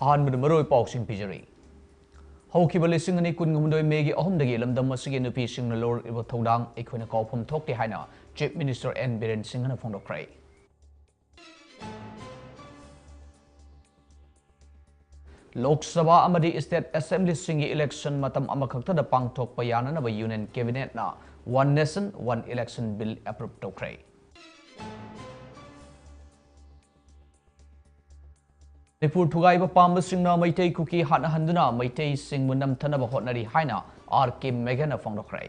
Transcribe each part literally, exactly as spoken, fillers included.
ꯑꯍꯥꯟꯕꯗ ꯃꯔꯨꯑꯣꯏꯕ ꯄꯥꯎꯁꯤꯡ ꯄꯤꯖꯔꯤ꯫ ꯍꯧꯈꯤꯕ ꯂꯤꯁꯤꯡ ꯑꯅꯤ ꯀꯨꯟꯍꯨꯝꯗꯣꯏ ꯃꯦꯒꯤ ꯑꯍꯨꯝꯗꯒꯤ ꯂꯝꯗꯝ ꯑꯁꯤꯒꯤ ꯅꯨꯄꯤꯁꯤꯡꯅ ꯂꯧꯔꯛꯂꯤꯕ ꯊꯧꯗꯥꯡ ꯑꯩꯈꯣꯏꯅ ꯀꯥꯎꯐꯝ ꯊꯣꯛꯇꯦ ꯍꯥꯏꯅ Chief Minister N ꯕꯤꯔꯦꯟ ꯁꯤꯡꯍꯅ ꯐꯣꯡꯗꯣꯛꯈ꯭ꯔꯦ꯫ ꯂꯣꯛ ꯁꯚꯥ ꯑꯃꯗꯤ State Assemblyꯁꯤꯡꯒꯤ election ꯃꯇꯝ ꯑꯃꯈꯛꯇꯗ ꯄꯥꯡꯊꯣꯛꯄ ꯌꯥꯅꯅꯕ Union Cabinetꯅ One Nation One Election Bill approve ꯇꯧꯈ꯭ꯔꯦ꯫ ꯃꯅꯤꯄꯨꯔ ꯊꯨꯒꯥꯏꯕ ꯄꯥꯝꯕꯁꯤꯡꯅ ꯃꯩꯇꯩ ꯀꯨꯀꯤ ꯍꯥꯠꯅꯍꯟꯗꯨꯅ ꯃꯩꯇꯩꯁꯤꯡꯕꯨ ꯅꯝꯊꯅꯕ ꯍꯣꯠꯅꯔꯤ ꯍꯥꯏꯅ ꯑꯥꯔ ꯀꯦ ꯃꯦꯘꯅ ꯐꯣꯡꯗꯣꯛꯈ꯭ꯔꯦ꯫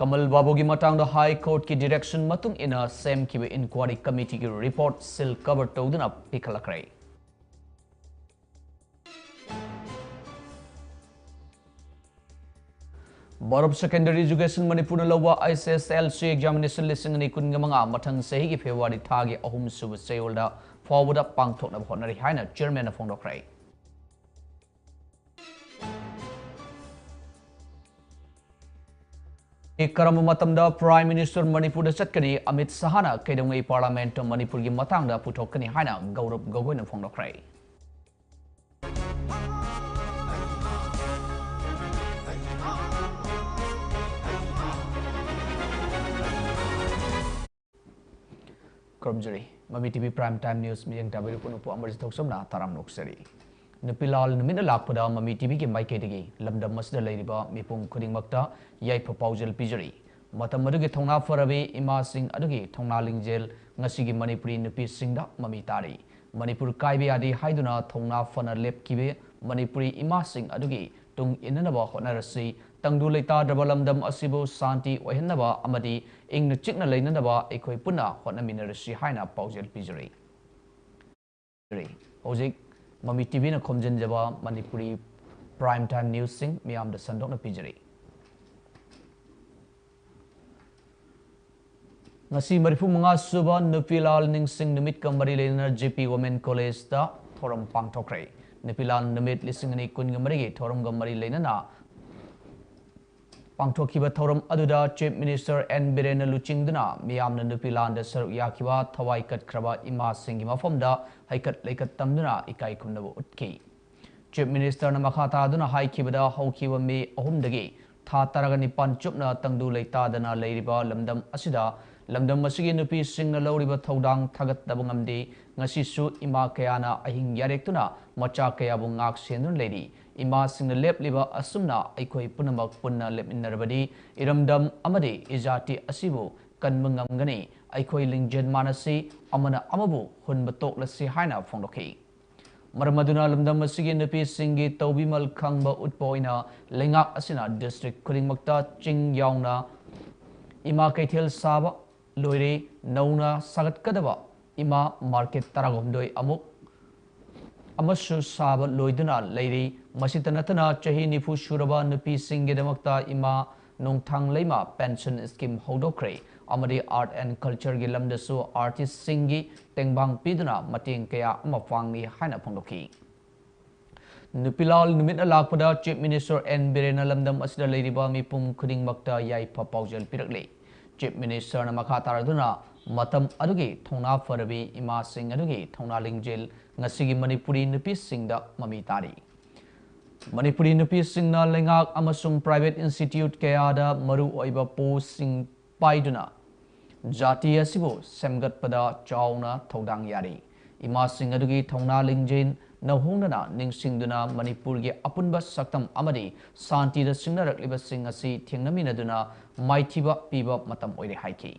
ꯀꯃꯜ ꯕꯥꯕꯨꯒꯤ ꯃꯇꯥꯡꯗ High Courtꯀꯤ direction ꯃꯇꯨꯡ ꯏꯟꯅ ꯁꯦꯝꯈꯤꯕ inquiry committeeꯒꯤ report seal cover ꯇꯧꯗꯨꯅ ꯄꯤꯈꯠꯂꯛꯈ꯭ꯔꯦ꯫ Board of Secondary Education ꯃꯅꯤꯄꯨꯔꯅ ꯂꯧꯕ H S S L C examination ꯂꯤꯁꯤꯡ ꯑꯅꯤ ꯀꯨꯟꯒ ꯃꯉꯥ ꯃꯊꯪ ꯆꯍꯤꯒꯤ February ꯊꯥꯒꯤ ꯑꯍꯨꯝꯁꯨꯕ ꯆꯌꯣꯜꯗ ꯐꯥꯎꯕꯗ ꯄꯥꯡꯊꯣꯛꯅꯕ ꯍꯣꯠꯅꯔꯤ ꯍꯥꯏꯅ Chairmanꯅ ꯐꯣꯡꯗꯣꯛꯈ꯭ꯔꯦ꯫ ꯀꯔꯝꯕ ꯃꯇꯝꯗ Prime Minister ꯃꯅꯤꯄꯨꯔꯗ ꯆꯠꯀꯅꯤ? ꯑꯃꯤꯠ ꯁꯍꯥꯅ ꯀꯩꯗꯧꯉꯩ Parliamentꯇ ꯃꯅꯤꯄꯨꯔꯒꯤ ꯃꯇꯥꯡꯗ ꯄꯨꯊꯣꯛꯀꯅꯤ ꯍꯥꯏꯅ ꯒꯧꯔꯕ ꯒꯣꯒꯣꯏꯅ ꯐꯣꯡꯗꯣꯛꯈ꯭ꯔꯦ꯫ ꯈꯨꯔꯨꯝꯖꯔꯤ꯫ ꯃꯃꯤ T V Prime Time News ꯃꯤꯠꯌꯦꯡ ꯇꯥꯕꯤꯔꯤꯕ ꯄꯨꯝꯅꯃꯛꯄꯨ ꯑꯃꯔꯖꯤꯠ ꯊꯧꯁꯝꯅ ꯇꯔꯥꯝꯅ ꯑꯣꯛꯆꯔꯤ꯫ ꯅꯨꯄꯤ ꯂꯥꯜ ꯅꯨꯃꯤꯠꯅ ꯂꯥꯛꯄꯗ ꯃꯃꯤ T Vꯒꯤ ꯃꯥꯏꯀꯩꯗꯒꯤ ꯂꯝꯗꯝ ꯑꯁꯤꯗ ꯂꯩꯔꯤꯕ ꯃꯤꯄꯨꯝ ꯈꯨꯗꯤꯡꯃꯛꯇ ꯌꯥꯏꯐ ꯄꯥꯎꯖꯦꯜ ꯄꯤꯖꯔꯤ꯫ ꯃꯇꯝ ꯑꯗꯨꯒꯤ ꯊꯧꯅꯥ ꯐꯔꯕꯤ ꯏꯃꯥꯁꯤꯡ ꯑꯗꯨꯒꯤ ꯊꯧꯅꯥ ꯂꯤꯡꯖꯦꯜ ꯉꯁꯤꯒꯤ ꯃꯅꯤꯄꯨꯔꯤ ꯅꯨꯄꯤꯁꯤꯡꯗ ꯃꯃꯤ ꯇꯥꯔꯤ꯫ ꯃꯅꯤꯄꯨꯔ ꯀꯥꯏꯕ ꯌꯥꯗꯦ ꯍꯥꯏꯗꯨꯅ ꯊꯧꯅꯥ ꯐꯅ ꯂꯦꯞꯈꯤꯕ ꯃꯅꯤꯄꯨꯔꯤ ꯏꯃꯥꯁꯤꯡ ꯑꯗꯨꯒꯤ ꯇꯨꯡ ꯏꯟꯅꯅꯕ ꯍꯣꯠꯅꯔꯁꯤ꯫ ꯇꯪꯗꯨ ꯂꯩꯇꯥꯗ꯭ꯔꯕ ꯂꯝꯗꯝ ꯑꯁꯤꯕꯨ ꯁꯥꯟꯇꯤ ꯑꯣꯏꯍꯟꯅꯕ ꯑꯃꯗꯤ ꯏꯪꯅ ꯆꯤꯛꯅ ꯂꯩꯅꯅꯕ ꯑꯩꯈꯣꯏ ꯄꯨꯟꯅ ꯍꯣꯠꯅꯃꯤꯟꯅꯔꯁꯤ ꯍꯥꯏꯅ ꯄꯥꯎꯖꯦꯜ ꯄꯤꯖꯔꯤ꯫ ꯍꯧꯖꯤꯛ ꯃꯃꯤ T Vꯅ ꯈꯣꯝꯖꯤꯟꯖꯕ ꯃꯅꯤꯄꯨꯔꯤ Prime Time Newsꯁꯤꯡ ꯃꯤꯌꯥꯝꯗ ꯁꯟꯗꯣꯛꯅ ꯄꯤꯖꯔꯤ꯫ ꯉꯁꯤ ꯃꯔꯤꯐꯨ ꯃꯉꯥ ꯁꯨꯕ ꯅꯨꯄꯤꯂꯥꯜ ꯅꯤꯡꯁꯤꯡ ꯅꯨꯃꯤꯠꯀ ꯃꯔꯤ ꯂꯩꯅꯅ ꯖꯦ ꯄꯤ ꯋꯨꯃꯦꯟ ꯀꯣꯂꯦꯖꯇ ꯊꯧꯔꯝ ꯄꯥꯡꯊꯣꯛꯈ꯭ꯔꯦ꯫ ꯅꯨꯄꯤꯂꯥꯜ ꯅꯨꯃꯤꯠ ꯂꯤꯁꯤꯡ ꯑꯅꯤ ꯀꯨꯟꯒ ꯃꯔꯤꯒꯤ ꯊꯧꯔꯝꯒ ꯃꯔꯤ ꯂꯩꯅꯅ ꯄꯥꯡꯊꯣꯛꯈꯤꯕ ꯊꯧꯔꯝ ꯑꯗꯨꯗ ꯆꯤꯐ ꯃꯤꯅꯤꯁꯇꯔ ꯑꯦꯟ ꯕꯤꯔꯦꯟꯅ ꯂꯨꯆꯤꯡꯗꯨꯅ ꯃꯤꯌꯥꯝꯅ ꯅꯨꯄꯤꯂꯥꯟꯗ ꯁꯔꯨꯛ ꯌꯥꯈꯤꯕ ꯊꯋꯥꯏ ꯀꯠꯈ꯭ꯔꯕ ꯏꯃꯥꯁꯤꯡꯒꯤ ꯃꯐꯝꯗ ꯍꯩꯀꯠ ꯂꯩꯀꯠ ꯇꯝꯗꯨꯅ ꯏꯀꯥꯏ ꯈꯨꯝꯅꯕ ꯎꯠꯈꯤ꯫ ꯆꯤꯐ ꯃꯤꯅꯤꯁꯇꯔꯅ ꯃꯈꯥ ꯇꯥꯗꯨꯅ ꯍꯥꯏꯈꯤꯕꯗ, ꯍꯧꯈꯤꯕ ꯃꯦ ꯑꯍꯨꯝꯗꯒꯤ ꯊꯥ ꯇꯔꯥꯒ ꯅꯤꯄꯥꯟ ꯆꯨꯞꯅ ꯇꯪꯗꯨ ꯂꯩꯇꯥꯗꯅ ꯂꯩꯔꯤꯕ ꯂꯝꯗꯝ ꯑꯁꯤꯗ ꯂꯝꯗꯝ ꯑꯁꯤꯒꯤ ꯅꯨꯄꯤꯁꯤꯡꯅ ꯂꯧꯔꯤꯕ ꯊꯧꯗꯥꯡ ꯊꯥꯒꯠꯇꯕ ꯉꯝꯗꯦ꯫ ꯉꯁꯤꯁꯨ ꯏꯃꯥ ꯀꯌꯥꯅ ꯑꯍꯤꯡ ꯌꯥꯔꯦꯛꯇꯨꯅ ꯃꯆꯥ ꯀꯌꯥꯕꯨ ꯉꯥꯛ ꯁꯦꯟꯗꯨꯅ ꯂꯩꯔꯤ꯫ ꯏꯃꯥꯁꯤꯡꯅ ꯂꯦꯞꯂꯤꯕ ꯑꯁꯨꯝꯅ ꯑꯩꯈꯣꯏ ꯄꯨꯝꯅꯃꯛ ꯄꯨꯟꯅ ꯂꯦꯞꯃꯤꯟꯅꯔꯕꯗꯤ ꯏꯔꯝꯗꯝ ꯑꯃꯗꯤ ꯏꯖꯥꯇꯤ ꯑꯁꯤꯕꯨ ꯀꯟꯕ ꯉꯝꯒꯅꯤ꯫ ꯑꯩꯈꯣꯏ ꯂꯤꯡꯖꯦꯜ ꯃꯥꯟꯅꯁꯤ, ꯑꯃꯅ ꯑꯃꯕꯨ ꯍꯨꯟꯕ ꯇꯣꯛꯂꯁꯤ ꯍꯥꯏꯅ ꯐꯣꯡꯗꯣꯛꯈꯤ꯫ ꯃꯔꯝ ꯑꯗꯨꯅ ꯂꯝꯗꯝ ꯑꯁꯤꯒꯤ ꯅꯨꯄꯤꯁꯤꯡꯒꯤ ꯇꯧꯕꯤꯃꯜ ꯈꯪꯕ ꯎꯠꯄ ꯑꯣꯏꯅ ꯂꯩꯉꯥꯛ ꯑꯁꯤꯅ ꯗꯤꯁꯇ꯭ꯔꯤꯛ ꯈꯨꯗꯤꯡꯃꯛꯇ ꯆꯤꯡ ꯌꯥꯎꯅ ꯏꯃꯥ ꯀꯩꯊꯦꯜ ꯁꯥꯕ ꯂꯣꯏꯔꯦ, ꯅꯧꯅ ꯁꯥꯒꯠꯀꯗꯕ ꯏꯃꯥ ꯃꯥꯔꯀꯦꯠ ꯇꯔꯥꯍꯨꯝꯗꯣꯏ ꯑꯃꯨꯛ ꯑꯃꯁꯨ ꯁꯥꯕ ꯂꯣꯏꯗꯨꯅ ꯂꯩꯔꯤ꯫ ꯃꯁꯤꯇ ꯅꯠꯇꯅ ꯆꯍꯤ ꯅꯤꯐꯨ ꯁꯨꯔꯕ ꯅꯨꯄꯤꯁꯤꯡꯒꯤꯗꯃꯛꯇ ꯏꯃꯥ ꯅꯣꯡꯊꯥꯡ ꯂꯩꯃ ꯄꯦꯟꯁꯟ ꯁ꯭ꯀꯤꯝ ꯍꯧꯗꯣꯛꯈ꯭ꯔꯦ ꯑꯃꯗꯤ ꯑꯥꯔꯠ ꯑꯦꯟ ꯀꯜꯆꯔꯒꯤ ꯂꯝꯗꯁꯨ ꯑꯥꯔꯇꯤꯁꯁꯤꯡꯒꯤ ꯇꯦꯡꯕꯥꯡ ꯄꯤꯗꯨꯅ ꯃꯇꯦꯡ ꯀꯌꯥ ꯑꯃ ꯄꯥꯡꯂꯤ ꯍꯥꯏꯅ ꯐꯣꯡꯗꯣꯛꯈꯤ꯫ ꯅꯨꯄꯤꯂꯥꯜ ꯅꯨꯃꯤꯠꯅ ꯂꯥꯛꯄꯗ ꯆꯤꯐ ꯃꯤꯅꯤꯁꯇꯔ ꯑꯦꯟ ꯕꯤꯔꯦꯟꯅ ꯂꯝꯗꯝ ꯑꯁꯤꯗ ꯂꯩꯔꯤꯕ ꯃꯤꯄꯨꯝ ꯈꯨꯗꯤꯡꯃꯛꯇ ꯌꯥꯏꯐ ꯄꯥꯎꯖꯦꯜ ꯄꯤꯔꯛꯂꯤ꯫ ꯆꯤꯐ ꯃꯤꯅꯤꯁꯇꯔꯅ ꯃꯈꯥ ꯇꯥꯔꯗꯨꯅ ꯃꯇꯝ ꯑꯗꯨꯒꯤ ꯊꯧꯅꯥ ꯐꯔꯕꯤ ꯏꯃꯥꯁꯤꯡ ꯑꯗꯨꯒꯤ ꯊꯧꯅꯥ ꯂꯤꯡꯖꯦꯜ ꯉꯁꯤꯒꯤ ꯃꯅꯤꯄꯨꯔꯤ ꯅꯨꯄꯤꯁꯤꯡꯗ ꯃꯃꯤ ꯇꯥꯔꯤ꯫ ꯃꯅꯤꯄꯨꯔꯤ ꯅꯨꯄꯤꯁꯤꯡꯅ ꯂꯩꯉꯥꯛ ꯑꯃꯁꯨꯡ ꯄ꯭ꯔꯥꯏꯚꯦꯠ ꯏꯟꯁꯇꯤꯇ꯭ꯌꯨꯠ ꯀꯌꯥꯗ ꯃꯔꯨꯑꯣꯏꯕ ꯄꯣꯁꯁꯤꯡ ꯄꯥꯏꯗꯨꯅ ꯖꯥꯇꯤ ꯑꯁꯤꯕꯨ ꯁꯦꯝꯒꯠꯄꯗ ꯆꯥꯎꯅ ꯊꯧꯗꯥꯡ ꯌꯥꯔꯤ꯫ ꯏꯃꯥꯁꯤꯡ ꯑꯗꯨꯒꯤ ꯊꯧꯅꯥ ꯂꯤꯡꯖꯦꯜ ꯅꯧꯍꯣꯡꯅꯅ ꯅꯤꯡꯁꯤꯡꯗꯨꯅ ꯃꯅꯤꯄꯨꯔꯒꯤ ꯑꯄꯨꯟꯕ ꯁꯛꯇꯝ ꯑꯃꯗꯤ ꯁꯥꯟꯇꯤꯗ ꯁꯤꯡꯅꯔꯛꯂꯤꯕꯁꯤꯡ ꯑꯁꯤ ꯊꯦꯡꯅꯃꯤꯟꯅꯗꯨꯅ ꯃꯥꯏꯊꯤꯕ ꯄꯤꯕ ꯃꯇꯝ ꯑꯣꯏꯔꯦ ꯍꯥꯏꯈꯤ꯫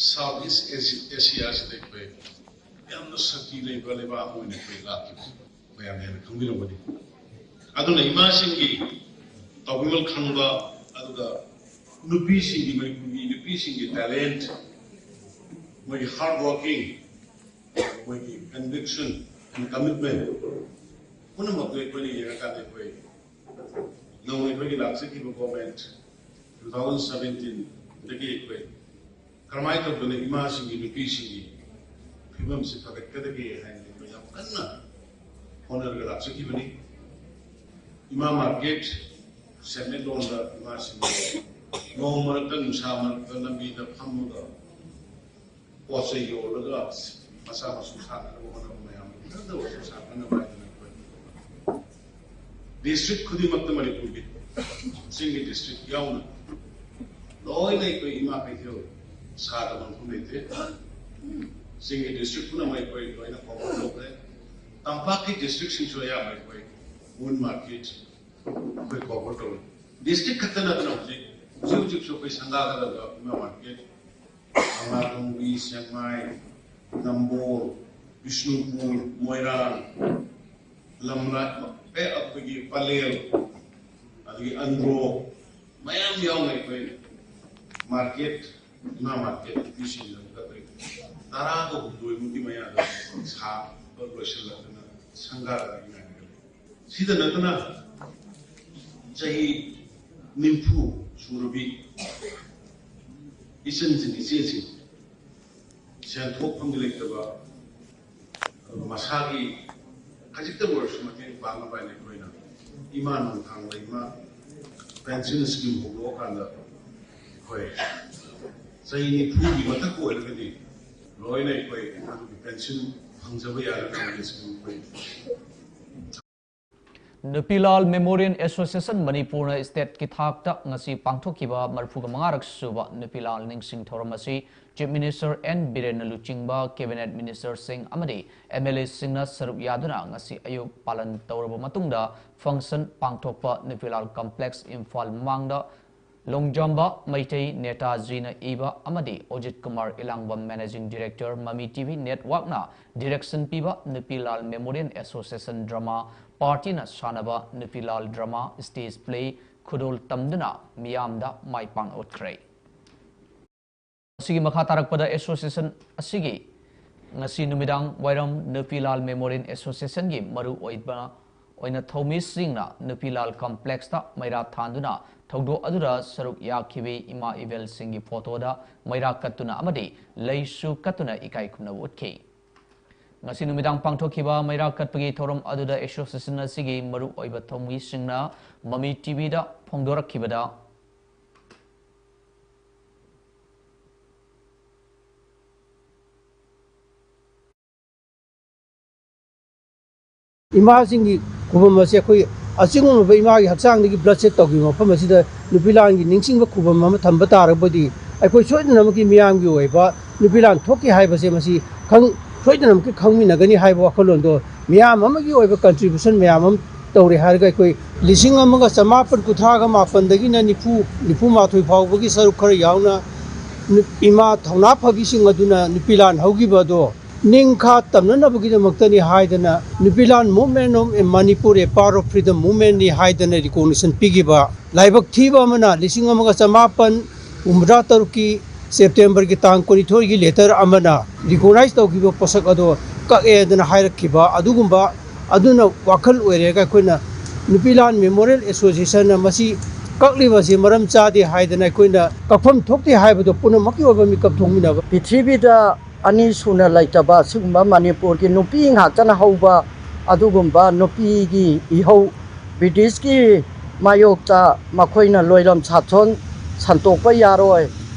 ꯁꯥꯎꯠ ꯏꯁ ꯑꯦꯁꯤ ꯑꯦꯁꯤꯌꯥꯁꯤꯗ ꯑꯩꯈꯣꯏ ꯌꯥꯝꯅ ꯁꯛꯇꯤ ꯂꯩꯕ ꯂꯩꯕꯥꯛ ꯑꯃ ꯑꯣꯏꯅ ꯑꯩꯈꯣꯏ ꯂꯥꯛꯈꯤꯕꯁꯤ ꯃꯌꯥꯝꯅ ꯍꯦꯟꯅ ꯈꯪꯕꯤꯔꯝꯒꯅꯤ꯫ ꯑꯗꯨꯅ ꯏꯃꯥꯁꯤꯡꯒꯤ ꯇꯧꯕꯤꯃꯜ ꯈꯪꯕ, ꯑꯗꯨꯒ ꯅꯨꯄꯤꯁꯤꯡꯒꯤ, ꯃꯅꯤꯄꯨꯔꯒꯤ ꯅꯨꯄꯤꯁꯤꯡꯒꯤ ꯇꯦꯂꯦꯟꯠ, ꯃꯣꯏꯒꯤ ꯍꯥꯔꯗ ꯋꯥꯔꯀꯤꯡ, ꯃꯣꯏꯒꯤ ꯀꯟꯚꯤꯛꯁꯟ ꯑꯦꯟ ꯀꯃꯤꯠꯃꯦꯟ ꯄꯨꯝꯅꯃꯛꯇꯨ ꯑꯩꯈꯣꯏꯅ ꯌꯦꯡꯉꯀꯥꯟꯗ ꯑꯩꯈꯣꯏ ꯅꯧꯅ ꯑꯩꯈꯣꯏꯒꯤ ꯂꯥꯛꯆꯈꯤꯕ ꯒꯣꯔꯃꯦꯟꯠ two thousand seventeen ꯗꯒꯤ ꯑꯩꯈꯣꯏ ꯀꯔꯝꯍꯥꯏꯅ ꯇꯧꯗꯅ ꯏꯃꯥꯁꯤꯡꯒꯤ, ꯅꯨꯄꯤꯁꯤꯡꯒꯤ ꯐꯤꯕꯝꯁꯤ ꯐꯒꯠꯀꯗꯒꯦ ꯍꯥꯏꯅ ꯑꯩꯈꯣꯏ ꯌꯥꯝ ꯀꯟꯅ ꯍꯣꯠꯅꯔꯒ ꯂꯥꯛꯆꯈꯤꯕꯅꯤ꯫ ꯏꯃꯥ ꯃꯥꯔꯀꯦꯠ, ꯁꯦꯟꯃꯤꯠꯂꯣꯟꯗ ꯏꯃꯥꯁꯤꯡ ꯅꯣꯡ ꯃꯔꯛꯇ, ꯅꯨꯡꯁꯥ ꯃꯔꯛꯇ ꯂꯝꯕꯤꯗ ꯐꯝꯃꯒ ꯄꯣꯠ ꯆꯩ ꯌꯣꯜꯂꯒ ꯃꯆꯥ ꯃꯁꯨ ꯁꯥꯟꯅꯅꯕ ꯍꯣꯠꯅꯕ ꯃꯌꯥꯝ ꯈꯤꯇꯪꯗ ꯑꯣꯏꯔꯁꯨ ꯁꯥꯟꯅꯅꯕ ꯍꯥꯏꯗꯅ ꯑꯩꯈꯣꯏ ꯗꯤꯁꯇ꯭ꯔꯤꯛ ꯈꯨꯗꯤꯡꯃꯛꯇ ꯃꯅꯤꯄꯨꯔꯒꯤ ꯆꯤꯡꯒꯤ ꯗꯤꯁꯇ꯭ꯔꯤꯛ ꯌꯥꯎꯅ ꯂꯣꯏꯅ ꯑꯩꯈꯣꯏ ꯏꯃꯥ ꯀꯩꯊꯦꯜ ꯁꯥꯗꯕ ꯃꯐꯝ ꯂꯩꯇꯦ꯫ ꯆꯤꯡꯒꯤ ꯗꯤꯁꯇ꯭ꯔꯤꯛ ꯄꯨꯝꯅꯃꯛ ꯑꯩꯈꯣꯏ ꯂꯣꯏꯅ ꯀꯣꯚꯔ ꯇꯧꯈ꯭ꯔꯦ꯫ ꯇꯝꯄꯥꯛꯀꯤ ꯗꯤꯁꯇ꯭ꯔꯤꯛꯁꯤꯡꯁꯨ ꯑꯌꯥꯝꯕ ꯑꯩꯈꯣꯏ ꯋꯨꯃꯦꯟ ꯃꯥꯔꯀꯦꯠ ꯑꯩꯈꯣꯏ ꯀꯣꯚꯔ ꯇꯧꯔꯦ꯫ ꯗꯤꯁꯇ꯭ꯔꯤꯛ ꯈꯛꯇ ꯅꯠꯇꯅ ꯍꯧꯖꯤꯛ, ꯍꯧꯖꯤꯛ ꯍꯧꯖꯤꯛꯁꯨ ꯑꯩꯈꯣꯏ ꯁꯪꯒꯥꯒꯗꯕ ꯏꯃꯥ ꯃꯥꯔꯀꯦꯠ, ꯀꯪꯂꯥꯇꯣꯡꯕꯤ, ꯁꯦꯛꯃꯥꯏ, ꯅꯝꯕꯣꯜ, ꯕꯤꯁꯅꯨꯄꯨꯔ, ꯃꯣꯏꯔꯥꯡ, ꯂꯝꯂꯥꯏ, ꯑꯦ, ꯑꯩꯈꯣꯏꯒꯤ ꯄꯂꯦꯜ, ꯑꯗꯒꯤ ꯑꯟꯗ꯭ꯔꯣ, ꯃꯌꯥꯝ ꯌꯥꯎꯅ ꯑꯩꯈꯣꯏ ꯃꯥꯔꯀꯦꯠ, ꯏꯃꯥ ꯃꯥꯔꯀꯦꯠ ꯅꯨꯄꯤꯁꯤꯡꯒꯤꯗꯃꯛꯇ ꯑꯩꯈꯣꯏ ꯇꯔꯥꯒ ꯍꯨꯝꯗꯣꯏꯃꯨꯛꯀꯤ ꯃꯌꯥꯗ ꯁꯥꯕ ꯂꯣꯏꯁꯤꯜꯂꯛꯇꯅ ꯁꯪꯒꯥꯗꯒꯤ ꯉꯥꯏꯔꯒ ꯂꯩ꯫ ꯁꯤꯗ ꯅꯠꯇꯅ ꯆꯍꯤ ꯅꯤꯐꯨ ꯁꯨꯔꯕꯤ ꯏꯆꯟꯁꯤꯡ, ꯏꯆꯦꯁꯤꯡ, ꯁꯦꯟꯊꯣꯛꯐꯝꯗꯤ ꯂꯩꯇꯕ, ꯑꯗꯨꯒ ꯃꯁꯥꯒꯤ ꯈꯖꯤꯛꯇ ꯑꯣꯏꯔꯁꯨ ꯃꯇꯦꯡ ꯄꯥꯡꯅꯕ ꯍꯥꯏꯅ ꯑꯩꯈꯣꯏꯅ ꯏꯃꯥ ꯅꯣꯡꯊꯥꯡ ꯂꯩꯃ ꯄꯦꯟꯁꯤꯟ ꯁ꯭ꯀꯤꯝ ꯍꯧꯗꯣꯛꯑꯀꯥꯟꯗ ꯑꯩꯈꯣꯏ ꯆꯍꯤ ꯅꯤꯐꯨꯒꯤ ꯃꯊꯛ ꯑꯣꯏꯔꯒꯗꯤ ꯂꯣꯏꯅ ꯑꯩꯈꯣꯏ ꯑꯗꯨꯒꯤ ꯄꯦꯟꯁꯤꯟ ꯐꯪꯖꯕ ꯌꯥꯒꯗ꯭ꯔꯥ ꯍꯥꯏꯕꯁꯤ ꯑꯩꯈꯣꯏ ꯅꯨꯄꯤꯂꯥꯜ ꯃꯦꯃꯣꯔꯤꯌꯦꯜ ꯑꯦꯁꯣꯁꯤꯌꯦꯁꯟ ꯃꯅꯤꯄꯨꯔꯅ ꯁ꯭ꯇꯦꯠꯀꯤ ꯊꯥꯛꯇ ꯉꯁꯤ ꯄꯥꯡꯊꯣꯛꯈꯤꯕ ꯃꯔꯤꯐꯨꯒ ꯃꯉꯥꯔꯛ ꯁꯨꯕ ꯅꯨꯄꯤꯂꯥꯜ ꯅꯤꯡꯁꯤꯡ ꯊꯧꯔꯝ ꯑꯁꯤ ꯆꯤꯐ ꯃꯤꯅꯤꯁꯇꯔ ꯑꯦꯟ ꯕꯤꯔꯦꯟꯅ ꯂꯨꯆꯤꯡꯕ ꯀꯦꯕꯤꯅꯦꯠ ꯃꯤꯅꯤꯁꯇꯔꯁꯤꯡ ꯑꯃꯗꯤ ꯑꯦꯝ ꯑꯦꯜ ꯑꯦꯁꯤꯡꯅ ꯁꯔꯨꯛ ꯌꯥꯗꯨꯅ ꯉꯁꯤ ꯑꯌꯨꯛ ꯄꯥꯂꯟ ꯇꯧꯔꯕ ꯃꯇꯨꯡꯗ ꯐꯪꯁꯟ ꯄꯥꯡꯊꯣꯛꯄ ꯅꯨꯄꯤꯂꯥꯜ ꯀꯝꯄ꯭ꯂꯦꯛꯁ ꯏꯝꯐꯥꯜ ꯃꯃꯥꯡꯗ ꯂꯣꯡꯖꯥꯝꯕ ꯃꯩꯇꯩ ꯅꯦꯇꯥꯖꯤꯅ ꯏꯕ ꯑꯃꯗꯤ ꯑꯣꯖꯤꯠ ꯀꯨꯃꯥꯔ ꯏꯂꯥꯡꯕꯝ ꯃꯦꯅꯦꯖꯤꯡ ꯗꯤꯔꯦꯛꯇꯔ ꯃꯃꯤ ꯇꯤꯚꯤ ꯅꯦꯠꯋꯥꯔꯛꯅ ꯗꯤꯔꯦꯛꯁꯟ ꯄꯤꯕ ꯅꯨꯄꯤꯂꯥꯜ ꯃꯦꯃꯣꯔꯤꯌꯦꯜ ꯑꯦꯁꯣꯁꯤꯌꯦꯁꯟ ꯗ꯭ꯔꯃꯥ ꯄꯥꯔꯇꯤꯅ ꯁꯥꯟꯅꯕ ꯅꯨꯄꯤꯂꯥꯜ ꯗ꯭ꯔꯃꯥ ꯁ꯭ꯇꯦꯖ ꯄ꯭ꯂꯦ ꯈꯨꯗꯣꯜ ꯇꯝꯗꯨꯅ ꯃꯤꯌꯥꯝꯗ ꯃꯥꯏ ꯄꯥꯛꯅ ꯎꯠꯈ꯭ꯔꯦ꯫ ꯃꯁꯤꯒꯤ ꯃꯈꯥ ꯇꯥꯔꯛꯄꯗ ꯑꯦꯁꯣꯁꯤꯌꯦꯁꯟ ꯑꯁꯤꯒꯤ ꯉꯁꯤ ꯅꯨꯃꯤꯗꯥꯡ ꯋꯥꯏꯔꯝ ꯅꯨꯄꯤꯂꯥꯜ ꯃꯦꯃꯣꯔꯤꯌꯦꯜ ꯑꯦꯁꯣꯁꯤꯌꯦꯁꯟꯒꯤ ꯃꯔꯨ ꯑꯣꯏꯕ ꯑꯣꯏꯅ ꯊꯧꯃꯤꯁꯤꯡꯅ ꯅꯨꯄꯤꯂꯥꯜ ꯀꯝꯄ꯭ꯂꯦꯛꯁꯇ ꯃꯩꯔꯥ ꯊꯥꯟꯗꯨꯅ ꯊꯧꯗꯣꯛ ꯑꯗꯨꯗ ꯁꯔꯨꯛ ꯌꯥꯈꯤꯕꯤ ꯏꯃꯥ ꯏꯕꯦꯜꯁꯤꯡꯒꯤ ꯐꯣꯇꯣꯗ ꯃꯩꯔꯥ ꯀꯠꯇꯨꯅ ꯑꯃꯗꯤ ꯂꯩꯁꯨ ꯀꯠꯇꯨꯅ ꯏꯀꯥꯏ ꯈꯨꯝꯅꯕ ꯎꯠꯈꯤ꯫ ꯉꯁꯤ ꯅꯨꯃꯤꯗꯥꯡ ꯄꯥꯡꯊꯣꯛꯈꯤꯕ ꯃꯩꯔꯥ ꯀꯠꯄꯒꯤ ꯊꯧꯔꯝ ꯑꯗꯨꯗ ꯑꯦꯁꯣꯁꯤꯌꯦꯁꯟ ꯑꯁꯤꯒꯤ ꯃꯔꯨꯑꯣꯏꯕ ꯊꯧꯃꯤꯁꯤꯡꯅ ꯃꯃꯤ ꯇꯤꯚꯤꯗ ꯐꯣꯡꯗꯣꯔꯛꯈꯤꯕꯗ, ꯏꯃꯥꯁꯤꯡꯒꯤ ꯈꯨꯕꯝ ꯑꯁꯦ ꯑꯩꯈꯣꯏ ꯑꯆꯤꯡꯕ ꯏꯃꯥꯒꯤ ꯍꯛꯆꯥꯡꯗꯒꯤ ꯕ꯭ꯂꯗ ꯁꯦꯠ ꯇꯧꯈꯤꯕ ꯃꯐꯝ ꯑꯁꯤꯗ ꯅꯨꯄꯤ ꯂꯥꯟꯒꯤ ꯅꯤꯡꯁꯤꯡꯕ ꯈꯨꯕꯝ ꯑꯃ ꯊꯝꯕ ꯇꯥꯔꯒꯗꯤ, ꯑꯩꯈꯣꯏ ꯁꯣꯏꯗꯅꯃꯛꯀꯤ ꯃꯤꯌꯥꯝꯒꯤ ꯑꯣꯏꯕ ꯅꯨꯄꯤ ꯂꯥꯟ ꯊꯣꯛꯈꯤ ꯍꯥꯏꯕꯁꯦ ꯃꯁꯤ ꯈꯪ-, ꯁꯣꯏꯗꯅꯃꯛꯀꯤ ꯈꯪꯃꯤꯟꯅꯒꯅꯤ ꯍꯥꯏꯕ ꯋꯥꯈꯜꯂꯣꯟꯗꯣ ꯃꯤꯌꯥꯝ ꯑꯃꯒꯤ ꯑꯣꯏꯕ ꯀꯟꯇ꯭ꯔꯤꯕ꯭ꯌꯨꯁꯟ ꯃꯌꯥꯝ ꯑꯃ ꯇꯧꯔꯦ ꯍꯥꯏꯔꯒ, ꯑꯩꯈꯣꯏ ꯂꯤꯁꯤꯡ ꯑꯃꯒ ꯆꯃꯥꯄꯟ ꯀꯨꯟꯊ꯭ꯔꯥꯒ ꯃꯥꯄꯟꯗꯒꯤꯅ ꯅꯤꯐꯨ, ꯅꯤꯐꯨ ꯃꯥꯊꯣꯏ ꯐꯥꯎꯕꯒꯤ ꯁꯔꯨꯛ ꯈꯔ ꯌꯥꯎꯅ ꯅꯨ-, ꯏꯃꯥ ꯊꯧꯅꯥ ꯐꯕꯤꯁꯤꯡ ꯑꯗꯨꯅ ꯅꯨꯄꯤ ꯂꯥꯟ ꯍꯧꯈꯤꯕ ꯑꯗꯣ ꯅꯤꯡꯈꯥ ꯇꯝꯅꯅꯕꯒꯤꯗꯃꯛꯇꯅꯤ ꯍꯥꯏꯗꯅ Nupilan Movement of Manipur, a Part of Freedom Movementꯅꯤ ꯍꯥꯏꯗꯅ ꯔꯤꯀꯣꯒꯅꯤꯁꯟ ꯄꯤꯈꯤꯕ꯫ ꯂꯥꯏꯕꯛ ꯊꯤꯕ ꯑꯃꯅ ꯂꯤꯁꯤꯡ ꯑꯃꯒ ꯆꯃꯥꯄꯟ ꯍꯨꯝꯐꯨꯇꯔꯥ ꯇꯔꯨꯛꯀꯤ ꯁꯦꯞꯇꯦꯝꯕꯔꯒꯤ ꯇꯥꯡ ꯀꯨꯟꯅꯤꯊꯣꯏꯒꯤ ꯂꯦꯇꯔ ꯑꯃꯅ ꯔꯤꯀꯣꯒꯅꯥꯏꯖ ꯇꯧꯈꯤꯕ ꯄꯣꯠꯁꯛ ꯑꯗꯣ ꯀꯛꯑꯦꯗꯅ ꯍꯥꯏꯔꯛꯈꯤꯕ꯫ ꯑꯗꯨꯒꯨꯝꯕ ꯑꯗꯨꯅ ꯋꯥꯈꯜ ꯑꯣꯏꯔꯦꯒ ꯑꯩꯈꯣꯏꯅ ꯅꯨꯄꯤ ꯂꯥꯟ ꯃꯦꯃꯣꯔꯤꯌꯦꯜ ꯑꯦꯁꯣꯁꯤꯌꯦꯁꯟꯅ ꯃꯁꯤ ꯀꯛꯂꯤꯕꯁꯤ ꯃꯔꯝ ꯆꯥꯗꯦ ꯍꯥꯏꯗꯅ ꯑꯩꯈꯣꯏꯅ ꯀꯛꯐꯝ ꯊꯣꯛꯇꯦ ꯍꯥꯏꯕꯗꯣ ꯄꯨꯝꯅꯃꯛꯀꯤ ꯑꯣꯏꯕ ꯃꯤꯀꯞ ꯊꯣꯛꯃꯤꯟꯅꯕ꯫ ꯄ꯭ꯔꯤꯊꯤꯕꯤꯗ ꯑꯅꯤꯁꯨꯅ ꯂꯩꯇꯕ ꯑꯁꯤꯒꯨꯝꯕ ꯃꯅꯤꯄꯨꯔꯒꯤ ꯅꯨꯄꯤ ꯉꯥꯛꯇꯅ ꯍꯧꯕ ꯑꯗꯨꯒꯨꯝꯕ ꯅꯨꯄꯤꯒꯤ ꯏꯍꯧ, ꯕ꯭ꯔꯤꯇꯤꯁꯀꯤ ꯃꯥꯌꯣꯛꯇ ꯃꯈꯣꯏꯅ ꯂꯣꯏꯂꯝ ꯁꯥꯁꯣꯟ ꯁꯟꯇꯣꯛꯄ ꯌꯥꯔꯣꯏ,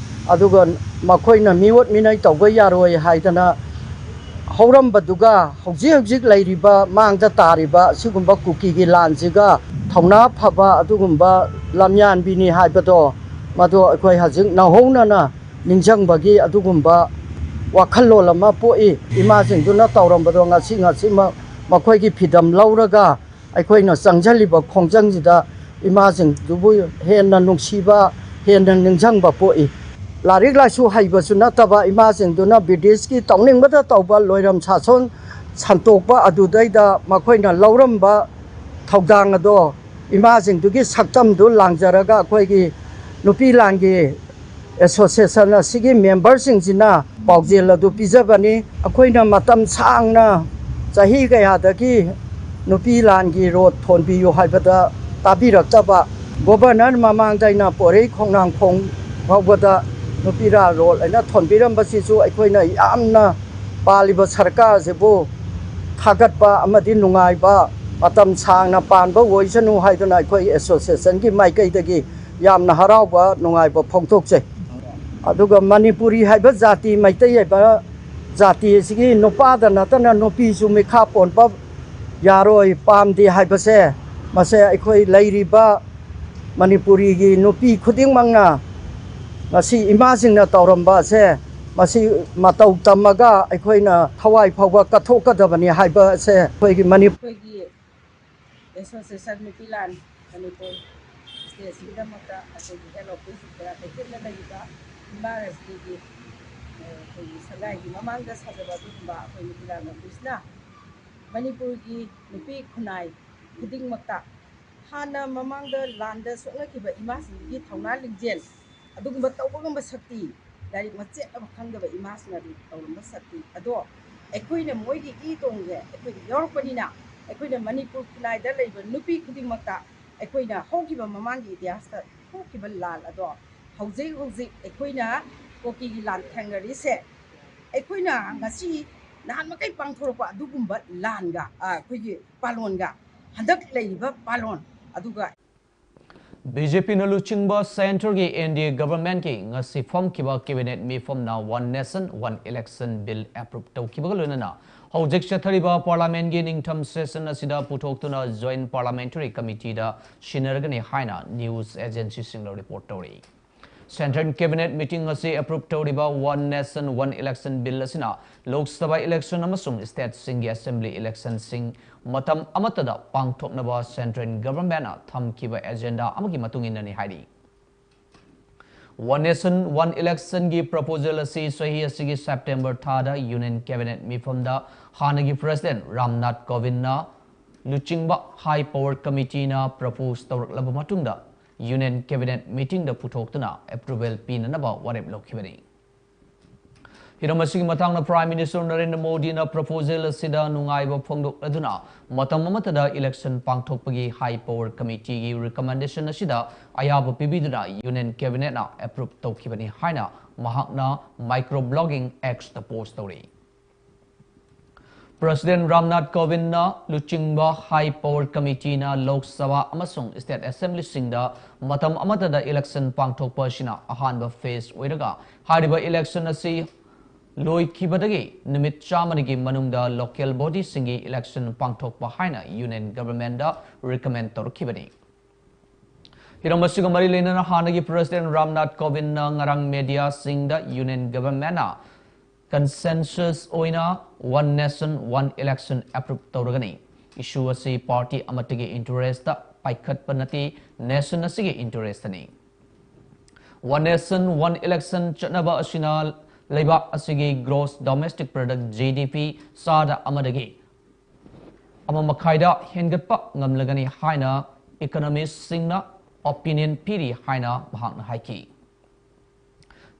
ꯑꯗꯨꯒ ꯃꯈꯣꯏꯅ ꯃꯤꯑꯣꯠ ꯃꯤꯅꯩ ꯇꯧꯕ ꯌꯥꯔꯣꯏ ꯍꯥꯏꯗꯅ ꯍꯧꯔꯝꯕꯗꯨꯒ ꯍꯧꯖꯤꯛ ꯍꯧꯖꯤꯛ ꯂꯩꯔꯤꯕ ꯃꯥꯡꯗ ꯇꯥꯔꯤꯕ ꯑꯁꯤꯒꯨꯝꯕ ꯀꯨꯀꯤꯒꯤ ꯂꯥꯟꯁꯤꯒ ꯊꯧꯅꯥ ꯐꯕ ꯑꯗꯨꯒꯨꯝꯕ ꯂꯝꯌꯥꯟꯕꯤꯅꯤ ꯍꯥꯏꯕꯗꯣ, ꯃꯗꯨ ꯑꯩꯈꯣꯏ ꯍꯧꯖꯤꯛ ꯅꯧꯍꯧꯅꯅ ꯅꯤꯡꯁꯤꯡꯕꯒꯤ ꯑꯗꯨꯒꯨꯝꯕ ꯋꯥꯈꯜꯂꯣꯟ ꯑꯃ ꯄꯣꯛꯏ꯫ ꯏꯃꯥꯁꯤꯡꯗꯨꯅ ꯇꯧꯔꯝꯕꯗꯣ ꯉꯁꯤ ꯉꯁꯤꯃꯛ ꯃꯈꯣꯏꯒꯤ ꯐꯤꯗꯝ ꯂꯧꯔꯒ ꯑꯩꯈꯣꯏꯅ ꯆꯪꯁꯤꯜꯂꯤꯕ ꯈꯣꯡꯖꯪꯁꯤꯗ ꯏꯃꯥꯁꯤꯡꯗꯨꯕꯨ ꯍꯦꯟꯅ ꯅꯨꯡꯁꯤꯕ, ꯍꯦꯟꯅ ꯅꯤꯡꯁꯤꯡꯕ ꯄꯣꯛꯏ꯫ ꯂꯥꯏꯔꯤꯛ ꯂꯥꯏꯁꯨ ꯍꯩꯕꯁꯨ ꯅꯠꯇꯕ ꯏꯃꯥꯁꯤꯡꯗꯨꯅ ꯕ꯭ꯔꯤꯇꯤꯁꯀꯤ ꯇꯧꯅꯤꯡꯕꯗ ꯇꯧꯕ ꯂꯣꯏꯔꯝ ꯁꯥꯁꯣꯟ ꯁꯟꯇꯣꯛꯄ ꯑꯗꯨꯗꯩꯗ ꯃꯈꯣꯏꯅ ꯂꯧꯔꯝꯕ ꯊꯧꯗꯥꯡ ꯑꯗꯣ ꯏꯃꯥꯁꯤꯡꯗꯨꯒꯤ ꯁꯛꯇꯝꯗꯨ ꯂꯥꯡꯖꯔꯒ ꯑꯩꯈꯣꯏꯒꯤ ꯅꯨꯄꯤ ꯂꯥꯟꯒꯤ ꯑꯦꯁꯣꯁꯤꯌꯦꯁꯟ ꯑꯁꯤꯒꯤ ꯃꯦꯝꯕꯔꯁꯤꯡꯁꯤꯅ ꯄꯥꯎꯖꯦꯜ ꯑꯗꯨ ꯄꯤꯖꯕꯅꯤ꯫ ꯑꯩꯈꯣꯏꯅ ꯃꯇꯝ ꯁꯥꯡꯅ ꯆꯍꯤ ꯀꯌꯥꯗꯒꯤ ꯅꯨꯄꯤ ꯂꯥꯟꯒꯤ ꯔꯣꯠ ꯊꯣꯟꯕꯤꯌꯨ ꯍꯥꯏꯕꯗ ꯇꯥꯕꯤꯔꯛꯇꯕ ꯒꯣꯕꯔꯅꯔ ꯃꯃꯥꯡꯗ ꯑꯩꯅ ꯄꯣꯏꯔꯩ ꯈꯣꯡꯅꯥꯡꯈꯣꯡ ꯐꯥꯎꯕꯗ ꯅꯨꯄꯤꯔꯥ ꯔꯣꯜ ꯑꯩꯅ ꯊꯣꯟꯕꯤꯔꯝꯕꯁꯤꯁꯨ ꯑꯩꯈꯣꯏꯅ ꯌꯥꯝꯅ ꯄꯥꯜꯂꯤꯕ ꯁꯔꯀꯥꯔꯁꯤꯕꯨ ꯊꯥꯒꯠꯄ ꯑꯃꯗꯤ ꯅꯨꯡꯉꯥꯏꯕ, ꯃꯇꯝ ꯁꯥꯡꯅ ꯄꯥꯟꯕ ꯑꯣꯏꯁꯅꯨ ꯍꯥꯏꯗꯨꯅ ꯑꯩꯈꯣꯏ ꯑꯦꯁꯣꯁꯤꯌꯦꯁꯟꯒꯤ ꯃꯥꯏꯀꯩꯗꯒꯤ ꯌꯥꯝꯅ ꯍꯔꯥꯎꯕ, ꯅꯨꯡꯉꯥꯏꯕ ꯐꯣꯡꯗꯣꯛꯆꯩ꯫ ꯑꯗꯨꯒ ꯃꯅꯤꯄꯨꯔꯤ ꯍꯥꯏꯕ ꯖꯥꯇꯤ, ꯃꯩꯇꯩ ꯍꯥꯏꯕ ꯖꯥꯇꯤ ꯑꯁꯤꯒꯤ ꯅꯨꯄꯥꯗ ꯅꯠꯇꯅ ꯅꯨꯄꯤꯁꯨ ꯃꯤꯈꯥ ꯄꯣꯟꯕ ꯌꯥꯔꯣꯏ, ꯄꯥꯝꯗꯦ ꯍꯥꯏꯕꯁꯦ, ꯃꯁꯦ ꯑꯩꯈꯣꯏ ꯂꯩꯔꯤꯕ ꯃꯅꯤꯄꯨꯔꯤꯒꯤ ꯅꯨꯄꯤ ꯈꯨꯗꯤꯡꯃꯛꯅ ꯉꯁꯤ ꯏꯃꯥꯁꯤꯡꯅ ꯇꯧꯔꯝꯕ ꯑꯁꯦ, ꯃꯁꯤ ꯃꯇꯧ ꯇꯝꯃꯒ ꯑꯩꯈꯣꯏꯅ ꯊꯋꯥꯏ ꯐꯥꯎꯕ ꯀꯠꯊꯣꯛꯀꯗꯕꯅꯤ ꯍꯥꯏꯕ ꯑꯁꯦ ꯑꯩꯈꯣꯏꯒꯤ ꯃꯅꯤ ꯑꯩꯈꯣꯏꯒꯤ ꯑꯦꯁꯣꯁꯤꯌꯦꯁꯟ ꯅꯨꯄꯤ ꯂꯥꯟ ꯃꯅꯤꯄꯨꯔ ꯁ꯭ꯇꯦꯠꯁꯤꯒꯤꯗꯃꯛꯇ ꯑꯩꯈꯣꯏꯒꯤ ꯍꯦꯗ ꯑꯣꯐꯤꯁ ꯀꯩꯊꯦꯜꯗ ꯂꯩꯔꯤꯕ ꯏꯃꯥ ꯔꯖꯅꯤꯒꯤ, ꯑꯩꯈꯣꯏꯒꯤ ꯁꯪꯒꯥꯏꯒꯤ ꯃꯃꯥꯡꯗ ꯁꯥꯖꯕ ꯑꯗꯨꯒꯨꯝꯕ ꯑꯩꯈꯣꯏ ꯅꯨꯄꯤ ꯂꯥꯟ ꯑꯣꯐꯤꯁꯅ ꯃꯅꯤꯄꯨꯔꯒꯤ ꯅꯨꯄꯤ ꯈꯨꯟꯅꯥꯏ ꯈꯨꯗꯤꯡꯃꯛꯇ ꯍꯥꯟꯅ ꯃꯃꯥꯡꯗ ꯂꯥꯟꯗ ꯁꯣꯛꯅꯈꯤꯕ ꯏꯃꯥꯁꯤꯡꯒꯤ ꯊꯧꯅꯥ ꯂꯤꯡꯖꯦꯜ, ꯑꯗꯨꯒꯨꯝꯕ ꯇꯧꯕ ꯉꯝꯕ ꯁꯛꯇꯤ, ꯂꯥꯏꯔꯤꯛ ꯃꯆꯦꯠ ꯑꯃ ꯈꯪꯗꯕ ꯏꯃꯥꯁꯤꯡ ꯑꯗꯨ ꯇꯧꯔꯝꯕ ꯁꯛꯇꯤ ꯑꯗꯣ ꯑꯩꯈꯣꯏꯅ ꯃꯣꯏꯒꯤ ꯏ ꯇꯣꯡꯁꯦ ꯑꯩꯈꯣꯏꯗ ꯌꯥꯎꯔꯛꯄꯅꯤꯅ, ꯑꯩꯈꯣꯏꯅ ꯃꯅꯤꯄꯨꯔ ꯈꯨꯟꯅꯥꯏꯗ ꯂꯩꯕ ꯅꯨꯄꯤ ꯈꯨꯗꯤꯡꯃꯛꯇ ꯑꯩꯈꯣꯏꯅ ꯍꯧꯈꯤꯕ ꯃꯃꯥꯡꯒꯤ ꯏꯇꯤꯍꯥꯁꯇ ꯊꯣꯛꯈꯤꯕ ꯂꯥꯟ ꯑꯗꯣ ꯍꯧꯖꯤꯛ ꯍꯧꯖꯤꯛ ꯑꯩꯈꯣꯏꯅ ꯀꯨꯀꯤꯒꯤ ꯂꯥꯟ ꯊꯦꯡꯅꯔꯤꯁꯦ, ꯑꯩꯈꯣꯏꯅ ꯉꯁꯤ ꯅꯍꯥꯟ ꯃꯈꯩ ꯄꯥꯡꯊꯣꯔꯛꯄ ꯑꯗꯨꯒꯨꯝꯕ ꯂꯥꯟꯒ, ꯑ, ꯑꯩꯈꯣꯏꯒꯤ ꯄꯥꯂꯣꯟꯒ, ꯍꯟꯗꯛ ꯂꯩꯔꯤꯕ ꯄꯥꯂꯣꯟ ꯑꯗꯨꯒ ꯕꯤ ꯖꯦ ꯄꯤꯅ ꯂꯨꯆꯤꯡꯕ ꯁꯦꯟꯇꯔꯒꯤ ꯑꯦꯟ ꯗꯤ ꯑꯦ ꯒꯚꯔꯟꯃꯦꯟꯠꯀꯤ ꯉꯁꯤ ꯐꯝꯈꯤꯕ ꯀꯦꯕꯤꯅꯦꯠ ꯃꯤꯐꯝꯅ One Nation One Election Bill approve ꯇꯧꯈꯤꯕꯒ ꯂꯣꯏꯅꯅ ꯍꯧꯖꯤꯛ ꯆꯠꯊꯔꯤꯕ ꯄꯥꯔꯂꯤꯌꯥꯃꯦꯟꯠꯀꯤ ꯅꯤꯡꯊꯝ ꯁꯦꯁꯟ ꯑꯁꯤꯗ ꯄꯨꯊꯣꯛꯇꯨꯅ Joint Parliamentary Committeeꯗ ꯁꯤꯟꯅꯔꯒꯅꯤ ꯍꯥꯏꯅ ꯅ꯭ꯌꯨꯁ ꯑꯦꯖꯦꯟꯁꯤꯁꯤꯡꯅ ꯔꯤꯄꯣꯔꯠ ꯇꯧꯔꯤ꯫ ꯁꯦꯟꯇ꯭ꯔꯦꯜ ꯀꯦꯕꯤꯅꯦꯠ ꯃꯤꯇꯤꯡ ꯑꯁꯤ ꯑꯦꯄ꯭ꯔꯨꯞ ꯇꯧꯔꯤꯕ One Nation One Election Bill ꯑꯁꯤꯅ ꯂꯣꯛ ꯁꯚꯥ ꯏꯂꯦꯛꯁꯟ ꯑꯃꯁꯨꯡ ꯁ꯭ꯇꯦꯠꯁꯤꯡꯒꯤ ꯑꯦꯁꯦꯝꯕ꯭ꯂꯤ ꯏꯂꯦꯛꯁꯟꯁꯤꯡ ꯃꯇꯝ ꯑꯃꯠꯇꯗ ꯄꯥꯡꯊꯣꯛꯅꯕ ꯁꯦꯟꯇ꯭ꯔꯦꯜ ꯒꯚꯔꯟꯃꯦꯟꯠꯅ ꯊꯝꯈꯤꯕ ꯑꯦꯖꯦꯟꯗꯥ ꯑꯃꯒꯤ ꯃꯇꯨꯡ ꯏꯟꯅꯅꯤ ꯍꯥꯏꯔꯤ꯫ One Nation One Election ꯒꯤ ꯄ꯭ꯔꯄꯣꯖꯦꯜ ꯑꯁꯤ ꯆꯍꯤ ꯑꯁꯤꯒꯤ ꯁꯦꯞꯇꯦꯝꯕꯔ ꯊꯥꯗ ꯌꯨꯅꯤꯌꯟ ꯀꯦꯕꯤꯅꯦꯠ ꯃꯤꯐꯝꯗ ꯍꯥꯟꯅꯒꯤ ꯄ꯭ꯔꯦꯁꯤꯗꯦꯟꯠ ꯔꯥꯝꯅꯥꯊ ꯀꯣꯕꯤꯟꯗꯅ ꯂꯨꯆꯤꯡꯕ ꯍꯥꯏ ꯄꯋꯔ ꯀꯃꯤꯇꯤꯅ ꯄ꯭ꯔꯄꯣꯖ ꯇꯧꯔꯛꯂꯕ ꯃꯇꯨꯡꯗ ꯌꯨꯅꯤꯌꯟ ꯀꯦꯕꯤꯅꯦꯠ ꯃꯤꯇꯤꯡꯗ ꯄꯨꯊꯣꯛꯇꯨꯅ ꯑꯦꯄ꯭ꯔꯨꯚꯦꯜ ꯄꯤꯅꯅꯕ ꯋꯥꯔꯦꯞ ꯂꯧꯈꯤꯕꯅꯤ꯫ ꯍꯤꯔꯝ ꯑꯁꯤꯒꯤ ꯃꯇꯥꯡꯗ Prime Minister ꯅꯔꯦꯟꯗ꯭ꯔ ꯃꯣꯗꯤꯅ proposal ꯑꯁꯤꯗ ꯅꯨꯡꯉꯥꯏꯕ ꯐꯣꯡꯗꯣꯛꯂꯗꯨꯅ, ꯃꯇꯝ ꯑꯃꯠꯇꯗ election ꯄꯥꯡꯊꯣꯛꯄꯒꯤ high power committeeꯒꯤ recommendation ꯑꯁꯤꯗ ꯑꯌꯥꯕ ꯄꯤꯕꯤꯗꯨꯅ Union Cabinetꯅ approve ꯇꯧꯈꯤꯕꯅꯤ ꯍꯥꯏꯅ ꯃꯍꯥꯛꯅ microblogging Xꯇ post ꯇꯧꯔꯤ꯫ President ꯔꯥꯝꯅꯥꯊ ꯀꯣꯕꯤꯟꯗꯅ ꯂꯨꯆꯤꯡꯕ high power committeeꯅ ꯂꯣꯛ ꯁꯚꯥ ꯑꯃꯁꯨꯡ state assemblyꯁꯤꯡꯗ ꯃꯇꯝ ꯑꯃꯠꯇꯗ election ꯄꯥꯡꯊꯣꯛꯄ ꯑꯁꯤꯅ ꯑꯍꯥꯟꯕ phase ꯑꯣꯏꯔꯒ, ꯍꯥꯏꯔꯤꯕ election ꯑꯁꯤ ꯂꯣꯏꯈꯤꯕꯗꯒꯤ ꯅꯨꯃꯤꯠ ꯆꯥꯝꯃꯅꯤꯒꯤ ꯃꯅꯨꯡꯗ local bodyꯁꯤꯡꯒꯤ election ꯄꯥꯡꯊꯣꯛꯄ ꯍꯥꯏꯅ Union Governmentꯗ recommend ꯇꯧꯔꯛꯈꯤꯕꯅꯤ꯫ ꯍꯤꯔꯝ ꯑꯁꯤꯒ ꯃꯔꯤ ꯂꯩꯅꯅ ꯍꯥꯟꯅꯒꯤ President ꯔꯥꯝꯅꯥꯊ ꯀꯣꯕꯤꯟꯗꯅ ꯉꯔꯥꯡ mediaꯁꯤꯡꯗ Union Governmentꯅ consensus ꯑꯣꯏꯅ One Nation, One Election approve ꯇꯧꯔꯒꯅꯤ꯫ Issue ꯑꯁꯤ party ꯑꯃꯠꯇꯒꯤ interestꯇ ꯄꯥꯏꯈꯠꯄ ꯅꯠꯇꯦ, nation ꯑꯁꯤꯒꯤ interestꯇꯅꯤ꯫ One Nation, One Election ꯆꯠꯅꯕ ꯑꯁꯤꯅ ꯂꯩꯕꯥꯛ ꯑꯁꯤꯒꯤ gross domestic product, G D P, ꯆꯥꯗ ꯑꯃꯗꯒꯤ ꯑꯃ ꯃꯈꯥꯏꯗ ꯍꯦꯟꯒꯠꯄ ꯉꯝꯂꯒꯅꯤ ꯍꯥꯏꯅ economistꯁꯤꯡꯅ opinion ꯄꯤꯔꯤ ꯍꯥꯏꯅ ꯃꯍꯥꯛꯅ ꯍꯥꯏꯈꯤ꯫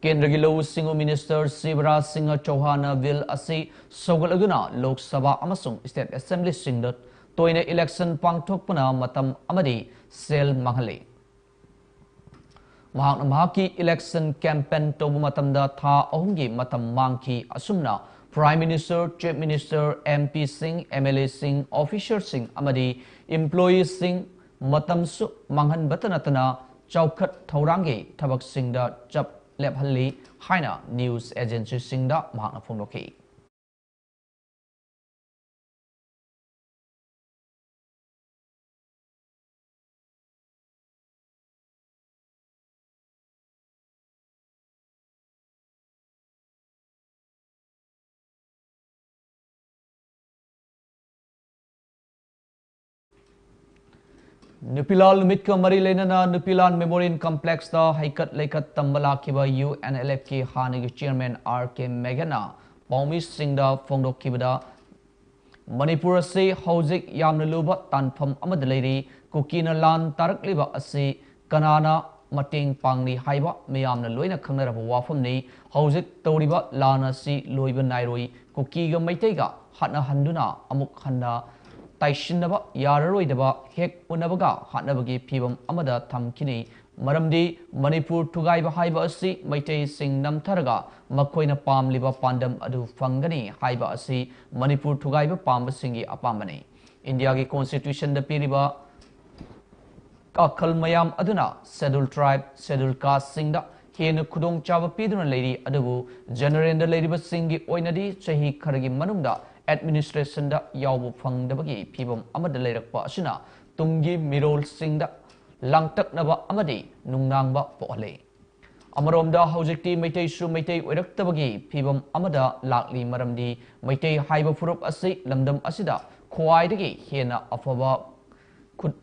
ꯀꯦꯟꯗ꯭ꯔꯒꯤ ꯂꯧꯎ ꯁꯤꯡꯎ Minister ꯁꯤꯕꯔꯥꯖ ꯁꯤꯡꯍ ꯆꯧꯍꯥꯟꯅ bill ꯑꯁꯤ ꯁꯧꯒꯠꯂꯗꯨꯅ ꯂꯣꯛ ꯁꯚꯥ ꯑꯃꯁꯨꯡ state assemblyꯁꯤꯡꯗ ꯇꯣꯏꯅ election ꯄꯥꯡꯊꯣꯛꯄꯅ ꯃꯇꯝ ꯑꯃꯗꯤ ꯁꯦꯜ ꯃꯥꯡꯍꯜꯂꯤ꯫ ꯃꯍꯥꯛꯅ ꯃꯍꯥꯛꯀꯤ election campaign ꯇꯧꯕ ꯃꯇꯝꯗ ꯊꯥ ꯑꯍꯨꯝꯒꯤ ꯃꯇꯝ ꯃꯥꯡꯈꯤ꯫ ꯑꯁꯨꯝꯅ Prime Minister, Chief Minister, MPꯁꯤꯡ, MLAꯁꯤꯡ, officerꯁꯤꯡ ꯑꯃꯗꯤ employeeꯁꯤꯡ ꯃꯇꯝꯁꯨ ꯃꯥꯡꯍꯟꯕꯇ ꯅꯠꯇꯅ ꯆꯥꯎꯈꯠ ꯊꯧꯔꯥꯡꯒꯤ ꯊꯕꯛꯁꯤꯡꯗ ꯆꯞ ꯂꯦꯞꯍꯜꯂꯤ ꯍꯥꯏꯅ news agencyꯁꯤꯡꯗ ꯃꯍꯥꯛꯅ ꯐꯣꯡꯗꯣꯛꯈꯤ꯫ ꯅꯨꯄꯤꯂꯥꯜ ꯅꯨꯃꯤꯠꯀ ꯃꯔꯤ ꯂꯩꯅꯅ ꯅꯨꯄꯤꯂꯥꯜ Memorial Complexꯇ ꯍꯩꯀꯠ ꯂꯩꯀꯠ ꯇꯝꯕ ꯂꯥꯛꯈꯤꯕ UNLFꯀꯤ ꯍꯥꯟꯅꯒꯤ chairman R K Meghanꯅ ꯄꯥꯎꯃꯤꯁꯤꯡꯗ ꯐꯣꯡꯗꯣꯛꯈꯤꯕꯗ, ꯃꯅꯤꯄꯨꯔ ꯑꯁꯤ ꯍꯧꯖꯤꯛ ꯌꯥꯝꯅ ꯂꯨꯕ ꯇꯥꯟꯐꯝ ꯑꯃꯗ ꯂꯩꯔꯤ꯫ ꯀꯨꯀꯤꯅ ꯂꯥꯟ ꯇꯥꯔꯛꯂꯤꯕ ꯑꯁꯤ ꯀꯅꯥꯅ ꯃꯇꯦꯡ ꯄꯥꯡꯂꯤ ꯍꯥꯏꯕ ꯃꯤꯌꯥꯝꯅ ꯂꯣꯏꯅ ꯈꯪꯅꯔꯕ ꯋꯥꯐꯝꯅꯤ꯫ ꯍꯧꯖꯤꯛ ꯇꯧꯔꯤꯕ ꯂꯥꯟ ꯑꯁꯤ ꯂꯣꯏꯕ ꯅꯥꯏꯔꯣꯏ꯫ ꯀꯨꯀꯤꯒ ꯃꯩꯇꯩꯒ ꯍꯥꯠꯅꯍꯟꯗꯨꯅ ꯑꯃꯨꯛ ꯍꯟꯅ ꯇꯥꯏꯁꯤꯟꯅꯕ ꯌꯥꯔꯔꯣꯏꯗꯕ, ꯍꯦꯛ ꯎꯅꯕꯒ ꯍꯥꯠꯅꯕꯒꯤ ꯐꯤꯚꯝ ꯑꯃꯗ ꯊꯝꯈꯤꯅꯤ꯫ ꯃꯔꯝꯗꯤ ꯃꯅꯤꯄꯨꯔ ꯊꯨꯒꯥꯏꯕ ꯍꯥꯏꯕ ꯑꯁꯤ ꯃꯩꯇꯩꯁꯤꯡ ꯅꯝꯊꯔꯒ ꯃꯈꯣꯏꯅ ꯄꯥꯝꯂꯤꯕ ꯄꯥꯟꯗꯝ ꯑꯗꯨ ꯐꯪꯒꯅꯤ ꯍꯥꯏꯕ ꯑꯁꯤ ꯃꯅꯤꯄꯨꯔ ꯊꯨꯒꯥꯏꯕ ꯄꯥꯝꯕꯁꯤꯡꯒꯤ ꯑꯄꯥꯝꯕꯅꯤ꯫ ꯏꯟꯗꯤꯌꯥꯒꯤ ꯀꯣꯟꯁꯇꯤꯇ꯭ꯌꯨꯁꯟꯗ ꯄꯤꯔꯤꯕ ꯀꯥꯈꯜ ꯃꯌꯥꯝ ꯑꯗꯨꯅ ꯁꯦꯗꯨꯜ ꯇ꯭ꯔꯥꯏꯕ, ꯁꯦꯗꯨꯜ ꯀꯥꯁꯁꯤꯡꯗ ꯍꯦꯟꯅ ꯈꯨꯗꯣꯡꯆꯥꯕ ꯄꯤꯗꯨꯅ ꯂꯩꯔꯤ꯫ ꯑꯗꯨꯕꯨ ꯖꯦꯅꯔꯦꯜꯗ ꯂꯩꯔꯤꯕꯁꯤꯡꯒꯤ ꯑꯣꯏꯅꯗꯤ ꯆꯍꯤ ꯈꯔꯒꯤ ꯃꯅꯨꯡꯗ ꯑꯦꯗꯃꯤꯅꯤꯁꯇ꯭ꯔꯦꯁꯟꯗ ꯌꯥꯎꯕ ꯐꯪꯗꯕꯒꯤ ꯐꯤꯚꯝ ꯑꯃꯗ ꯂꯩꯔꯛꯄ ꯑꯁꯤꯅ ꯇꯨꯡꯒꯤ ꯃꯤꯔꯣꯜꯁꯤꯡꯗ ꯂꯥꯡꯇꯛꯅꯕ ꯑꯃꯗꯤ ꯅꯨꯡꯅꯥꯡꯕ ꯄꯣꯛꯍꯜꯂꯦ꯫ ꯑꯃꯔꯣꯝꯗ ꯍꯧꯖꯤꯛꯇꯤ ꯃꯩꯇꯩꯁꯨ ꯃꯩꯇꯩ ꯑꯣꯏꯔꯛꯇꯕꯒꯤ ꯐꯤꯚꯝ ꯑꯃꯗ ꯂꯥꯛꯂꯤ꯫ ꯃꯔꯝꯗꯤ ꯃꯩꯇꯩ ꯍꯥꯏꯕ ꯐꯨꯔꯨꯞ ꯑꯁꯤ ꯂꯝꯗꯝ ꯑꯁꯤꯗ ꯈ꯭ꯋꯥꯏꯗꯒꯤ ꯍꯦꯟꯅ ꯑꯐꯕ ꯈꯨꯠ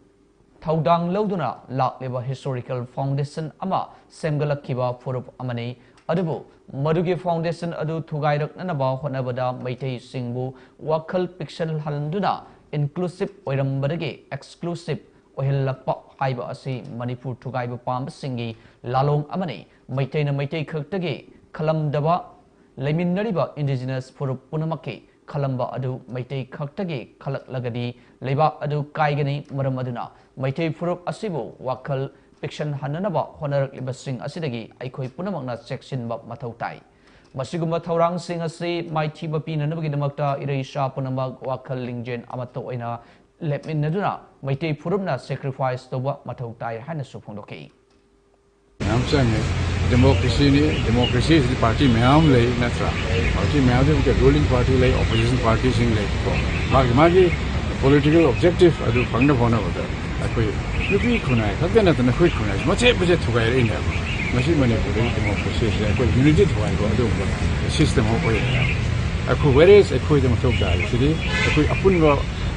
ꯊꯧꯗꯥꯡ ꯂꯧꯗꯨꯅ ꯂꯥꯛꯂꯤꯕ ꯍꯤꯁꯇꯣꯔꯤꯀꯦꯜ ꯐꯥꯎꯟꯗꯦꯁꯟ ꯑꯃ ꯁꯦꯝꯒꯠꯂꯛꯈꯤꯕ ꯐꯨꯔꯨꯞ ꯑꯃꯅꯤ꯫ ꯑꯗꯨꯕꯨ ꯃꯗꯨꯒꯤ ꯐꯥꯎꯟꯗꯦꯁꯟ ꯑꯗꯨ ꯊꯨꯒꯥꯏꯔꯛꯅꯅꯕ ꯍꯣꯠꯅꯕꯗ ꯃꯩꯇꯩꯁꯤꯡꯕꯨ ꯋꯥꯈꯜ ꯄꯤꯛꯁꯜꯍꯟꯗꯨꯅ ꯏꯟꯀ꯭ꯂꯨꯁꯤꯞ ꯑꯣꯏꯔꯝꯕꯗꯒꯤ ꯑꯦꯛꯁꯀ꯭ꯂꯨꯁꯤꯞ ꯑꯣꯏꯍꯜꯂꯛꯄ ꯍꯥꯏꯕ ꯑꯁꯤ ꯃꯅꯤꯄꯨꯔ ꯊꯨꯒꯥꯏꯕ ꯄꯥꯝꯕꯁꯤꯡꯒꯤ ꯂꯥꯂꯣꯡ ꯑꯃꯅꯤ꯫ ꯃꯩꯇꯩꯅ ꯃꯩꯇꯩ ꯈꯛꯇꯒꯤ ꯈꯜꯂꯝꯗꯕ, ꯂꯩꯃꯤꯟꯅꯔꯤꯕ ꯏꯟꯗꯤꯖꯤꯅꯁ ꯐꯨꯔꯨꯞ ꯄꯨꯝꯅꯃꯛꯀꯤ ꯈꯜꯂꯝꯕ ꯑꯗꯨ ꯃꯩꯇꯩ ꯈꯛꯇꯒꯤ ꯈꯜꯂꯛꯂꯒꯗꯤ ꯂꯩꯕꯥꯛ ꯑꯗꯨ ꯀꯥꯏꯒꯅꯤ꯫ ꯃꯔꯝ ꯑꯗꯨꯅ ꯃꯩꯇꯩ ꯐꯨꯔꯨꯞ ꯑꯁꯤꯕꯨ ꯋꯥꯈꯜ ꯄꯤꯛꯁꯟꯍꯟꯅꯅꯕ ꯍꯣꯠꯅꯔꯛꯂꯤꯕꯁꯤꯡ ꯑꯁꯤꯗꯒꯤ ꯑꯩꯈꯣꯏ ꯄꯨꯝꯅꯃꯛꯅ ꯆꯦꯛꯁꯤꯟꯕ ꯃꯊꯧ ꯇꯥꯏ꯫ ꯃꯁꯤꯒꯨꯝꯕ ꯊꯧꯔꯥꯡꯁꯤꯡ ꯑꯁꯤ ꯃꯥꯏꯊꯤꯕ ꯄꯤꯅꯅꯕꯒꯤꯗꯃꯛꯇ ꯏꯔꯩꯆꯥ ꯄꯨꯝꯅꯃꯛ ꯋꯥꯈꯜ ꯂꯤꯡꯖꯦꯜ ꯑꯃꯠꯇ ꯑꯣꯏꯅ ꯂꯦꯞꯃꯤꯟꯅꯗꯨꯅ ꯃꯩꯇꯩ ꯐꯨꯔꯨꯞꯅ ꯁꯦꯀ꯭ꯔꯤꯐꯥꯏꯁ ꯇꯧꯕ ꯃꯊꯧ ꯇꯥꯏ ꯍꯥꯏꯅꯁꯨ ꯐꯣꯡꯗꯣꯛꯈꯤ꯫ ꯃꯌꯥꯝ ꯆꯪꯉꯦ꯫ ꯗꯦꯃꯣꯀ꯭ꯔꯦꯁꯤꯅꯤ, ꯗꯦꯃꯣꯀ꯭ꯔꯦꯁꯤꯁꯤꯗꯤ ꯄꯥꯔꯇꯤ ꯃꯌꯥꯝ ꯑꯃ ꯂꯩ, ꯅꯠꯇ꯭ꯔꯥ? ꯄꯥꯔꯇꯤ ꯃꯌꯥꯝꯗꯨꯒꯤ ꯔꯨꯂꯤꯡ ꯄꯥꯔꯇꯤ ꯂꯩ, ꯑꯣꯄꯣꯖꯤꯁꯟ ꯄꯥꯔꯇꯤꯁꯤꯡ ꯂꯩ꯫ ꯀꯣ, ꯃꯥꯒꯤ ꯃꯥꯒꯤ ꯄꯣꯂꯤꯇꯤꯀꯦꯜ ꯑꯣꯕꯖꯦꯛꯇꯤꯚ ꯑꯗꯨ ꯐꯪꯅꯕ ꯍꯣꯠꯅꯕꯗ ꯑꯩꯈꯣꯏ ꯅꯨꯄꯤ ꯈꯨꯟꯅꯥꯏ ꯈꯛꯇ ꯅꯠꯇꯅ ꯑꯩꯈꯣꯏ ꯈꯨꯟꯅꯥꯏꯁꯤ ꯃꯆꯦꯠ ꯃꯆꯦꯠ ꯊꯨꯒꯥꯏꯔꯛꯏꯅꯦꯕ꯫ ꯃꯁꯤ ꯃꯅꯤꯄꯨꯔꯗꯒꯤ ꯗꯦꯃꯣꯀ꯭ꯔꯦꯁꯤꯁꯦ ꯑꯩꯈꯣꯏ ꯌꯨꯅꯤꯇꯤ ꯊꯨꯒꯥꯏꯕ ꯑꯗꯨꯒꯨꯝꯕ ꯁꯤꯁꯇꯦꯝ ꯑꯃ ꯑꯣꯏꯔꯦ꯫ ꯑꯩꯈꯣꯏ, ꯋꯦꯔꯦꯁ ꯑꯩꯈꯣꯏꯗ ꯃꯊꯧ ꯇꯥꯔꯤꯁꯤꯗꯤ ꯑꯩꯈꯣꯏ ꯑꯄꯨꯟꯕ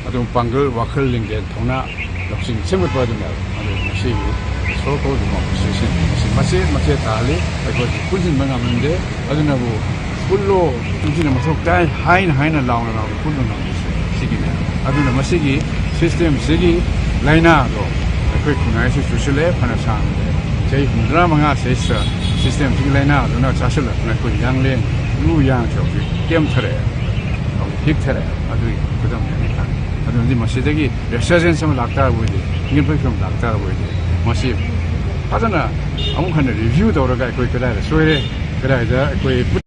ꯑꯗꯨꯝ ꯄꯥꯡꯒꯜ, ꯋꯥꯈꯜ, ꯂꯤꯡꯖꯦꯜ, ꯊꯧꯅꯥ, ꯂꯧꯁꯤꯡ ꯁꯦꯝꯒꯠꯄ ꯑꯗꯨꯅꯦꯕ꯫ ꯑꯗꯨ ꯉꯁꯤꯒꯤ ꯁꯣ ꯀꯣꯜ ꯗꯦꯃꯣꯀ꯭ꯔꯦꯁꯤꯁꯦ ꯃꯁꯤ ꯃꯆꯦꯠ ꯃꯆꯦꯠ ꯇꯥꯍꯜꯂꯤ, ꯑꯩꯈꯣꯏ ꯄꯨꯟꯁꯤꯟꯕ ꯉꯝꯍꯟꯗꯦ꯫ ꯑꯗꯨꯅꯕꯨ ꯄꯨꯜꯂꯣ, ꯄꯨꯟꯁꯤꯟꯕ ꯃꯊꯧ ꯇꯥꯏ ꯍꯥꯏꯅ ꯍꯥꯏꯅ ꯂꯥꯎꯅ ꯂꯥꯎꯅ ꯄꯨꯟꯕ ꯉꯝꯕꯁꯦ ꯁꯤꯒꯤꯅꯦ꯫ ꯑꯗꯨꯅ ꯃꯁꯤꯒꯤ ꯁꯤꯁꯇꯦꯝꯁꯤꯒꯤ ꯂꯥꯏꯅꯥꯗꯣ ꯑꯩꯈꯣꯏ ꯈꯨꯟꯅꯥꯏꯁꯨ ꯆꯨꯁꯤꯜꯂꯦ ꯐꯅ ꯁꯥꯡꯅ ꯂꯩꯔꯦ꯫ ꯆꯍꯤ ꯍꯨꯝꯗ꯭ꯔꯥ ꯃꯉꯥ ꯁꯤꯗꯩꯁꯤꯗ ꯁꯤꯁꯇꯦꯝꯁꯤꯒꯤ ꯂꯥꯏꯅꯥꯗꯨꯅ ꯆꯥꯁꯤꯜꯂꯛꯇꯅ ꯑꯩꯈꯣꯏ ꯌꯥꯡꯂꯦꯟ, ꯂꯨ ꯌꯥꯡꯁꯦ ꯍꯧꯖꯤꯛ ꯇꯦꯝꯊꯔꯛꯑꯦ, ꯍꯧꯖꯤꯛ ꯍꯤꯛꯊꯔꯛꯑꯦ꯫ ꯑꯗꯨꯒꯤ ꯈꯨꯗꯝꯅꯦ ꯍꯥꯏꯇꯥꯔꯦ꯫ ꯑꯗꯨꯅꯗꯤ ꯃꯁꯤꯗꯒꯤ ꯔꯤꯁꯔꯖꯦꯟꯁ ꯑꯃ ꯂꯥꯛꯇꯥꯔꯕ ꯑꯣꯏꯗꯤ, ꯍꯤꯡꯒꯠꯄꯒꯤ ꯐꯤꯕꯝ ꯂꯥꯛꯇꯥꯔꯕ ꯑꯣꯏꯗꯤ, ꯃꯁꯤ ꯐꯖꯅ ꯑꯃꯨꯛ ꯍꯟꯅ ꯔꯤꯚ꯭ꯌꯨ ꯇꯧꯔꯒ ꯑꯩꯈꯣꯏ ꯀꯗꯥꯏꯗ ꯁꯣꯏꯔꯦ, ꯀꯗꯥꯏꯗ ꯑꯩꯈꯣꯏ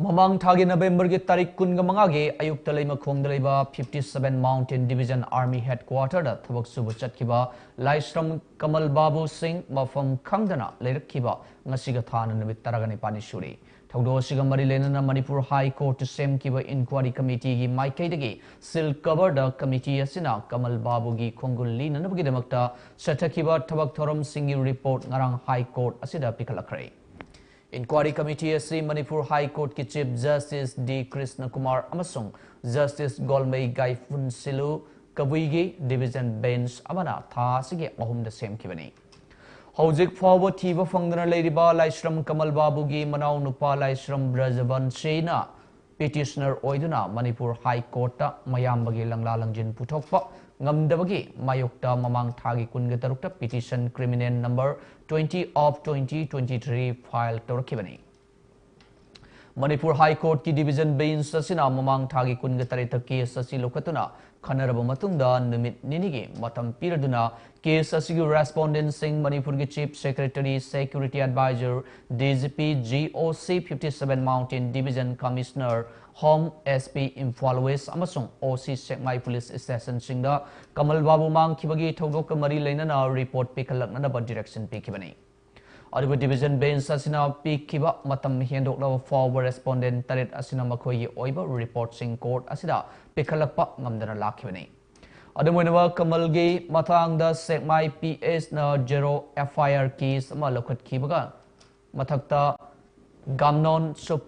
ꯃꯃꯥꯡ ꯊꯥꯒꯤ ꯅꯕꯦꯝꯕꯔꯒꯤ ꯇꯥꯔꯤꯛ ꯀꯨꯟꯒ ꯃꯉꯥꯒꯤ ꯑꯌꯨꯛꯇ ꯂꯩꯃꯈꯣꯡꯗ ꯂꯩꯕ fifty seven Mountain Division Army Headquarterꯗ ꯊꯕꯛ ꯁꯨꯕ ꯆꯠꯈꯤꯕ ꯂꯥꯏꯁ꯭ꯔꯝ ꯀꯃꯜ ꯕꯥꯕꯨ ꯁꯤꯡ ꯃꯐꯝ ꯈꯪꯗꯅ ꯂꯩꯔꯛꯈꯤꯕ ꯉꯁꯤꯒ ꯊꯥꯅ ꯅꯨꯃꯤꯠ ꯇꯔꯥꯒ ꯅꯤꯄꯥꯜꯅꯤ ꯁꯨꯔꯦ꯫ ꯊꯧꯗꯣꯛ ꯑꯁꯤꯒ ꯃꯔꯤ ꯂꯩꯅꯅ ꯃꯅꯤꯄꯨꯔ ꯍꯥꯏ ꯀꯣꯔꯠꯇ ꯁꯦꯝꯈꯤꯕ ꯏꯟꯀ꯭ꯋꯥꯔꯤ ꯀꯃꯤꯇꯤꯒꯤ ꯃꯥꯏꯀꯩꯗꯒꯤ ꯁꯤꯜ ꯀꯕꯔꯗ ꯀꯃꯤꯇꯤ ꯑꯁꯤꯅ ꯀꯃꯜ ꯕꯥꯕꯨꯒꯤ ꯈꯣꯡꯒꯨꯜ ꯂꯤꯅꯅꯕꯒꯤꯗꯃꯛꯇ ꯆꯠꯊꯈꯤꯕ ꯊꯕꯛ ꯊꯧꯔꯝꯁꯤꯡꯒꯤ ꯔꯤꯄꯣꯔꯠ ꯉꯔꯥꯡ ꯍꯥꯏ ꯀꯣꯔꯠ ꯑꯁꯤꯗ ꯄꯤꯈꯠꯂꯛꯈ꯭ꯔꯦ꯫ ꯏꯟꯀ꯭ꯋꯥꯔꯤ ꯀꯃꯤꯇꯤ ꯑꯁꯤ ꯃꯅꯤꯄꯨꯔ ꯍꯥꯏ ꯀꯣꯔꯠꯀꯤ ꯆꯤꯐ ꯖꯁꯇꯤꯁ ꯗꯤ ꯀ꯭ꯔꯤꯁꯅ ꯀꯨꯃꯥꯔ ꯑꯃꯁꯨꯡ ꯖꯁꯇꯤꯁ ꯒꯣꯜꯃꯩ ꯒꯥꯏꯐꯨꯟꯁꯤꯂꯨ ꯀꯕꯨꯏꯒꯤ ꯗꯤꯚꯤꯖꯟ ꯕꯦꯟꯆ ꯑꯃꯅ ꯊꯥ ꯑꯁꯤꯒꯤ ꯑꯍꯨꯝꯗ ꯁꯦꯝꯈꯤꯕꯅꯤ꯫ ꯍꯧꯖꯤꯛ ꯐꯥꯎꯕ ꯊꯤꯕ ꯐꯪꯗꯅ ꯂꯩꯔꯤꯕ ꯂꯥꯏꯁ꯭ꯔꯝ ꯀꯃꯜ ꯕꯥꯕꯨꯒꯤ ꯃꯅꯥꯎꯅꯨꯄꯥ ꯂꯥꯏꯁ꯭ꯔꯝ ꯕ꯭ꯔꯖꯕꯟꯁꯤꯅ ꯄꯤꯇꯤꯁꯅꯔ ꯑꯣꯏꯗꯨꯅ ꯃꯅꯤꯄꯨꯔ ꯍꯥꯏ ꯀꯣꯔꯠꯇ ꯃꯌꯥꯝꯕꯒꯤ ꯂꯪꯂꯥ ꯂꯪꯖꯤꯟ ꯄꯨꯊꯣꯛꯄ ꯉꯝꯗꯕꯒꯤ ꯃꯥꯌꯣꯛꯇ ꯃꯃꯥꯡ ꯊꯥꯒꯤ ꯀꯨꯟꯒ ꯇꯔꯨꯛꯇ petition criminal number twenty of twenty twenty three file ꯇꯧꯔꯛꯈꯤꯕꯅꯤ꯫ ꯃꯅꯤꯄꯨꯔ ꯍꯥꯏ ꯀꯣꯔꯠꯀꯤ ꯗꯤꯚꯤꯖꯟ ꯕꯦꯟꯆ ꯑꯁꯤꯅ ꯃꯃꯥꯡ ꯊꯥꯒꯤ ꯀꯨꯟꯒ ꯇꯔꯦꯠꯇ ꯀꯦꯁ ꯑꯁꯤ ꯂꯧꯈꯠꯇꯨꯅ ꯈꯟꯅꯔꯕ ꯃꯇꯨꯡꯗ ꯅꯨꯃꯤꯠ ꯅꯤꯅꯤꯒꯤ ꯃꯇꯝ ꯄꯤꯔꯗꯨꯅ ꯀꯦꯁ ꯑꯁꯤꯒꯤ ꯔꯦꯁꯄꯣꯟꯗꯦꯟꯠꯁꯤꯡ ꯃꯅꯤꯄꯨꯔꯒꯤ chief secretary, security adviser, D G P, G O C fifty seven Mountain Division Commissioner, home S P Imphal west ꯑꯃꯁꯨꯡ ꯑꯣ ꯁꯤ ꯁꯦꯛꯃꯥꯏ ꯄꯨꯂꯤꯁ ꯁ꯭ꯇꯦꯁꯟꯁꯤꯡꯗ ꯀꯃꯜ ꯕꯥꯕꯨ ꯃꯥꯡꯈꯤꯕꯒꯤ ꯊꯧꯗꯣꯛꯀ ꯃꯔꯤ ꯂꯩꯅꯅ ꯔꯤꯄꯣꯔꯠ ꯄꯤꯈꯠꯂꯛꯅꯅꯕ ꯗꯤꯔꯦꯛꯁꯟ ꯄꯤꯈꯤꯕꯅꯤ꯫ ꯑꯗꯨꯕꯨ ꯗꯤꯚꯤꯖꯟ ꯕꯦꯟꯆ ꯑꯁꯤꯅ ꯄꯤꯈꯤꯕ ꯃꯇꯝ ꯍꯦꯟꯗꯣꯛꯂꯕ ꯐꯥꯎꯕ ꯔꯦꯁꯄꯣꯟꯗꯦꯟꯠ ꯇꯔꯦꯠ ꯑꯁꯤꯅ ꯃꯈꯣꯏꯒꯤ ꯑꯣꯏꯕ ꯔꯤꯄꯣꯔꯠꯁꯤꯡ ꯀꯣꯔꯠ ꯑꯁꯤꯗ ꯄꯤꯈꯠꯂꯛꯄ ꯉꯝꯗꯅ ꯂꯥꯛꯈꯤꯕꯅꯤ꯫ ꯑꯗꯨꯝ ꯑꯣꯏꯅꯃꯛ ꯀꯃꯜꯒꯤ ꯃꯇꯥꯡꯗ ꯁꯦꯛꯃꯥꯏ ꯄꯤ ꯑꯦꯁꯅ zero F I R case ꯑꯃ ꯂꯧꯈꯠꯈꯤꯕꯒ ꯃꯊꯛꯇ ꯒꯥꯝꯅꯣꯟ ꯁꯨꯞ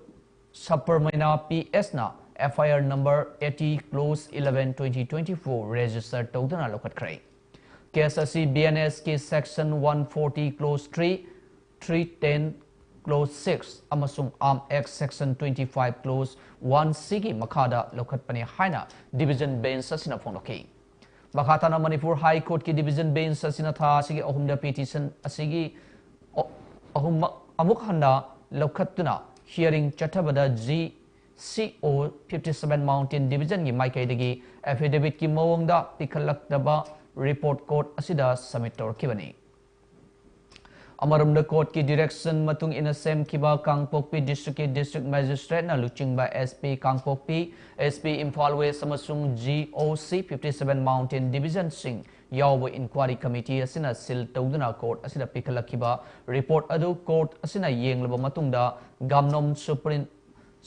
ꯁꯕꯔꯃꯩꯅꯥ ꯄꯤ ꯑꯦꯁꯅ F I R number eighty clause eleven twenty twenty four register ꯇꯧꯗꯨꯅ ꯂꯧꯈꯠꯈ꯭ꯔꯦ꯫ ꯀꯦꯁ ꯑꯁꯤ ꯕꯤ ꯑꯦꯟ ꯑꯦꯁꯀꯤ section one forty clause three, three ten clause six ꯑꯃꯁꯨꯡ Arms Act section twenty five clause one C ꯒꯤ ꯃꯈꯥꯗ ꯂꯧꯈꯠꯄꯅꯤ ꯍꯥꯏꯅ division bench ꯑꯁꯤꯅ ꯐꯣꯡꯗꯣꯛꯈꯤ꯫ ꯃꯈꯥ ꯇꯥꯅ ꯃꯅꯤꯄꯨꯔ ꯍꯥꯏ ꯀꯣꯔꯠꯀꯤ ꯗꯤꯚꯤꯖꯟ ꯕꯦꯟꯆ ꯑꯁꯤꯅ ꯊꯥ ꯑꯁꯤꯒꯤ ꯑꯍꯨꯝꯗ ꯄꯤꯇꯤꯁꯟ ꯑꯁꯤꯒꯤ ꯑꯍꯨꯝꯃꯛ ꯑꯃꯨꯛ ꯍꯟꯅ ꯂꯧꯈꯠꯇꯨꯅ hearing ꯆꯠꯊꯕꯗ G C O fifty seven Mountain Division ꯒꯤ ꯃꯥꯏꯀꯩꯗꯒꯤ affidavit ꯀꯤ ꯃꯑꯣꯡꯗ ꯄꯤꯈꯠꯂꯛꯇꯕ report court ꯑꯁꯤꯗ submit ꯇꯧꯔꯛꯈꯤꯕꯅꯤ꯫ ꯑꯃꯔꯣꯝꯗ court ꯀꯤ direction ꯃꯇꯨꯡ ꯏꯟꯅ ꯁꯦꯝꯈꯤꯕ ꯀꯥꯡꯄꯣꯛꯄꯤ district ꯀꯤ district magistrate ꯅ ꯂꯨꯆꯤꯡꯕ S P ꯀꯥꯡꯄꯣꯛꯄꯤ, S P ꯏꯝꯐꯥꯜ West ꯑꯃꯁꯨꯡ G O C fifty seven Mountain Division ꯁꯤꯡ ꯌꯥꯎꯕ inquiry committee ꯑꯁꯤꯅ seal ꯇꯧꯗꯨꯅ court ꯑꯁꯤꯗ ꯄꯤꯈꯠꯂꯛꯈꯤꯕ report ꯑꯗꯨ court ꯑꯁꯤꯅ ꯌꯦꯡꯂꯕ ꯃꯇꯨꯡꯗ ꯒꯥꯝꯅꯣꯝ ꯁꯨꯄ꯭ꯔꯤꯟ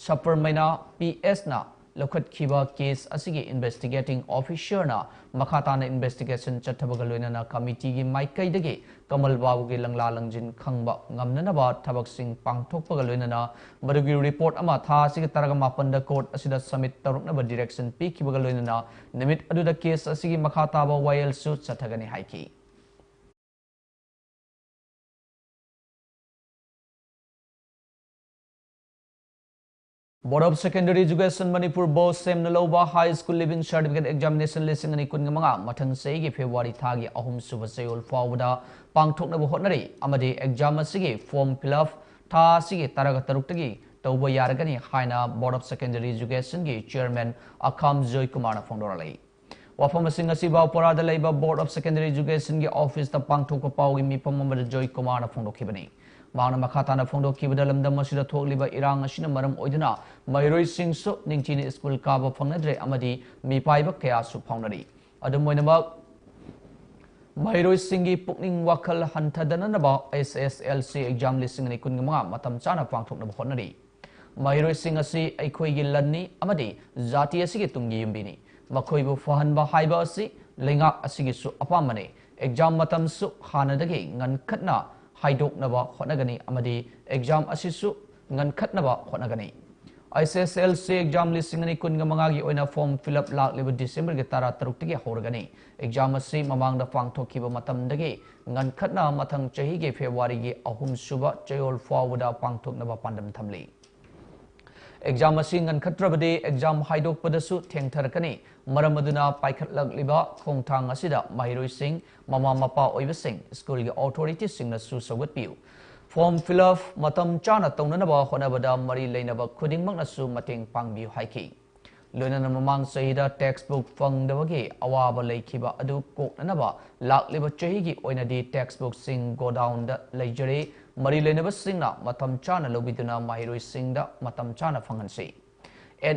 ꯁꯄꯔꯃꯩꯅꯥ P S ꯅ ꯂꯧꯈꯠꯈꯤꯕ case ꯑꯁꯤꯒꯤ investigating officer ꯅ ꯃꯈꯥ ꯇꯥꯅ investigation ꯆꯠꯊꯕꯒ ꯂꯣꯏꯅꯅ committee ꯒꯤ ꯃꯥꯏꯀꯩꯗꯒꯤ ꯀꯃꯜ ꯕꯥꯕꯨꯒꯤ ꯂꯪꯂꯥ ꯂꯪꯖꯤꯟ ꯈꯪꯕ ꯉꯝꯅꯅꯕ ꯊꯕꯛꯁꯤꯡ ꯄꯥꯡꯊꯣꯛꯄꯒ ꯂꯣꯏꯅꯅ ꯃꯗꯨꯒꯤ report ꯑꯃ ꯊꯥ ꯑꯁꯤꯒꯤ ꯇꯔꯥꯒ ꯃꯥꯄꯟꯗ court ꯑꯁꯤꯗ submit ꯇꯧꯔꯛꯅꯕ direction ꯄꯤꯈꯤꯕꯒ ꯂꯣꯏꯅꯅ ꯅꯨꯃꯤꯠ ꯑꯗꯨꯗ case ꯑꯁꯤꯒꯤ ꯃꯈꯥ ꯇꯥꯕ ꯋꯥꯌꯦꯜꯁꯨ ꯆꯠꯊꯒꯅꯤ ꯍꯥꯏꯈꯤ꯫ Board of Secondary Education Manipur, BOSEM ꯅ ꯂꯧꯕ High School Leaving Certificate Examination ꯂꯤꯁꯤꯡ ꯑꯅꯤ ꯀꯨꯟꯒ ꯃꯉꯥ ꯃꯊꯪ ꯆꯍꯤꯒꯤ February ꯊꯥꯒꯤ ꯑꯍꯨꯝ ꯁꯨꯕ ꯆꯌꯣꯜ ꯐꯥꯎꯕꯗ ꯄꯥꯡꯊꯣꯛꯅꯕ ꯍꯣꯠꯅꯔꯤ ꯑꯃꯗꯤ exam ꯑꯁꯤꯒꯤ form fill up ꯊꯥ ꯑꯁꯤꯒꯤ ꯇꯔꯥꯒ ꯇꯔꯨꯛꯇꯒꯤ ꯇꯧꯕ ꯌꯥꯔꯒꯅꯤ ꯍꯥꯏꯅ Board of Secondary Education ꯒꯤ Chairman ꯑꯈꯥꯝ ꯖꯣꯏꯀꯨꯃꯥꯔꯅ ꯐꯣꯡꯗꯣꯔꯛꯂꯤ꯫ ꯋꯥꯐꯝꯁꯤꯡ ꯑꯁꯤ ꯕꯥꯎꯄꯔꯥꯗ ꯂꯩꯕ Board of Secondary Education ꯒꯤ office ꯇ ꯄꯥꯡꯊꯣꯛꯄ ꯄꯥꯎꯒꯤ ꯃꯤꯐꯝ ꯑꯃꯗ ꯖꯣꯏꯀꯨꯃꯥꯔꯅ ꯐꯣꯡꯗꯣꯛꯈꯤꯕꯅꯤ꯫ ꯃꯍꯥꯛꯅ ꯃꯈꯥ ꯇꯥꯅ ꯐꯣꯡꯗꯣꯛꯈꯤꯕꯗ, ꯂꯝꯗꯝ ꯑꯁꯤꯗ ꯊꯣꯛꯂꯤꯕ ꯏꯔꯥꯡ ꯑꯁꯤꯅ ꯃꯔꯝ ꯑꯣꯏꯗꯨꯅ ꯃꯍꯩꯔꯣꯏꯁꯤꯡꯁꯨ ꯅꯤꯡꯊꯤꯅ school ꯀꯥꯕ ꯐꯪꯅꯗ꯭ꯔꯦ ꯑꯃꯗꯤ ꯃꯤꯄꯥꯏꯕ ꯀꯌꯥꯁꯨ ꯐꯥꯎꯅꯔꯤ꯫ ꯑꯗꯨꯝ ꯑꯣꯏꯅꯃꯛ, ꯃꯍꯩꯔꯣꯏꯁꯤꯡꯒꯤ ꯄꯨꯛꯅꯤꯡ ꯋꯥꯈꯜ ꯍꯟꯊꯗꯅꯅꯕ S S L C exam ꯂꯤꯁꯤꯡ ꯑꯅꯤ ꯀꯨꯟꯒ ꯃꯉꯥ ꯃꯇꯝ ꯆꯥꯅ ꯄꯥꯡꯊꯣꯛꯅꯕ ꯍꯣꯠꯅꯔꯤ꯫ ꯃꯍꯩꯔꯣꯏꯁꯤꯡ ꯑꯁꯤ ꯑꯩꯈꯣꯏꯒꯤ ꯂꯟꯅꯤ ꯑꯃꯗꯤ ꯖꯥꯇꯤ ꯑꯁꯤꯒꯤ ꯇꯨꯡꯒꯤ ꯌꯨꯝꯕꯤꯅꯤ꯫ ꯃꯈꯣꯏꯕꯨ ꯐꯍꯟꯕ ꯍꯥꯏꯕ ꯑꯁꯤ ꯂꯩꯉꯥꯛ ꯑꯁꯤꯒꯤꯁꯨ ꯑꯄꯥꯝꯕꯅꯤ꯫ Exam ꯃꯇꯝꯁꯨ ꯍꯥꯟꯅꯗꯒꯤ ꯉꯟꯈꯠꯅ ꯍꯥꯏꯗꯣꯛꯅꯕ ꯍꯣꯠꯅꯒꯅꯤ ꯑꯃꯗꯤ exam ꯑꯁꯤꯁꯨ ꯉꯟꯈꯠꯅꯕ ꯍꯣꯠꯅꯒꯅꯤ꯫ S S L C exam ꯂꯤꯁꯤꯡ ꯑꯅꯤ ꯀꯨꯟꯒ ꯃꯉꯥꯒꯤ ꯑꯣꯏꯅ form fill up ꯂꯥꯛꯂꯤꯕ December ꯒꯤ ꯇꯔꯥ ꯇꯔꯨꯛꯇꯒꯤ ꯍꯧꯔꯒꯅꯤ꯫ Exam ꯑꯁꯤ ꯃꯃꯥꯡꯗ ꯄꯥꯡꯊꯣꯛꯈꯤꯕ ꯃꯇꯝꯗꯒꯤ ꯉꯟꯈꯠꯅ ꯃꯊꯪ ꯆꯍꯤꯒꯤ February ꯒꯤ ꯑꯍꯨꯝ ꯁꯨꯕ ꯆꯌꯣꯜ ꯐꯥꯎꯕꯗ ꯄꯥꯡꯊꯣꯛꯅꯕ ꯄꯥꯟꯗꯝ ꯊꯝꯂꯤ꯫ Exam ꯑꯁꯤ ꯉꯟꯈꯠꯇ꯭ꯔꯕꯗꯤ exam ꯍꯥꯏꯗꯣꯛꯄꯗꯁꯨ ꯊꯦꯡꯊꯔꯛꯀꯅꯤ꯫ ꯃꯔꯝ ꯑꯗꯨꯅ ꯄꯥꯏꯈꯠꯂꯛꯂꯤꯕ ꯈꯣꯡꯊꯥꯡ ꯑꯁꯤꯗ ꯃꯍꯩꯔꯣꯏꯁꯤꯡ, ꯃꯃꯥ ꯃꯄꯥ ꯑꯣꯏꯕꯁꯤꯡ, school ꯒꯤ authority ꯁꯤꯡꯅꯁꯨ ꯁꯧꯒꯠꯄꯤꯌꯨ꯫ Form fill up ꯃꯇꯝ ꯆꯥꯅ ꯇꯧꯅꯅꯕ ꯍꯣꯠꯅꯕꯗ ꯃꯔꯤ ꯂꯩꯅꯕ ꯈꯨꯗꯤꯡꯃꯛꯅꯁꯨ ꯃꯇꯦꯡ ꯄꯥꯡꯕꯤꯌꯨ ꯍꯥꯏꯈꯤ꯫ ꯂꯣꯏꯅꯅ ꯃꯃꯥꯡ ꯆꯍꯤꯗ textbook ꯐꯪꯗꯕꯒꯤ ꯑꯋꯥꯕ ꯂꯩꯈꯤꯕ ꯑꯗꯨ ꯀꯣꯛꯅꯅꯕ ꯂꯥꯛꯂꯤꯕ ꯆꯍꯤꯒꯤ ꯑꯣꯏꯅꯗꯤ textbookꯁꯤꯡ godownꯗ ꯂꯩꯖꯔꯦ꯫ ꯃꯔꯤ ꯂꯩꯅꯕꯁꯤꯡꯅ ꯃꯇꯝ ꯆꯥꯅ ꯂꯧꯕꯤꯗꯨꯅ ꯃꯍꯩꯔꯣꯏꯁꯤꯡꯗ ꯃꯇꯝ ꯆꯥꯅ ꯐꯪꯍꯟꯁꯤ꯫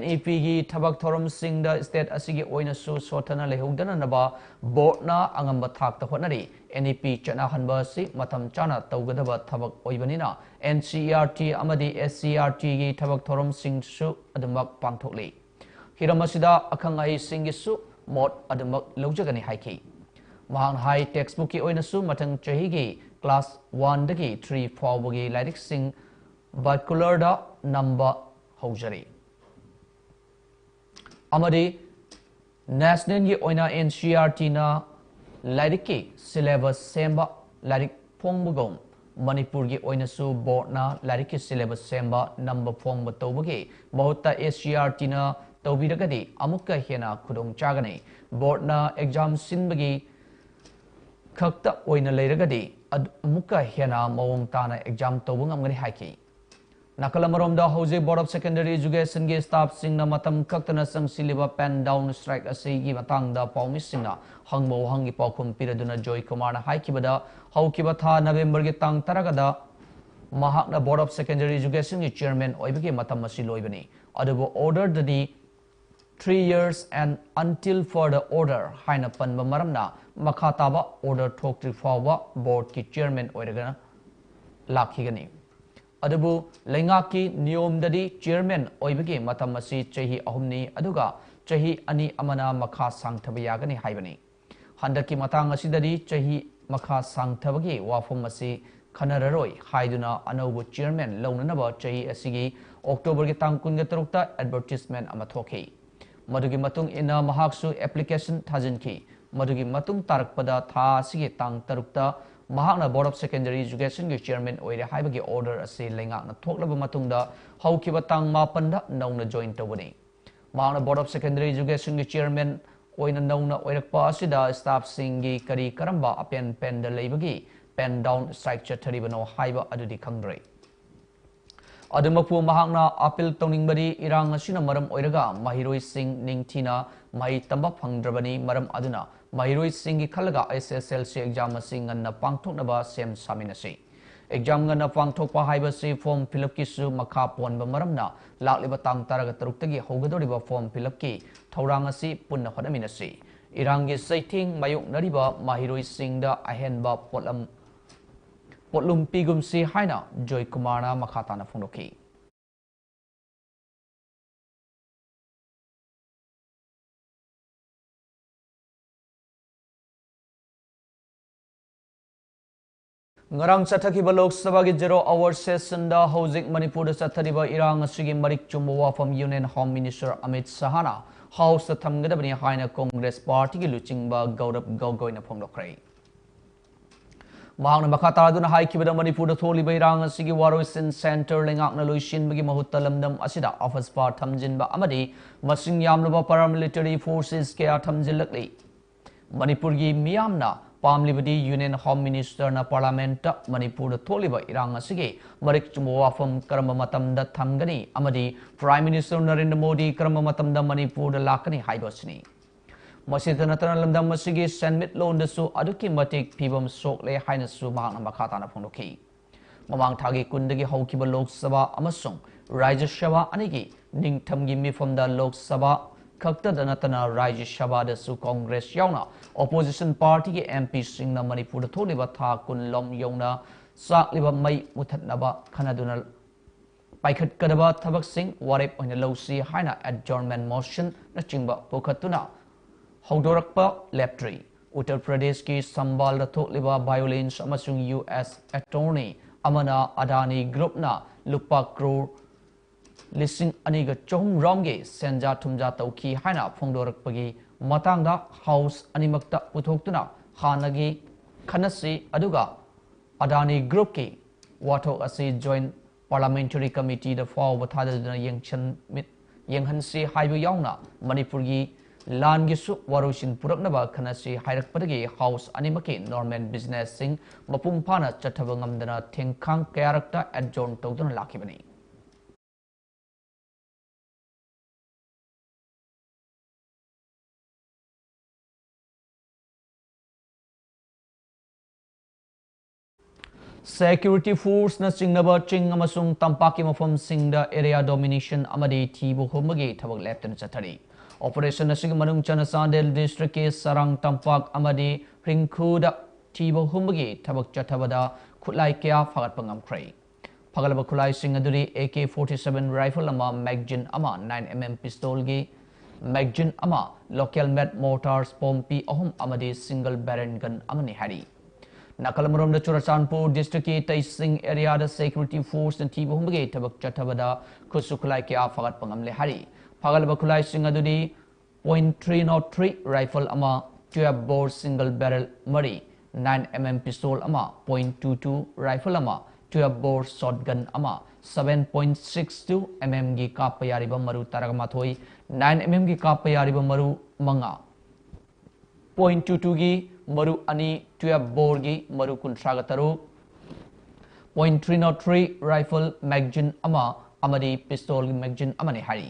NEPꯒꯤ ꯊꯕꯛ ꯊꯧꯔꯝꯁꯤꯡꯗ state ꯑꯁꯤꯒꯤ ꯑꯣꯏꯅꯁꯨ ꯁꯣꯠꯊꯅ ꯂꯩꯍꯧꯗꯅꯅꯕ boardꯅ ꯑꯉꯝꯕ ꯊꯥꯛꯇ ꯍꯣꯠꯅꯔꯤ꯫ NEP ꯆꯠꯅꯍꯟꯕ ꯑꯁꯤ ꯃꯇꯝ ꯆꯥꯅ ꯇꯧꯒꯗꯕ ꯊꯕꯛ ꯑꯣꯏꯕꯅꯤꯅ NCERT ꯑꯃꯗꯤ SCERTꯒꯤ ꯊꯕꯛ ꯊꯧꯔꯝꯁꯤꯡꯁꯨ ꯑꯗꯨꯃꯛ ꯄꯥꯡꯊꯣꯛꯂꯤ꯫ ꯍꯤꯔꯝ ꯑꯁꯤꯗ ꯑꯈꯪ ꯑꯍꯩꯁꯤꯡꯒꯤꯁꯨ ꯃꯣꯠ ꯑꯗꯨꯃꯛ ꯂꯧꯖꯒꯅꯤ ꯍꯥꯏꯈꯤ꯫ ꯃꯍꯥꯛꯅ ꯍꯥꯏ, textbookꯀꯤ ꯑꯣꯏꯅꯁꯨ ꯃꯊꯪ ꯆꯍꯤꯒꯤ class oneꯗꯒꯤ three ꯐꯥꯎꯕꯒꯤ ꯂꯥꯏꯔꯤꯛꯁꯤꯡ vernacularꯗ ꯅꯝꯕ ꯍꯧꯖꯔꯤ꯫ ꯑꯃꯗꯤ nationalꯒꯤ ꯑꯣꯏꯅ NCERTꯅ ꯂꯥꯏꯔꯤꯛꯀꯤ syllabus ꯁꯦꯝꯕ, ꯂꯥꯏꯔꯤꯛ ꯐꯣꯡꯕꯒꯨꯝ ꯃꯅꯤꯄꯨꯔꯒꯤ ꯑꯣꯏꯅꯁꯨ boardꯅ ꯂꯥꯏꯔꯤꯛꯀꯤ syllabus ꯁꯦꯝꯕ, ꯅꯝꯕ ꯐꯣꯡꯕ ꯇꯧꯕꯒꯤ ꯃꯍꯨꯠꯇ SCERTꯅ ꯇꯧꯕꯤꯔꯒꯗꯤ ꯑꯃꯨꯛꯀ ꯍꯦꯟꯅ ꯈꯨꯗꯣꯡ ꯆꯥꯒꯅꯤ꯫ Boardꯅ exam ꯁꯤꯟꯕꯒꯤ ꯈꯛꯇ ꯑꯣꯏꯅ ꯂꯩꯔꯒꯗꯤ ꯑꯗꯨ ꯑꯃꯨꯛꯀ ꯍꯦꯟꯅ ꯃꯑꯣꯡ ꯇꯥꯅ exam ꯇꯧꯕ ꯉꯝꯒꯅꯤ ꯍꯥꯏꯈꯤ꯫ ꯅꯥꯀꯜ ꯑꯃꯔꯣꯝꯗ ꯍꯧꯖꯤꯛ Board of Secondary Educationꯒꯤ staffꯁꯤꯡꯅ ꯃꯇꯝ ꯀꯛꯇꯅ ꯆꯪꯁꯤꯜꯂꯤꯕ pen down strike ꯑꯁꯤꯒꯤ ꯃꯇꯥꯡꯗ ꯄꯥꯎꯃꯤꯁꯤꯡꯅ ꯍꯪꯕ ꯋꯥꯍꯪꯒꯤ ꯄꯥꯎꯈꯨꯝ ꯄꯤꯔꯗꯨꯅ ꯖꯣꯏ ꯀꯨꯃꯥꯔꯅ ꯍꯥꯏꯈꯤꯕꯗ, ꯍꯧꯈꯤꯕ ꯊꯥ Novemberꯒꯤ ꯇꯥꯡ ꯇꯔꯥꯒꯗ ꯃꯍꯥꯛꯅ Board of Secondary Educationꯒꯤ chairman ꯑꯣꯏꯕꯒꯤ ꯃꯇꯝ ꯑꯁꯤ ꯂꯣꯏꯕꯅꯤ꯫ ꯑꯗꯨꯕꯨ orderꯗꯗꯤ three years and until further order ꯍꯥꯏꯅ ꯄꯟꯕ ꯃꯔꯝꯅ ꯃꯈꯥ ꯇꯥꯕ order ꯊꯣꯛꯇ꯭ꯔꯤ ꯐꯥꯎꯕ boardꯀꯤ chairman ꯑꯣꯏꯔꯒ ꯂꯥꯛꯈꯤꯒꯅꯤ꯫ ꯑꯗꯨꯕꯨ ꯂꯩꯉꯥꯛꯀꯤ ꯅꯤꯌꯣꯝꯗꯗꯤ chairman ꯑꯣꯏꯕꯒꯤ ꯃꯇꯝ ꯑꯁꯤ ꯆꯍꯤ ꯑꯍꯨꯝꯅꯤ, ꯑꯗꯨꯒ ꯆꯍꯤ ꯑꯅꯤ ꯑꯃꯅ ꯃꯈꯥ ꯁꯥꯡꯊꯕ ꯌꯥꯒꯅꯤ ꯍꯥꯏꯕꯅꯤ꯫ ꯍꯟꯗꯛꯀꯤ ꯃꯇꯥꯡ ꯑꯁꯤꯗꯗꯤ ꯆꯍꯤ ꯃꯈꯥ ꯁꯥꯡꯊꯕꯒꯤ ꯋꯥꯐꯝ ꯑꯁꯤ ꯈꯟꯅꯔꯔꯣꯏ ꯍꯥꯏꯗꯨꯅ ꯑꯅꯧꯕ chairman ꯂꯧꯅꯅꯕ ꯆꯍꯤ ꯑꯁꯤꯒꯤ Octoberꯒꯤ ꯇꯥꯡ ꯀꯨꯟꯒ ꯇꯔꯨꯛꯇ advertisement ꯑꯃ ꯊꯣꯛꯈꯤ꯫ ꯃꯗꯨꯒꯤ ꯃꯇꯨꯡ ꯏꯟꯅ ꯃꯍꯥꯛꯁꯨ application ꯊꯥꯖꯤꯟꯈꯤ꯫ ꯃꯗꯨꯒꯤ ꯃꯇꯨꯡ ꯇꯥꯔꯛꯄꯗ ꯊꯥ ꯑꯁꯤꯒꯤ ꯇꯥꯡ ꯇꯔꯨꯛꯇ ꯃꯍꯥꯛꯅ Board of Secondary Educationꯒꯤ chairman ꯑꯣꯏꯔꯦ ꯍꯥꯏꯕꯒꯤ order ꯑꯁꯤ ꯂꯩꯉꯥꯛꯅ ꯊꯣꯛꯂꯕ ꯃꯇꯨꯡꯗ ꯍꯧꯈꯤꯕ ꯇꯥꯡ ꯃꯥꯄꯟꯗ ꯅꯧꯅ join ꯇꯧꯕꯅꯤ꯫ ꯃꯍꯥꯛꯅ Board of Secondary Educationꯒꯤ chairman ꯑꯣꯏꯅ ꯅꯧꯅ ꯑꯣꯏꯔꯛꯄ ꯑꯁꯤꯗ staffꯁꯤꯡꯒꯤ ꯀꯔꯤ ꯀꯔꯝꯕ ꯑꯄꯦꯟ ꯄꯦꯟꯗ ꯂꯩꯕꯒꯤ pen down strike ꯆꯠꯊꯔꯤꯕꯅꯣ ꯍꯥꯏꯕ ꯑꯗꯨꯗꯤ ꯈꯪꯗ꯭ꯔꯦ꯫ ꯑꯗꯨꯃꯛꯄꯨ ꯃꯍꯥꯛꯅ ꯑꯥꯄꯤꯜ ꯇꯧꯅꯤꯡꯕꯗꯤ ꯏꯔꯥꯡ ꯑꯁꯤꯅ ꯃꯔꯝ ꯑꯣꯏꯔꯒ ꯃꯍꯩꯔꯣꯏꯁꯤꯡ ꯅꯤꯡꯊꯤꯅ ꯃꯍꯩ ꯇꯝꯕ ꯐꯪꯗ꯭ꯔꯕꯅꯤ, ꯃꯔꯝ ꯑꯗꯨꯅ ꯃꯍꯩꯔꯣꯏꯁꯤꯡꯒꯤ ꯈꯜꯂꯒ S S L C exam ꯑꯁꯤ ꯉꯟꯅ ꯄꯥꯡꯊꯣꯛꯅꯕ ꯁꯦꯝ ꯁꯥꯃꯤꯟꯅꯁꯤ꯫ Exam ꯉꯟꯅ ꯄꯥꯡꯊꯣꯛꯄ ꯍꯥꯏꯕꯁꯤ form fill up ꯀꯤꯁꯨ ꯃꯈꯥ ꯄꯣꯟꯕ ꯃꯔꯝꯅ ꯂꯥꯛꯂꯤꯕ ꯇꯥꯡ ꯇꯔꯥꯇꯔꯨꯛꯇꯒꯤ ꯍꯧꯒꯗꯧꯔꯤꯕ form fill up ꯀꯤ ꯊꯧꯔꯥꯡ ꯑꯁꯤ ꯄꯨꯟꯅ ꯍꯣꯠꯅꯃꯤꯟꯅꯁꯤ꯫ ꯏꯔꯥꯡꯒꯤ ꯆꯩꯊꯦꯡ ꯃꯥꯌꯣꯛꯅꯔꯤꯕ ꯃꯍꯩꯔꯣꯏꯁꯤꯡꯗ ꯑꯍꯦꯟꯕ ꯄꯣꯠꯂꯝ ꯄꯣꯠꯂꯨꯝ ꯄꯤꯒꯨꯝꯁꯤ ꯍꯥꯏꯅ ꯖꯣꯏꯀꯨꯃꯥꯔꯅ ꯃꯈꯥ ꯇꯥꯅ ꯐꯣꯡꯗꯣꯛꯈꯤ꯫ ꯉꯔꯥꯡ ꯆꯠꯊꯈꯤꯕ ꯂꯣꯛ ꯁꯚꯥꯒꯤ zero hour session ꯗ ꯍꯧꯖꯤꯛ ꯃꯅꯤꯄꯨꯔꯗ ꯆꯠꯊꯔꯤꯕ ꯏꯔꯥꯡ ꯑꯁꯤꯒꯤ ꯃꯔꯤꯛ ꯆꯨꯝꯕ ꯋꯥꯐꯝ Union Home Minister Amit ꯁꯍꯥꯅ House ꯇ ꯊꯝꯒꯗꯕꯅꯤ ꯍꯥꯏꯅ Congress party ꯒꯤ ꯂꯨꯆꯤꯡꯕ ꯒꯧꯔꯕ ꯒꯣꯒꯣꯏꯅ ꯐꯣꯡꯗꯣꯛꯈ꯭ꯔꯦ꯫ ꯃꯍꯥꯛꯅ ꯃꯈꯥ ꯇꯥꯗꯨꯅ ꯍꯥꯏꯈꯤꯕꯗ, ꯃꯅꯤꯄꯨꯔꯗ ꯊꯣꯛꯂꯤꯕ ꯏꯔꯥꯡ ꯑꯁꯤꯒꯤ ꯋꯥꯔꯣꯏꯁꯤꯟ centre ꯂꯩꯉꯥꯛꯅ ꯂꯣꯏꯁꯤꯟꯕꯒꯤ ꯃꯍꯨꯠꯇ ꯂꯝꯗꯝ ꯑꯁꯤꯗ ꯑꯐꯁꯄꯥ ꯊꯝꯖꯤꯟꯕ ꯑꯃꯗꯤ ꯃꯁꯤꯡ ꯌꯥꯝꯂꯕ paramilitary forces ꯀꯌꯥ ꯊꯝꯖꯤꯜꯂꯛꯂꯤ꯫ ꯃꯅꯤꯄꯨꯔꯒꯤ ꯃꯤꯌꯥꯝꯅ ꯄꯥꯝꯂꯤꯕꯗꯤ Union Home Minister ꯅ Parliament ꯇ ꯃꯅꯤꯄꯨꯔꯗ ꯊꯣꯛꯂꯤꯕ ꯏꯔꯥꯡ ꯑꯁꯤꯒꯤ ꯃꯔꯤꯛ ꯆꯨꯝꯕ ꯋꯥꯐꯝ ꯀꯔꯝꯕ ꯃꯇꯝꯗ ꯊꯝꯒꯅꯤ ꯑꯃꯗꯤ Prime Minister ꯅꯔꯦꯟꯗ꯭ꯔ ꯃꯣꯗꯤ ꯀꯔꯝꯕ ꯃꯇꯝꯗ ꯃꯅꯤꯄꯨꯔꯗ ꯂꯥꯛꯀꯅꯤ ꯍꯥꯏꯕ ꯑꯁꯤꯅꯤ꯫ ꯃꯁꯤꯗ ꯅꯠꯇꯅ ꯂꯝꯗꯝ ꯑꯁꯤꯒꯤ ꯁꯦꯟꯃꯤꯠꯂꯣꯟꯗꯁꯨ ꯑꯗꯨꯛꯀꯤ ꯃꯇꯤꯛ ꯐꯤꯕꯝ ꯁꯣꯛꯂꯦ ꯍꯥꯏꯅꯁꯨ ꯃꯍꯥꯛꯅ ꯃꯈꯥ ꯇꯥꯅ ꯐꯣꯡꯗꯣꯛꯈꯤ꯫ ꯃꯃꯥꯡ ꯊꯥꯒꯤ ꯀꯨꯟꯗꯒꯤ ꯍꯧꯈꯤꯕ ꯂꯣꯛ ꯁꯚꯥ ꯑꯃꯁꯨꯡ ꯔꯥꯖ꯭ꯌ ꯁꯚꯥ ꯑꯅꯤꯒꯤ ꯅꯤꯡꯊꯝꯒꯤ ꯃꯤꯐꯝꯗ ꯂꯣꯛ ꯁꯚꯥ ꯈꯛꯇꯗ ꯅꯠꯇꯅ ꯔꯥꯖ꯭ꯌ ꯁꯚꯥꯗꯁꯨ Congress ꯌꯥꯎꯅ opposition party ꯒꯤ M P ꯁꯤꯡꯅ ꯃꯅꯤꯄꯨꯔꯗ ꯊꯣꯛꯂꯤꯕ ꯊꯥ ꯀꯨꯟ ꯂꯣꯝ ꯌꯧꯅ ꯆꯥꯛꯂꯤꯕ ꯃꯩ ꯃꯨꯊꯠꯅꯕ ꯈꯟꯅꯗꯨꯅ ꯄꯥꯏꯈꯠꯀꯗꯕ ꯊꯕꯛꯁꯤꯡ ꯋꯥꯔꯦꯞ ꯑꯣꯏꯅ ꯂꯧꯁꯤ ꯍꯥꯏꯅ adjournment motion ꯅꯆꯤꯡꯕ ꯄꯨꯈꯠꯇꯨꯅ ꯍꯧꯗꯣꯔꯛꯄ ꯂꯦꯞꯇ꯭ꯔꯤ꯫ ꯎꯠꯇꯔ ꯄ꯭ꯔꯗꯦꯁꯀꯤ ꯁꯝꯕꯥꯜꯗ ꯊꯣꯛꯂꯤꯕ violence ꯑꯃꯁꯨꯡ U S attorney ꯑꯃꯅ ꯑꯗꯥꯅꯤ group ꯅ ꯂꯨꯄꯥ ꯀ꯭ꯔꯣꯔ ꯂꯤꯁꯤꯡ ꯑꯅꯤꯒ ꯆꯍꯨꯝ ꯔꯣꯝꯒꯤ ꯁꯦꯟꯖꯥ ꯊꯨꯝꯖꯥ ꯇꯧꯈꯤ ꯍꯥꯏꯅ ꯐꯣꯡꯗꯣꯔꯛꯄꯒꯤ ꯃꯇꯥꯡꯗ House ꯑꯅꯤꯃꯛꯇ ꯄꯨꯊꯣꯛꯇꯨꯅ ꯍꯥꯟꯅꯒꯤ ꯈꯟꯅꯁꯤ, ꯑꯗꯨꯒ ꯑꯗꯥꯅꯤ group ꯀꯤ ꯋꯥꯊꯣꯛ ꯑꯁꯤ Joint Parliamentary Committee ꯗ ꯐꯥꯎꯕ ꯊꯥꯗꯗꯨꯅ ꯌꯦꯡꯁꯟꯃꯤꯠ-, ꯌꯦꯡꯍꯟꯁꯤ ꯍꯥꯏꯕ ꯌꯥꯎꯅ ꯃꯅꯤꯄꯨꯔꯒꯤ ꯂꯥꯟꯒꯤꯁꯨ ꯋꯥꯔꯣꯏꯁꯤꯟ ꯄꯨꯔꯛꯅꯕ ꯈꯟꯅꯁꯤ ꯍꯥꯏꯔꯛꯄꯗꯒꯤ ꯍꯥꯎꯁ ꯑꯅꯤꯃꯛꯀꯤ ꯅꯣꯔꯃꯦꯜ ꯕꯤꯖꯤꯅꯦꯁꯁꯤꯡ ꯃꯄꯨꯡ ꯐꯥꯅ ꯆꯠꯊꯕ ꯉꯝꯗꯅ ꯊꯦꯡꯈꯥꯡ ꯀꯌꯥꯔꯛꯇ ꯑꯦꯗꯖꯣꯔꯟ ꯇꯧꯗꯨꯅ ꯂꯥꯛꯈꯤꯕꯅꯤ꯫ ꯁꯦꯀ꯭ꯌꯨꯔꯤꯇꯤ ꯐꯣꯔꯁꯅ ꯆꯤꯡꯅꯕ ꯆꯤꯡ ꯑꯃꯁꯨꯡ ꯇꯝꯄꯥꯛꯀꯤ ꯃꯐꯝꯁꯤꯡꯗ ꯑꯦꯔꯤꯌꯥ ꯗꯣꯃꯤꯅꯦꯁꯟ ꯑꯃꯗꯤ ꯊꯤꯕ ꯍꯨꯝꯕꯒꯤ ꯊꯕꯛ ꯂꯦꯞꯇꯅ ꯆꯠꯊꯔꯤ꯫ ꯑꯣꯄꯔꯦꯁꯟ ꯑꯁꯤꯒꯤ ꯃꯅꯨꯡ ꯆꯟꯅ ꯆꯥꯟꯗꯦꯜ ꯗꯤꯁꯇ꯭ꯔꯤꯛꯀꯤ ꯁꯔꯥꯡ ꯇꯝꯄꯥꯛ ꯑꯃꯗꯤ ꯔꯤꯡꯈꯨꯗ ꯊꯤꯕ ꯍꯨꯝꯕꯒꯤ ꯊꯕꯛ ꯆꯠꯊꯕꯗ ꯈꯨꯠꯂꯥꯏ ꯀꯌꯥ ꯐꯥꯒꯠꯄ ꯉꯝꯈ꯭ꯔꯦ꯫ ꯐꯒꯠꯂꯕ ꯈꯨꯠꯂꯥꯏꯁꯤꯡ ꯑꯗꯨꯗꯤ A K forty seven rifle ꯑꯃ, ꯃꯦꯒꯖꯤꯟ ꯑꯃ, ꯅꯥꯏꯟ ꯑꯦꯝ ꯑꯦꯝ ꯄꯤꯁꯇꯣꯜꯒꯤ ꯃꯦꯒꯖꯤꯟ ꯑꯃ, ꯂꯣꯀꯦꯜ ꯃꯦꯗ ꯃꯣꯔꯇꯥꯔꯁ ꯄꯣꯝꯄꯤ ꯑꯍꯨꯝ ꯑꯃꯗꯤ ꯁꯤꯡꯒꯜ ꯕꯦꯔꯦꯜ ꯒꯟ ꯑꯃꯅꯤ ꯍꯥꯏꯔꯤ꯫ ꯅꯥꯀꯜ ꯑꯃꯔꯣꯝꯗ ꯆꯨꯔꯆꯥꯟꯄꯨꯔ ꯗꯤꯁꯇ꯭ꯔꯤꯛꯀꯤ ꯇꯩꯁꯤꯡ ꯑꯦꯔꯤꯌꯥꯗ ꯁꯦꯀ꯭ꯌꯨꯔꯤꯇꯤ ꯐꯣꯔꯁꯅ ꯊꯤꯕ ꯍꯨꯝꯕꯒꯤ ꯊꯕꯛ ꯆꯠꯊꯕꯗ ꯈꯨꯠꯁꯨ ꯈꯨꯠꯂꯥꯏ ꯀꯌꯥ ꯐꯥꯒꯠꯄ ꯉꯝꯂꯦ ꯍꯥꯏꯔꯤ꯫ ꯐꯥꯒꯠꯂꯕ ꯈꯨꯠꯂꯥꯏꯁꯤꯡ ꯑꯗꯨꯗꯤ point three not three rifle ꯑꯃ, ꯇꯨꯌꯦꯜꯐ ꯕꯣꯔ ꯁꯤꯡꯒꯜ ꯕꯦꯔꯦꯜ ꯃꯔꯤ, ꯅꯥꯏꯟ ꯑꯦꯝ ꯑꯦꯝ ꯄꯤꯁꯇꯣꯜ ꯑꯃ, ꯄꯣꯏꯟ ꯇꯨ ꯇꯨ ꯔꯥꯏꯐꯜ ꯑꯃ, ꯇꯨꯌꯦꯜꯐ ꯕꯣꯔ ꯁꯣꯠꯒꯟ ꯑꯃ, seven point six two M ꯑꯦꯝꯒꯤ ꯀꯥꯞꯄ ꯌꯥꯔꯤꯕ ꯃꯔꯨ ꯇꯔꯥꯃꯥꯊꯣꯏ, ꯅꯥꯏꯟ ꯑꯦꯝ ꯑꯦꯝꯒꯤ ꯀꯥꯞꯄ ꯌꯥꯔꯤꯕ ꯃꯔꯨ ꯃꯉꯥ, ꯄꯣꯏꯟ ꯇꯨ ꯇꯨꯒꯤ ꯃꯔꯨ ꯑꯅꯤ, ꯇꯨꯌꯦꯜꯐ ꯕꯣꯔꯒꯤ ꯃꯔꯨ ꯀꯨꯟꯊ꯭ꯔꯥꯒ ꯇꯔꯨꯛ, point three not three rifle magazine ꯑꯃ ꯑꯃꯗꯤ ꯄꯤꯁꯇꯣꯜꯒꯤ ꯃꯦꯒꯖꯤꯟ ꯑꯃꯅꯤ ꯍꯥꯏꯔꯤ꯫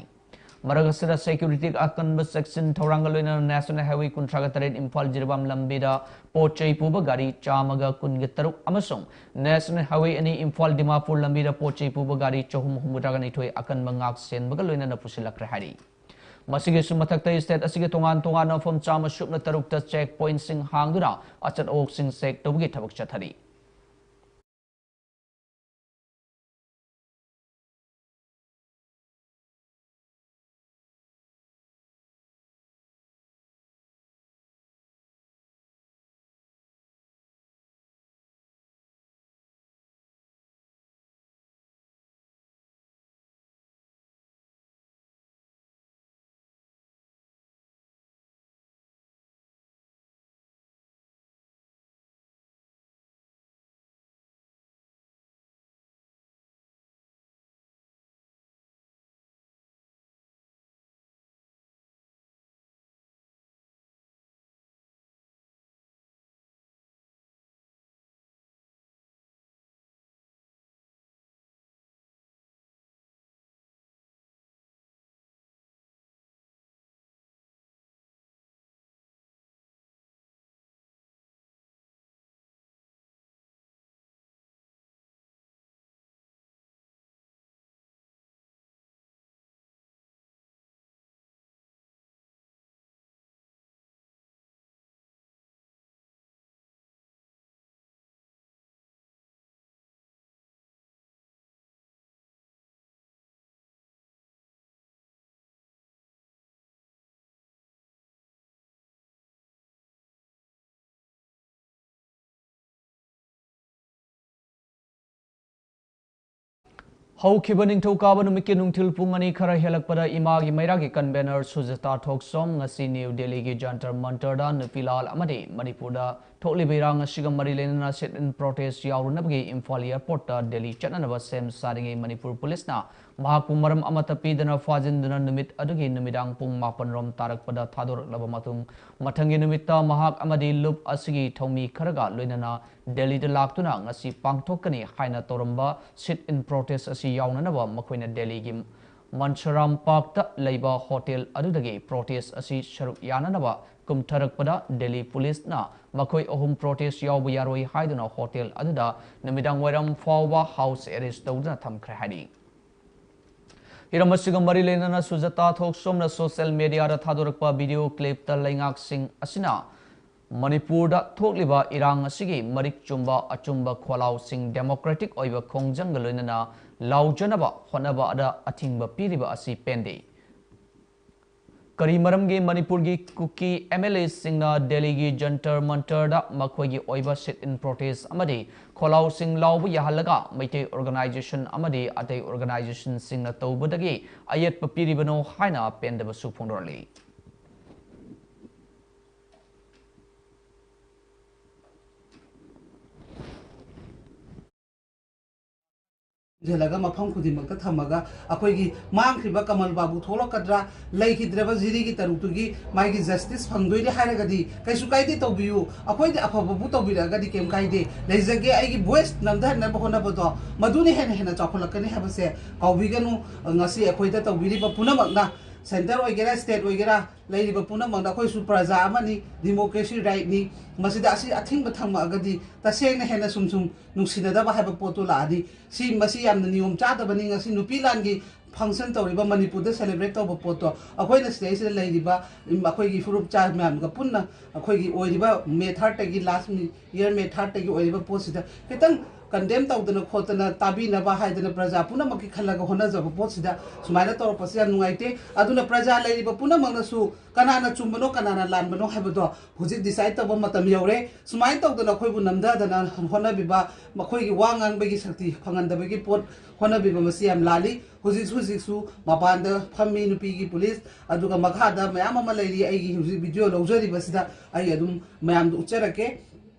ꯃꯔꯛ ꯑꯁꯤꯗ ꯁꯦꯀ꯭ꯌꯨꯔꯤꯇꯤꯒꯤ ꯑꯀꯟꯕ ꯆꯦꯛꯁꯤꯟ ꯊꯧꯔꯥꯡꯒ ꯂꯣꯏꯅꯅ ꯅꯦꯁꯅꯦꯜ ꯍꯥꯏꯋꯦ ꯀꯨꯟꯊ꯭ꯔꯥꯒ ꯇꯔꯦꯠ ꯏꯝꯐꯥꯜ ꯖꯤꯔꯤꯕꯥꯝ ꯂꯝꯕꯤꯗ ꯄꯣꯠ ꯆꯩ ꯄꯨꯕ ꯒꯥꯔꯤ ꯆꯥꯝꯃꯒ ꯀꯨꯟꯒ ꯇꯔꯨꯛ ꯑꯃꯁꯨꯡ ꯅꯦꯁꯅꯦꯜ ꯍꯥꯏꯋꯦ ꯑꯅꯤ ꯏꯝꯐꯥꯜ ꯗꯤꯃꯥꯄꯨꯔ ꯂꯝꯕꯤꯗ ꯄꯣꯠ ꯆꯩ ꯄꯨꯕ ꯒꯥꯔꯤ ꯆꯍꯨꯝ ꯍꯨꯝꯐꯨꯇꯔꯥꯒ ꯅꯤꯊꯣꯏ ꯑꯀꯟꯕ ꯉꯥꯛ ꯁꯦꯟꯕꯒ ꯂꯣꯏꯅꯅ ꯄꯨꯁꯤꯜꯂꯛꯈ꯭ꯔꯦ ꯍꯥꯏꯔꯤ꯫ ꯃꯁꯤꯒꯤꯁꯨ ꯃꯊꯛꯇ ꯁ꯭ꯇꯦꯠ ꯑꯁꯤꯒꯤ ꯇꯣꯉꯥꯟ ꯇꯣꯉꯥꯟꯕ ꯃꯐꯝ ꯆꯥꯝꯃ ꯁꯨꯞꯅ ꯇꯔꯨꯛꯇ ꯆꯦꯛ ꯄꯣꯏꯟꯠꯁꯤꯡ ꯍꯥꯡꯗꯨꯅ ꯑꯆꯠ ꯑꯋꯣꯛꯁꯤꯡ ꯆꯦꯛ ꯇꯧꯕꯒꯤ ꯊꯕꯛ ꯆꯠꯊꯔꯤ꯫ ꯍꯧꯈꯤꯕ ꯅꯤꯡꯊꯧꯀꯥꯕ ꯅꯨꯃꯤꯠꯀꯤ ꯅꯨꯡꯊꯤꯜ ꯄꯨꯡ ꯑꯅꯤ ꯈꯔ ꯍꯦꯜꯂꯛꯄꯗ ꯏꯃꯥꯒꯤ ꯃꯩꯔꯥꯒꯤ convener ꯁꯨꯖꯥꯇꯥ ꯊꯣꯛꯆꯣꯝ ꯉꯁꯤ ꯅ꯭ꯌꯨ ꯗꯦꯜꯂꯤꯒꯤ ꯖꯟꯇꯔ ꯃꯟꯇꯔꯗ ꯅꯨꯄꯤꯂꯥꯜ ꯑꯃꯗꯤ ꯃꯅꯤꯄꯨꯔꯗ ꯊꯣꯛꯂꯤꯕ ꯏꯔꯥꯡ ꯑꯁꯤꯒ ꯃꯔꯤ ꯂꯩꯅꯅ sit-in protest ꯌꯥꯎꯔꯨꯅꯕꯒꯤ ꯏꯝꯐꯥꯜ airportꯇ ꯗꯦꯜꯂꯤ ꯆꯠꯅꯅꯕ ꯁꯦꯝ ꯁꯥꯔꯤꯉꯩ ꯃꯅꯤꯄꯨꯔ ꯄꯨꯂꯤꯁꯅ ꯃꯍꯥꯛꯄꯨ ꯃꯔꯝ ꯑꯃꯠꯇ ꯄꯤꯗꯅ ꯐꯥꯖꯤꯟꯗꯨꯅ ꯅꯨꯃꯤꯠ ꯑꯗꯨꯒꯤ ꯅꯨꯃꯤꯗꯥꯡ ꯄꯨꯡ ꯃꯥꯄꯟ ꯔꯣꯝ ꯇꯥꯔꯛꯄꯗ ꯊꯥꯗꯣꯔꯛꯂꯕ ꯃꯇꯨꯡ, ꯃꯊꯪꯒꯤ ꯅꯨꯃꯤꯠꯇ ꯃꯍꯥꯛ ꯑꯃꯗꯤ ꯂꯨꯞ ꯑꯁꯤꯒꯤ ꯊꯧꯃꯤ ꯈꯔꯒ ꯂꯣꯏꯅꯅ ꯗꯦꯜꯂꯤꯗ ꯂꯥꯛꯇꯨꯅ ꯉꯁꯤ ꯄꯥꯡꯊꯣꯛꯀꯅꯤ ꯍꯥꯏꯅ ꯇꯧꯔꯝꯕ sit-in protest ꯑꯁꯤ ꯌꯥꯎꯅꯅꯕ ꯃꯈꯣꯏꯅ ꯗꯦꯜꯂꯤꯒꯤ ꯃꯟꯁꯔꯥꯝ ꯄꯥꯔꯛꯇ ꯂꯩꯕ ꯍꯣꯇꯦꯜ ꯑꯗꯨꯗꯒꯤ protest ꯑꯁꯤ ꯁꯔꯨꯛ ꯌꯥꯅꯅꯕ ꯀꯨꯝꯊꯔꯛꯄꯗ ꯗꯦꯜꯂꯤ ꯄꯨꯂꯤꯁꯅ ꯃꯈꯣꯏ ꯑꯍꯨꯝ protest ꯌꯥꯎꯕ ꯌꯥꯔꯣꯏ ꯍꯥꯏꯗꯨꯅ ꯍꯣꯇꯦꯜ ꯑꯗꯨꯗ ꯅꯨꯃꯤꯗꯥꯡ ꯋꯥꯏꯔꯝ ꯐꯥꯎꯕ house arrest ꯇꯧꯗꯨꯅ ꯊꯝꯈ꯭ꯔꯦ ꯍꯥꯏꯔꯤ꯫ ꯍꯤꯔꯝ ꯑꯁꯤꯒ ꯃꯔꯤ ꯂꯩꯅꯅ ꯁꯨꯖꯥꯇꯥ ꯊꯣꯛꯆꯣꯝꯅ social mediaꯗ ꯊꯥꯗꯣꯔꯛꯄ video clipꯇ ꯂꯩꯉꯥꯛꯁꯤꯡ ꯑꯁꯤꯅ ꯃꯅꯤꯄꯨꯔꯗ ꯊꯣꯛꯂꯤꯕ ꯏꯔꯥꯡ ꯑꯁꯤꯒꯤ ꯃꯔꯤꯛ ꯆꯨꯝꯕ ꯑꯆꯨꯝꯕ ꯈꯣꯜꯂꯥꯎꯁꯤꯡ democratic ꯑꯣꯏꯕ ꯈꯣꯡꯖꯪꯒ ꯂꯣꯏꯅꯅ ꯂꯥꯎꯖꯅꯕ ꯍꯣꯠꯅꯕꯗ ꯑꯊꯤꯡꯕ ꯄꯤꯔꯤꯕ ꯑꯁꯤ ꯄꯦꯟꯗꯦ꯫ ꯀꯔꯤ ꯃꯔꯝꯒꯤ ꯃꯅꯤꯄꯨꯔꯒꯤ ꯀꯨꯀꯤ MLAꯁꯤꯡꯅ ꯗꯦꯜꯂꯤꯒꯤ ꯖꯟꯇꯔ ꯃꯟꯇꯔꯗ ꯃꯈꯣꯏꯒꯤ ꯑꯣꯏꯕ sit-in protest ꯑꯃꯗꯤ ꯈꯣꯜꯂꯥꯎꯁꯤꯡ ꯂꯥꯎꯕ ꯌꯥꯍꯜꯂꯒ ꯃꯩꯇꯩ organization ꯑꯃꯗꯤ ꯑꯇꯩ organizationꯁꯤꯡꯅ ꯇꯧꯕꯗꯒꯤ ꯑꯌꯦꯠꯄ ꯄꯤꯔꯤꯕꯅꯣ ꯍꯥꯏꯅ ꯄꯦꯟꯗꯕꯁꯨ ꯐꯣꯡꯗꯣꯔꯛꯂꯤ꯫ ꯊꯤꯟꯖꯤꯜꯂꯒ ꯃꯐꯝ ꯈꯨꯗꯤꯡꯃꯛꯇ ꯊꯝꯃꯒ ꯑꯩꯈꯣꯏꯒꯤ ꯃꯥꯡꯈ꯭ꯔꯤꯕ ꯀꯃꯜ ꯕꯥꯕꯨ ꯊꯣꯛꯂꯛꯀꯗ꯭ꯔꯥ, ꯂꯩꯈꯤꯗ꯭ꯔꯕ ꯖꯤꯔꯤꯒꯤ ꯇꯔꯨꯛꯇꯨꯒꯤ ꯃꯥꯒꯤ justice ꯐꯪꯗꯣꯏꯅꯤ ꯍꯥꯏꯔꯒꯗꯤ ꯀꯩꯁꯨ ꯀꯥꯏꯗꯦ, ꯇꯧꯕꯤꯌꯨ, ꯑꯩꯈꯣꯏꯗꯤ ꯑꯐꯕꯕꯨ ꯇꯧꯕꯤꯔꯛꯑꯒꯗꯤ ꯀꯩꯝ ꯀꯥꯏꯗꯦ꯫ ꯂꯩꯖꯒꯦ, ꯑꯩꯒꯤ voice ꯅꯝꯊꯍꯟꯅꯕ ꯍꯣꯠꯅꯕꯗꯣ ꯃꯗꯨꯅ ꯍꯦꯟꯅ ꯍꯦꯟꯅ ꯆꯥꯎꯈꯠꯂꯛꯀꯅꯤ ꯍꯥꯏꯕꯁꯦ ꯀꯥꯎꯕꯤꯒꯅꯨ꯫ ꯉꯁꯤ ꯑꯩꯈꯣꯏꯗ ꯇꯧꯕꯤꯔꯤꯕ ꯄꯨꯝꯅꯃꯛꯅ, centre ꯑꯣꯏꯒꯦꯔꯥ, state ꯑꯣꯏꯒꯦꯔꯥ, ꯂꯩꯔꯤꯕ ꯄꯨꯝꯅꯃꯛꯅ, ꯑꯩꯈꯣꯏꯁꯨ ꯄ꯭ꯔꯖꯥ ꯑꯃꯅꯤ, democracy rightꯅꯤ꯫ ꯃꯁꯤꯗ ꯑꯁꯤ ꯑꯊꯤꯡꯕ ꯊꯝꯃꯛꯑꯒꯗꯤ ꯇꯁꯦꯡꯅ ꯍꯦꯟꯅ ꯁꯨꯝ ꯁꯨꯝ ꯅꯨꯡꯁꯤꯅꯗꯕ ꯍꯥꯏꯕ ꯄꯣꯠꯇꯨ ꯂꯥꯛꯑꯅꯤ꯫ ꯁꯤ, ꯃꯁꯤ ꯌꯥꯝꯅ ꯅꯤꯌꯣꯝ ꯆꯥꯗꯕꯅꯤ꯫ ꯉꯁꯤ ꯅꯨꯄꯤ ꯂꯥꯟꯒꯤ function ꯇꯧꯔꯤꯕ, ꯃꯅꯤꯄꯨꯔꯗ celebrate ꯇꯧꯕ ꯄꯣꯠꯇꯣ, ꯑꯩꯈꯣꯏꯅ ꯁꯤꯗꯩꯁꯤꯗ ꯂꯩꯔꯤꯕ, ꯎꯝ, ꯑꯩꯈꯣꯏꯒꯤ ꯐꯨꯔꯨꯞꯆꯥ ꯃꯌꯥꯝꯒ ꯄꯨꯟꯅ, ꯑꯩꯈꯣꯏꯒꯤ ꯑꯣꯏꯔꯤꯕ May thirdꯇꯒꯤ, last year May thirdꯇꯒꯤ ꯑꯣꯏꯔꯤꯕ ꯄꯣꯠꯁꯤꯗ ꯈꯤꯇꯪ ꯀꯟꯗꯦꯝ ꯇꯧꯗꯅ ꯈꯣꯠꯇꯅ ꯇꯥꯕꯤꯅꯕ ꯍꯥꯏꯗꯅ ꯄ꯭ꯔꯖꯥ ꯄꯨꯝꯅꯃꯛꯀꯤ ꯈꯜꯂꯒ ꯍꯣꯠꯅꯖꯕ ꯄꯣꯠꯁꯤꯗ ꯁꯨꯃꯥꯏꯅ ꯇꯧꯔꯛꯄꯁꯤ ꯌꯥꯝ ꯅꯨꯡꯉꯥꯏꯇꯦ꯫ ꯑꯗꯨꯅ ꯄ꯭ꯔꯖꯥ ꯂꯩꯔꯤꯕ ꯄꯨꯝꯅꯃꯛꯅꯁꯨ ꯀꯅꯥꯅ ꯆꯨꯝꯕꯅꯣ, ꯀꯅꯥꯅ ꯂꯥꯟꯕꯅꯣ ꯍꯥꯏꯕꯗꯣ ꯍꯧꯖꯤꯛ decide ꯇꯧꯕ ꯃꯇꯝ ꯌꯧꯔꯦ꯫ ꯁꯨꯃꯥꯏꯅ ꯇꯧꯗꯅ ꯑꯩꯈꯣꯏꯕꯨ ꯅꯝꯊꯗꯅ ꯍꯣꯠꯅꯕꯤꯕ, ꯃꯈꯣꯏꯒꯤ ꯋꯥ ꯉꯥꯡꯕꯒꯤ ꯁꯛꯇꯤ ꯐꯪꯍꯟꯗꯕꯒꯤ ꯄꯣꯠ ꯍꯣꯠꯅꯕꯤꯕ, ꯃꯁꯤ ꯌꯥꯝ ꯂꯥꯜꯂꯤ꯫ ꯍꯧꯖꯤꯛ ꯍꯧꯖꯤꯛꯁꯨ ꯃꯄꯥꯟꯗ ꯐꯝꯃꯤ ꯅꯨꯄꯤꯒꯤ ꯄꯨꯂꯤꯁ, ꯑꯗꯨꯒ ꯃꯈꯥꯗ ꯃꯌꯥꯝ ꯑꯃ ꯂꯩꯔꯤ꯫ ꯑꯩꯒꯤ ꯍꯧꯖꯤꯛ video ꯂꯧꯖꯔꯤꯕꯁꯤꯗ ꯑꯩ ꯑꯗꯨꯝ ꯃꯌꯥꯝꯗ ꯎꯠꯆꯔꯛꯀꯦ꯫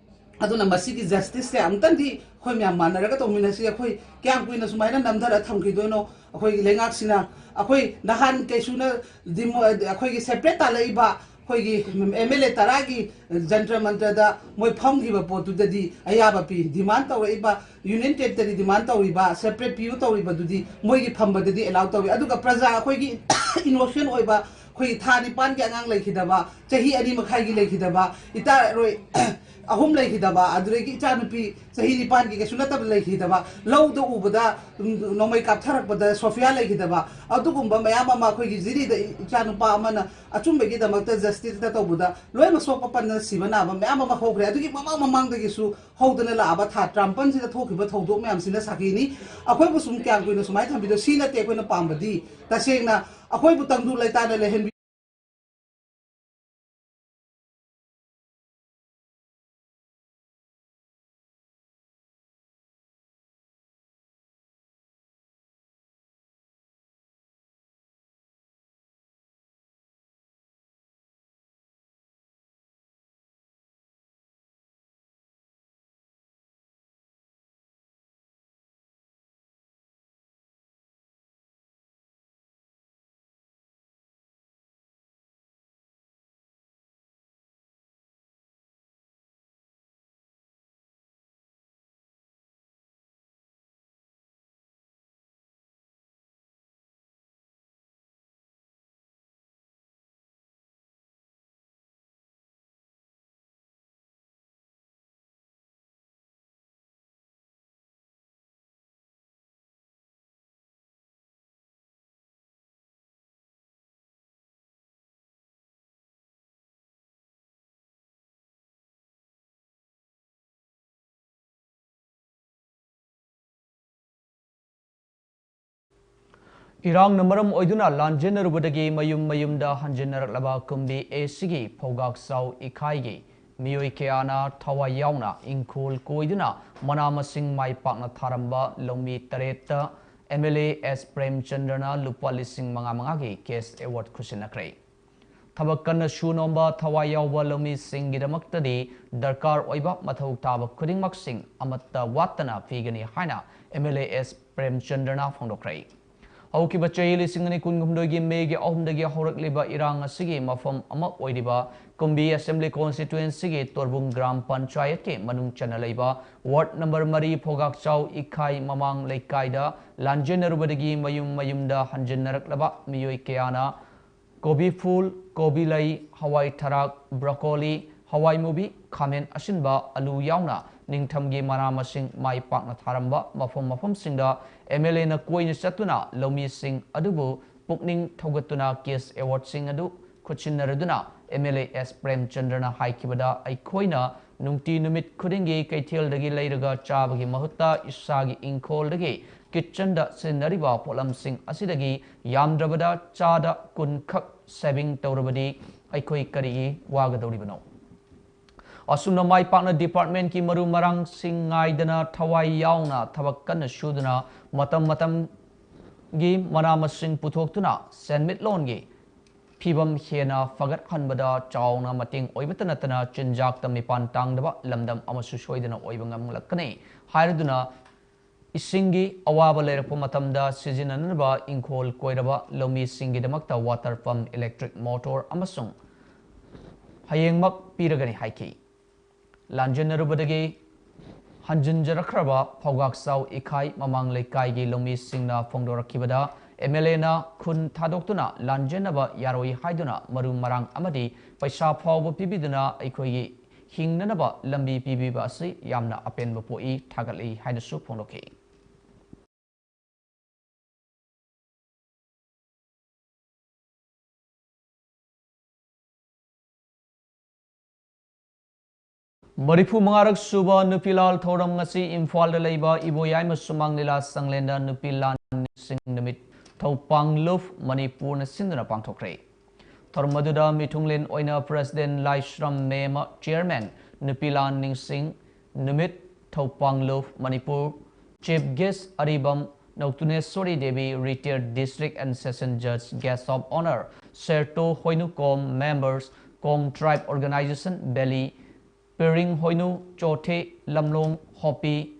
ꯑꯗꯨꯅ ꯃꯁꯤꯒꯤ justice ꯁꯦ ꯑꯃꯨꯛꯇꯪꯗꯤ ꯑꯩꯈꯣꯏ ꯃꯌꯥꯝ ꯃꯥꯟꯅꯔꯒ ꯇꯧꯃꯤꯟꯅꯁꯤ꯫ ꯑꯩꯈꯣꯏ ꯀꯌꯥꯝ ꯀꯨꯏꯅ ꯁꯨꯃꯥꯏꯅ ꯅꯝꯊꯔ ꯊꯝꯈꯤꯗꯣꯏꯅꯣ? ꯑꯩꯈꯣꯏꯒꯤ ꯂꯩꯉꯥꯛꯁꯤꯅ ꯑꯩꯈꯣꯏ ꯅꯍꯥꯟ ꯀꯩꯁꯨꯅ ꯗꯤꯃꯣ-, ꯑꯩꯈꯣꯏꯒꯤ separate ꯇꯥꯜꯂꯛꯏꯕ ꯑꯩꯈꯣꯏꯒꯤ MLA ꯇꯔꯥꯒꯤ ꯖꯟꯇ꯭ꯔ ꯃꯟꯇ꯭ꯔꯗ ꯃꯣꯏ ꯐꯝꯈꯤꯕ ꯄꯣꯠꯇꯨꯗꯗꯤ ꯑꯌꯥꯕ ꯄꯤ꯫ Demand ꯇꯧꯔꯛꯏꯕ Union Territory demand ꯇꯧꯔꯤꯕ, separate ꯄꯤꯌꯨ ꯇꯧꯔꯤꯕꯗꯨꯗꯤ ꯃꯣꯏꯒꯤ ꯐꯝꯕꯗꯗꯤ allow ꯇꯧꯏ꯫ ꯑꯗꯨꯒ ꯄ꯭ꯔꯖꯥ ꯑꯩꯈꯣꯏꯒꯤ innocent ꯑꯣꯏꯕ, ꯑꯩꯈꯣꯏꯒꯤ ꯊꯥ ꯅꯤꯄꯥꯟꯒꯤ ꯑꯉꯥꯡ ꯂꯩꯈꯤꯗꯕ, ꯆꯍꯤ ꯑꯅꯤ ꯃꯈꯥꯏꯒꯤ ꯂꯩꯈꯤꯗꯕ, ꯏꯆꯥꯔꯣꯏ ꯑꯍꯨꯝ ꯂꯩꯈꯤꯗꯕ, ꯑꯗꯨꯗꯒꯤ ꯏꯆꯥꯅꯨꯄꯤ ꯆꯍꯤ ꯅꯤꯄꯥꯟꯒꯤ ꯀꯩꯁꯨ ꯅꯠꯇꯕ ꯂꯩꯈꯤꯗꯕ, ꯂꯧꯗ ꯎꯕꯗ, ꯎꯝ, ꯅꯣꯡꯃꯩ ꯀꯥꯞꯊꯔꯛꯄꯗ ꯁꯣꯐꯤꯌꯥ ꯂꯩꯈꯤꯗꯕ, ꯑꯗꯨꯒꯨꯝꯕ ꯃꯌꯥꯝ ꯑꯃ ꯑꯩꯈꯣꯏꯒꯤ ꯖꯤꯔꯤꯗ ꯏꯆꯥꯅꯨꯄꯥ ꯑꯃꯅ ꯑꯆꯨꯝꯕꯒꯤꯗꯃꯛꯇ justice ꯇ ꯇꯧꯕꯗ ꯂꯣꯏꯅꯃꯛ ꯁꯣꯛꯄ ꯄꯟꯗꯅ ꯁꯤꯕ ꯅꯥꯕ ꯃꯌꯥꯝ ꯑꯃ ꯍꯧꯈ꯭ꯔꯦ꯫ ꯑꯗꯨꯒꯤ ꯃꯃꯥꯡ ꯃꯃꯥꯡꯗꯒꯤꯁꯨ ꯍꯧꯗꯅ ꯂꯥꯛꯑꯕ ꯊꯥ ꯇꯔꯥꯃꯥꯄꯟꯁꯤꯗ ꯊꯣꯛꯈꯤꯕ ꯊꯧꯗꯣꯛ ꯃꯌꯥꯝꯁꯤꯅ ꯁꯥꯈꯤꯅꯤ꯫ ꯑꯩꯈꯣꯏꯕꯨ ꯁꯨꯝ ꯀꯌꯥꯝ ꯀꯨꯏꯅ ꯁꯨꯃꯥꯏꯅ ꯊꯝꯕꯤꯗꯣꯏ? ꯁꯤ ꯅꯠꯇꯦ ꯑꯩꯈꯣꯏꯅ ꯄꯥꯝꯕꯗꯤ꯫ ꯇꯁꯦꯡꯅ ꯑꯩꯈꯣꯏꯕꯨ ꯇꯪꯗꯨ ꯂꯩꯇꯥꯅ ꯂꯩꯍꯟꯕꯤ ꯏꯔꯥꯡꯅ ꯃꯔꯝ ꯑꯣꯏꯗꯨꯅ ꯂꯥꯟꯖꯦꯟꯅꯔꯨꯕꯗꯒꯤ ꯃꯌꯨꯝ ꯃꯌꯨꯝꯗ ꯍꯟꯖꯤꯟꯅꯔꯛꯂꯕ ꯀꯨꯝꯕꯤ ꯑꯦꯁꯤꯒꯤ ꯐꯧꯒꯥꯛꯆꯥꯎ ꯏꯈꯥꯏꯒꯤ ꯃꯤꯑꯣꯏ ꯀꯌꯥꯅ ꯊꯋꯥꯏ ꯌꯥꯎꯅ ꯏꯪꯈꯣꯜ ꯀꯣꯏꯗꯨꯅ ꯃꯅꯥ ꯃꯁꯤꯡ ꯃꯥꯏ ꯄꯥꯛꯅ ꯊꯥꯔꯝꯕ ꯂꯧꯃꯤ ꯇꯔꯦꯠꯇ ꯑꯦꯝ ꯑꯦꯜ ꯑꯦ ꯑꯦꯁ ꯄ꯭ꯔꯦꯝꯆꯟꯗ꯭ꯔꯅ ꯂꯨꯄꯥ ꯂꯤꯁꯤꯡ ꯃꯉꯥ ꯃꯉꯥꯒꯤ ꯀꯦꯁ ꯑꯦꯋꯥꯔꯗ ꯈꯨꯠꯁꯤꯟꯅꯈ꯭ꯔꯦ꯫ ꯊꯕꯛ ꯀꯟꯅ ꯁꯨ ꯅꯣꯝꯕ ꯊꯋꯥꯏ ꯌꯥꯎꯕ ꯂꯧꯃꯤꯁꯤꯡꯒꯤꯗꯃꯛꯇꯗꯤ ꯗꯔꯀꯥꯔ ꯑꯣꯏꯕ ꯃꯊꯧ ꯇꯥꯕ ꯈꯨꯗꯤꯡꯃꯛꯁꯤꯡ ꯑꯃꯠꯇ ꯋꯥꯠꯇꯅ ꯄꯤꯒꯅꯤ ꯍꯥꯏꯅ ꯑꯦꯝ ꯑꯦꯜ ꯑꯦ ꯑꯦꯁ ꯄ꯭ꯔꯦꯝꯆꯟꯗ꯭ꯔꯅ ꯐꯣꯡꯗꯣꯛꯈ꯭ꯔꯦ꯫ ꯍꯧꯈꯤꯕ ꯆꯍꯤ ꯂꯤꯁꯤꯡ ꯑꯅꯤ ꯀꯨꯟꯍꯨꯝꯗꯣꯏꯒꯤ ꯃꯦꯒꯤ ꯑꯍꯨꯝꯗꯒꯤ ꯍꯧꯔꯛꯂꯤꯕ ꯏꯔꯥꯡ ꯑꯁꯤꯒꯤ ꯃꯐꯝ ꯑꯃ ꯑꯣꯏꯔꯤꯕ ꯀꯨꯝꯕꯤ ꯑꯦꯁꯦꯝꯕ꯭ꯂꯤ ꯀꯣꯟꯁꯇꯤꯇ꯭ꯋꯦꯟꯁꯤꯒꯤ ꯇꯣꯔꯕꯨꯡ ꯒ꯭ꯔꯥꯝ ꯄꯟꯆꯥꯌꯠꯀꯤ ꯃꯅꯨꯡ ꯆꯟꯅ ꯂꯩꯕ ꯋꯥꯔꯗ ꯅꯝꯕꯔ ꯃꯔꯤ ꯐꯣꯒꯥꯛꯆꯥꯎ ꯏꯈꯥꯏ ꯃꯃꯥꯡ ꯂꯩꯀꯥꯏꯗ ꯂꯥꯟꯖꯦꯟꯅꯔꯨꯕꯗꯒꯤ ꯃꯌꯨꯝ ꯃꯌꯨꯝꯗ ꯍꯟꯖꯤꯟꯅꯔꯛꯂꯕ ꯃꯤꯑꯣꯏ ꯀꯌꯥꯅ ꯀꯣꯕꯤ ꯐꯨꯜ, ꯀꯣꯕꯤ ꯂꯩ, ꯍꯋꯥꯏ ꯊꯔꯥꯛ, ꯕ꯭ꯔꯣꯀꯣꯂꯤ, ꯍꯋꯥꯏ ꯃꯨꯕꯤ, ꯈꯥꯃꯦꯟ ꯑꯁꯤꯟꯕ, ꯑꯂꯨ ꯌꯥꯎꯅ ꯅꯤꯡꯊꯝꯒꯤ ꯃꯅꯥ ꯃꯁꯤꯡ ꯃꯥꯏ ꯄꯥꯛꯅ ꯊꯥꯔꯝꯕ ꯃꯐꯝ ꯃꯐꯝꯁꯤꯡꯗ ꯑꯦꯝ ꯑꯦꯜ ꯑꯦꯅ ꯀꯣꯏꯅ ꯆꯠꯇꯨꯅ ꯂꯧꯃꯤꯁꯤꯡ ꯑꯗꯨꯕꯨ ꯄꯨꯛꯅꯤꯡ ꯊꯧꯒꯠꯇꯨꯅ ꯀꯦꯁ ꯑꯦꯋꯥꯔꯗꯁꯤꯡ ꯑꯗꯨ ꯈꯨꯠꯁꯤꯟꯅꯔꯗꯨꯅ ꯑꯦꯝ ꯑꯦꯜ ꯑꯦ ꯑꯦꯁ ꯄ꯭ꯔꯦꯝꯆꯟꯗ꯭ꯔꯅ ꯍꯥꯏꯈꯤꯕꯗ, ꯑꯩꯈꯣꯏꯅ ꯅꯨꯡꯇꯤ ꯅꯨꯃꯤꯠ ꯈꯨꯗꯤꯡꯒꯤ ꯀꯩꯊꯦꯜꯗꯒꯤ ꯂꯩꯔꯒ ꯆꯥꯕꯒꯤ ꯃꯍꯨꯠꯇ ꯏꯁꯥꯒꯤ ꯏꯪꯈꯣꯜꯗꯒꯤ ꯀꯤꯠꯆꯟꯗ ꯁꯤꯖꯤꯟꯅꯔꯤꯕ ꯄꯣꯠꯂꯝꯁꯤꯡ ꯑꯁꯤꯗꯒꯤ ꯌꯥꯝꯗ꯭ꯔꯕꯗ ꯆꯥꯗ ꯀꯨꯟ ꯈꯛ ꯁꯦꯚꯤꯡ ꯇꯧꯔꯕꯗꯤ ꯑꯩꯈꯣꯏ ꯀꯔꯤꯒꯤ ꯋꯥꯒꯗꯧꯔꯤꯕꯅꯣ? ꯑꯁꯨꯝꯅ ꯃꯥꯏ ꯄꯥꯛꯅ ꯗꯤꯄꯥꯔꯠꯃꯦꯟꯠꯀꯤ ꯃꯔꯨ ꯃꯔꯥꯡꯁꯤꯡ ꯉꯥꯏꯗꯅ ꯊꯋꯥꯏ ꯌꯥꯎꯅ ꯊꯕꯛ ꯀꯟꯅ ꯁꯨꯗꯨꯅ ꯃꯇꯝ ꯃꯇꯝꯒꯤ ꯃꯅꯥ ꯃꯁꯤꯡ ꯄꯨꯊꯣꯛꯇꯨꯅ ꯁꯦꯟꯃꯤꯠꯂꯣꯟꯒꯤ ꯐꯤꯕꯝ ꯍꯦꯟꯅ ꯐꯒꯠꯍꯟꯕꯗ ꯆꯥꯎꯅ ꯃꯇꯦꯡ ꯑꯣꯏꯕꯇ ꯅꯠꯇꯅ ꯆꯤꯟꯖꯥꯛꯇ ꯃꯤꯄꯥꯟ ꯇꯥꯡꯗꯕ ꯂꯝꯗꯝ ꯑꯃꯁꯨ ꯁꯣꯏꯗꯅ ꯑꯣꯏꯕ ꯉꯝꯂꯛꯀꯅꯤ ꯍꯥꯏꯔꯗꯨꯅ ꯏꯁꯤꯡꯒꯤ ꯑꯋꯥꯕ ꯂꯩꯔꯛꯄ ꯃꯇꯝꯗ ꯁꯤꯖꯤꯟꯅꯅꯕ ꯏꯪꯈꯣꯜ ꯀꯣꯏꯔꯕ ꯂꯧꯃꯤꯁꯤꯡꯒꯤꯗꯃꯛꯇ ꯋꯥꯇꯔ ꯄꯝꯞ, ꯏꯂꯦꯛꯇ꯭ꯔꯤꯛ ꯃꯣꯇꯣꯔ ꯑꯃꯁꯨꯡ ꯍꯌꯦꯡꯃꯛ ꯄꯤꯔꯒꯅꯤ ꯍꯥꯏꯈꯤ꯫ ꯂꯥꯟꯖꯦꯟꯅꯔꯨꯕꯗꯒꯤ ꯍꯟꯖꯤꯟꯖꯔꯛꯈ꯭ꯔꯕ ꯐꯧꯒꯥꯛꯆꯥꯎ ꯏꯈꯥꯏ ꯃꯃꯥꯡ ꯂꯩꯀꯥꯏꯒꯤ ꯂꯧꯃꯤꯁꯤꯡꯅ ꯐꯣꯡꯗꯣꯔꯛꯈꯤꯕꯗ, ꯑꯦꯝ ꯑꯦꯜ ꯑꯦꯅ ꯈꯨꯟ ꯊꯥꯗꯣꯛꯇꯨꯅ ꯂꯥꯟꯖꯦꯟꯅꯕ ꯌꯥꯔꯣꯏ ꯍꯥꯏꯗꯨꯅ ꯃꯔꯨ ꯃꯔꯥꯡ ꯑꯃꯗꯤ ꯄꯩꯁꯥ ꯐꯥꯎꯕ ꯄꯤꯕꯤꯗꯨꯅ ꯑꯩꯈꯣꯏꯒꯤ ꯍꯤꯡꯅꯅꯕ ꯂꯝꯕꯤ ꯄꯤꯕꯤꯕ ꯑꯁꯤ ꯌꯥꯝꯅ ꯑꯄꯦꯟꯕ ꯄꯣꯛꯏ, ꯊꯥꯒꯠꯂꯤ ꯍꯥꯏꯅꯁꯨ ꯐꯣꯡꯗꯣꯛꯈꯤ꯫ ꯃꯔꯤꯐꯨ ꯃꯉꯥꯔꯛ ꯁꯨꯕ ꯅꯨꯄꯤ ꯂꯥꯟ ꯊꯧꯔꯝ ꯉꯁꯤ ꯏꯝꯐꯥꯜꯗ ꯂꯩꯕ ꯏꯕꯣꯌꯥꯏꯃ ꯁꯨꯃꯥꯡ ꯂꯤꯂꯥ ꯁꯪꯂꯦꯟꯗ ꯅꯨꯄꯤ ꯂꯥꯟ ꯅꯤꯡꯁꯤꯡ ꯅꯨꯃꯤꯠ ꯊꯧꯄꯥꯡꯂꯨꯞ ꯃꯅꯤꯄꯨꯔꯅ ꯁꯤꯟꯗꯨꯅ ꯄꯥꯡꯊꯣꯛꯈ꯭ꯔꯦ꯫ ꯊꯧꯔꯝ ꯑꯗꯨꯗ ꯃꯤꯊꯨꯡꯂꯦꯟ ꯑꯣꯏꯅ President ꯂꯥꯏꯁ꯭ꯔꯝ ꯃꯦꯃ, Chairman ꯅꯨꯄꯤꯂꯥꯟ ꯅꯤꯡꯁꯤꯡ ꯅꯨꯃꯤꯠ, ꯊꯧꯄꯥꯡꯂꯨꯞ Manipur, Chief Guest Aribam ꯅꯧꯇꯨꯅꯦꯁꯣꯔꯤ Devi, Retired District and Session Judge, Guest of Honour ꯁꯦꯔꯇꯣ ꯍꯣꯏꯅꯨ Kom, Members Kom Tribe Organisation Valley, ꯄꯤꯔꯤꯡ ꯍꯣꯏꯅꯨ, ꯆꯣꯊꯦ Lamlong ꯍꯣꯄꯤ,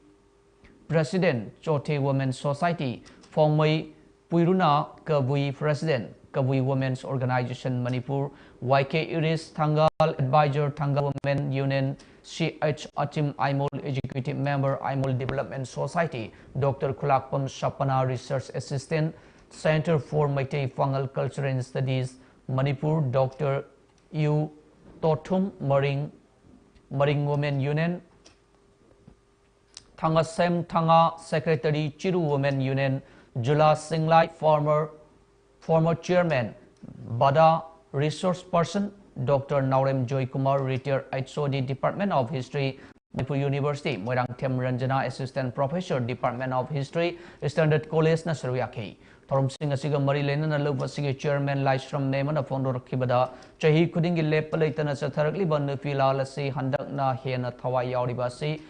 President Chothe Women Society, ꯐꯣꯡꯃꯩ ꯄꯨꯏꯔꯨꯅꯥ Kabui, President Kabui Women's Organisation Manipur, Y K Iris Thangal, Advisor Thangal Women Union, C H Achim Aimol, Executive Member, Aimol Development Society, Doctor Khulakpam Sapana, Research Assistant, Center for Meitei Pangal Culture and Studies, Manipur, Doctor U Tothum Maring, Maring Women Union, Thangasem Thanga, Secretary, Chiru Women Union, Jula Singlai, former, former Chairman, Bada, Resource Person, Doctor Naorem Joy Kumar, Retired H O D, Department of History, Manipur University, Moirangthem Ranjana, Assistant Professor, Department of History, Standard College ꯅ ꯁꯔꯨꯛ ꯌꯥꯈꯤ꯫ ꯊꯧꯔꯝꯁꯤꯡ ꯑꯁꯤꯒ ꯃꯔꯤ ꯂꯩꯅꯅ ꯂꯨꯞ ꯑꯁꯤꯒꯤ Chairman ꯂꯥꯏꯁ꯭ꯔꯝ ꯃꯦꯃꯅ ꯐꯣꯡꯗꯣꯔꯛꯈꯤꯕꯗ, ꯆꯍꯤ ꯈꯨꯗꯤꯡꯒꯤ ꯂꯦꯞꯄ ꯂꯩꯇꯅ ꯆꯠꯊꯔꯛꯂꯤꯕ ꯅꯨꯄꯤ ꯂꯥꯜ ꯑꯁꯤ ꯍꯟꯗꯛꯅ ꯍꯦꯟꯅ ꯊꯋꯥꯏ ꯌꯥꯎꯔꯤꯕ ꯑꯁꯤ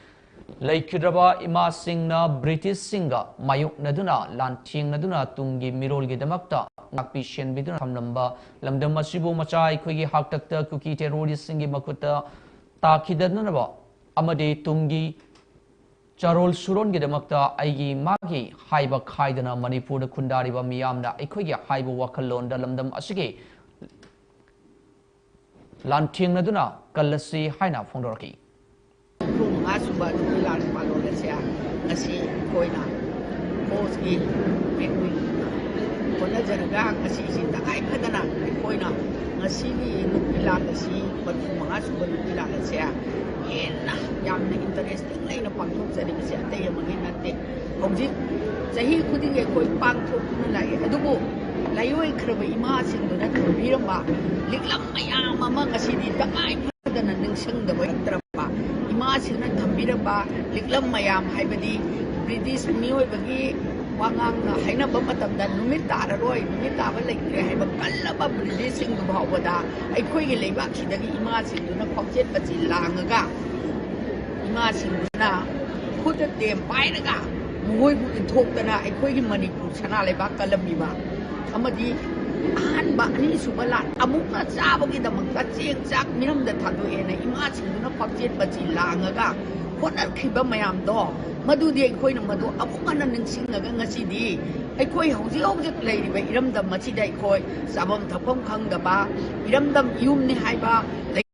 ꯂꯩꯈꯤꯗ꯭ꯔꯕ ꯏꯃꯥꯁꯤꯡꯅ ꯕ꯭ꯔꯤꯇꯤꯁꯁꯤꯡꯒ ꯃꯥꯌꯣꯛꯅꯗꯨꯅ, ꯂꯥꯟꯊꯦꯡꯅꯗꯨꯅ ꯇꯨꯡꯒꯤ ꯃꯤꯔꯣꯜꯒꯤꯗꯃꯛꯇ ꯉꯥꯛꯄꯤ ꯁꯦꯟꯕꯤꯗꯨꯅ ꯊꯝꯂꯝꯕ ꯂꯝꯗꯝ ꯑꯁꯤꯕꯨ ꯃꯆꯥ ꯑꯩꯈꯣꯏꯒꯤ ꯍꯥꯛꯇꯛꯇ ꯀꯨꯀꯤ terroristꯁꯤꯡꯒꯤ ꯃꯈꯨꯠꯇ ꯇꯥꯈꯤꯗꯅꯕ ꯑꯃꯗꯤ ꯇꯨꯡꯒꯤ ꯆꯥꯔꯣꯜ ꯁꯨꯔꯣꯟꯒꯤꯗꯃꯛꯇ ꯑꯩꯒꯤ ꯃꯥꯒꯤ ꯍꯥꯏꯕ ꯈꯥꯏꯗꯅ ꯃꯅꯤꯄꯨꯔꯗ ꯈꯨꯟꯗꯥꯔꯤꯕ ꯃꯤꯌꯥꯝꯅ ꯑꯩꯈꯣꯏꯒꯤ ꯍꯥꯏꯕ ꯋꯥꯈꯜꯂꯣꯟꯗ ꯂꯝꯗꯝ ꯑꯁꯤꯒꯤ ꯂꯥꯟꯊꯦꯡꯅꯗꯨꯅ ꯀꯜꯂꯁꯤ ꯍꯥꯏꯅ ꯐꯣꯡꯗꯣꯔꯛꯈꯤ꯫ ꯅꯤꯐꯨ ꯃꯉꯥ ꯁꯨꯕ ꯅꯨꯄꯤ ꯂꯥꯟ ꯄꯥꯂꯣꯟ ꯑꯁꯦ ꯉꯁꯤ ꯑꯩꯈꯣꯏꯅ ꯀꯣꯁꯀꯤ ꯃꯤꯍꯨꯠ ꯍꯣꯠꯅꯖꯔꯒ ꯉꯁꯤꯁꯤ ꯇꯉꯥꯏ ꯐꯗꯅ ꯑꯩꯈꯣꯏꯅ ꯉꯁꯤꯒꯤ ꯅꯨꯄꯤ ꯂꯥꯟ ꯑꯁꯤ, ꯃꯔꯤꯐꯨ ꯃꯉꯥ ꯁꯨꯕ ꯅꯨꯄꯤ ꯂꯥꯟ ꯑꯁꯦ ꯍꯦꯟꯅ ꯌꯥꯝꯅ interesting ꯂꯩꯅ ꯄꯥꯡꯊꯣꯛꯆꯔꯤꯕꯁꯦ ꯑꯇꯩ ꯑꯃꯒꯤ ꯅꯠꯇꯦ꯫ ꯍꯧꯖꯤꯛ ꯆꯍꯤ ꯈꯨꯗꯤꯡꯒꯤ ꯑꯩꯈꯣꯏ ꯄꯥꯡꯊꯣꯛꯇꯨꯅ ꯂꯥꯛꯏ, ꯑꯗꯨꯕꯨ ꯂꯥꯏꯑꯣꯏꯈ꯭ꯔꯕ ꯏꯃꯥꯁꯤꯡꯗꯨꯅ ꯊꯝꯕꯤꯔꯝꯕ ꯂꯤꯛꯂꯝ ꯃꯌꯥꯝ ꯑꯃ ꯉꯁꯤꯗꯤ ꯇꯉꯥꯏ ꯐꯗꯅ ꯅꯤꯡꯁꯤꯡꯗꯕ ꯂꯩꯇ꯭ꯔꯕ, ꯏꯃꯥꯁꯤꯡꯅ ꯊꯝꯕꯤꯔꯝꯕ ꯂꯤꯛꯂꯝ ꯃꯌꯥꯝ ꯍꯥꯏꯕꯗꯤ ꯕ꯭ꯔꯤꯇꯤꯁ ꯃꯤꯑꯣꯏꯕꯒꯤ ꯋꯥꯉꯥꯡꯅ ꯍꯥꯏꯅꯕ ꯃꯇꯝꯗ ꯅꯨꯃꯤꯠ ꯇꯥꯔꯔꯣꯏ, ꯅꯨꯃꯤꯠ ꯇꯥꯕ ꯂꯩꯇ꯭ꯔꯦ ꯍꯥꯏꯕ ꯀꯜꯂꯕ ꯕ꯭ꯔꯤꯇꯤꯁꯁꯤꯡꯗꯨ ꯐꯥꯎꯕꯗ ꯑꯩꯈꯣꯏꯒꯤ ꯂꯩꯕꯥꯛꯁꯤꯗꯒꯤ ꯏꯃꯥꯁꯤꯡꯗꯨꯅ ꯈ꯭ꯋꯥꯡꯆꯦꯠ ꯃꯆꯤ ꯂꯥꯡꯉꯒ ꯏꯃꯥꯁꯤꯡꯗꯨꯅ ꯈꯨꯠꯇ ꯇꯦꯝ ꯄꯥꯏꯔꯒ ꯃꯈꯣꯏꯕꯨ ꯏꯟꯊꯣꯛꯇꯅ ꯑꯩꯈꯣꯏꯒꯤ ꯃꯅꯤꯄꯨꯔ ꯁꯅꯥ ꯂꯩꯕꯥꯛ ꯀꯜꯂꯝꯃꯤꯕ ꯑꯃꯗꯤ ꯑꯍꯥꯟꯕ ꯑꯅꯤꯁꯨꯕ ꯂꯥꯟ ꯑꯃꯨꯛꯅ ꯆꯥꯕꯒꯤꯗꯃꯛꯇ ꯆꯦꯡ ꯆꯥꯛ ꯃꯤꯔꯝꯗ ꯊꯥꯗꯣꯛꯑꯦꯅ ꯏꯃꯥꯁꯤꯡꯗꯨꯅ ꯈ꯭ꯋꯥꯡꯆꯦꯠ ꯃꯆꯤ ꯂꯥꯡꯉꯒ ꯍꯣꯠꯅꯈꯤꯕ ꯃꯌꯥꯝꯗꯣ, ꯃꯗꯨꯗꯤ ꯑꯩꯈꯣꯏꯅ ꯃꯗꯨ ꯑꯃꯨꯛ ꯍꯟꯅ ꯅꯤꯡꯁꯤꯡꯉꯒ ꯉꯁꯤꯗꯤ ꯑꯩꯈꯣꯏ ꯍꯧꯖꯤꯛ ꯍꯧꯖꯤꯛ ꯂꯩꯔꯤꯕ ꯏꯔꯝꯗꯝ ꯑꯁꯤꯗ ꯑꯩꯈꯣꯏ ꯆꯥꯐꯝ ꯊꯛꯐꯝ ꯈꯪꯗꯕ, ꯏꯔꯝꯗꯝ ꯌꯨꯝꯅꯤ ꯍꯥꯏꯕ ꯂꯩ-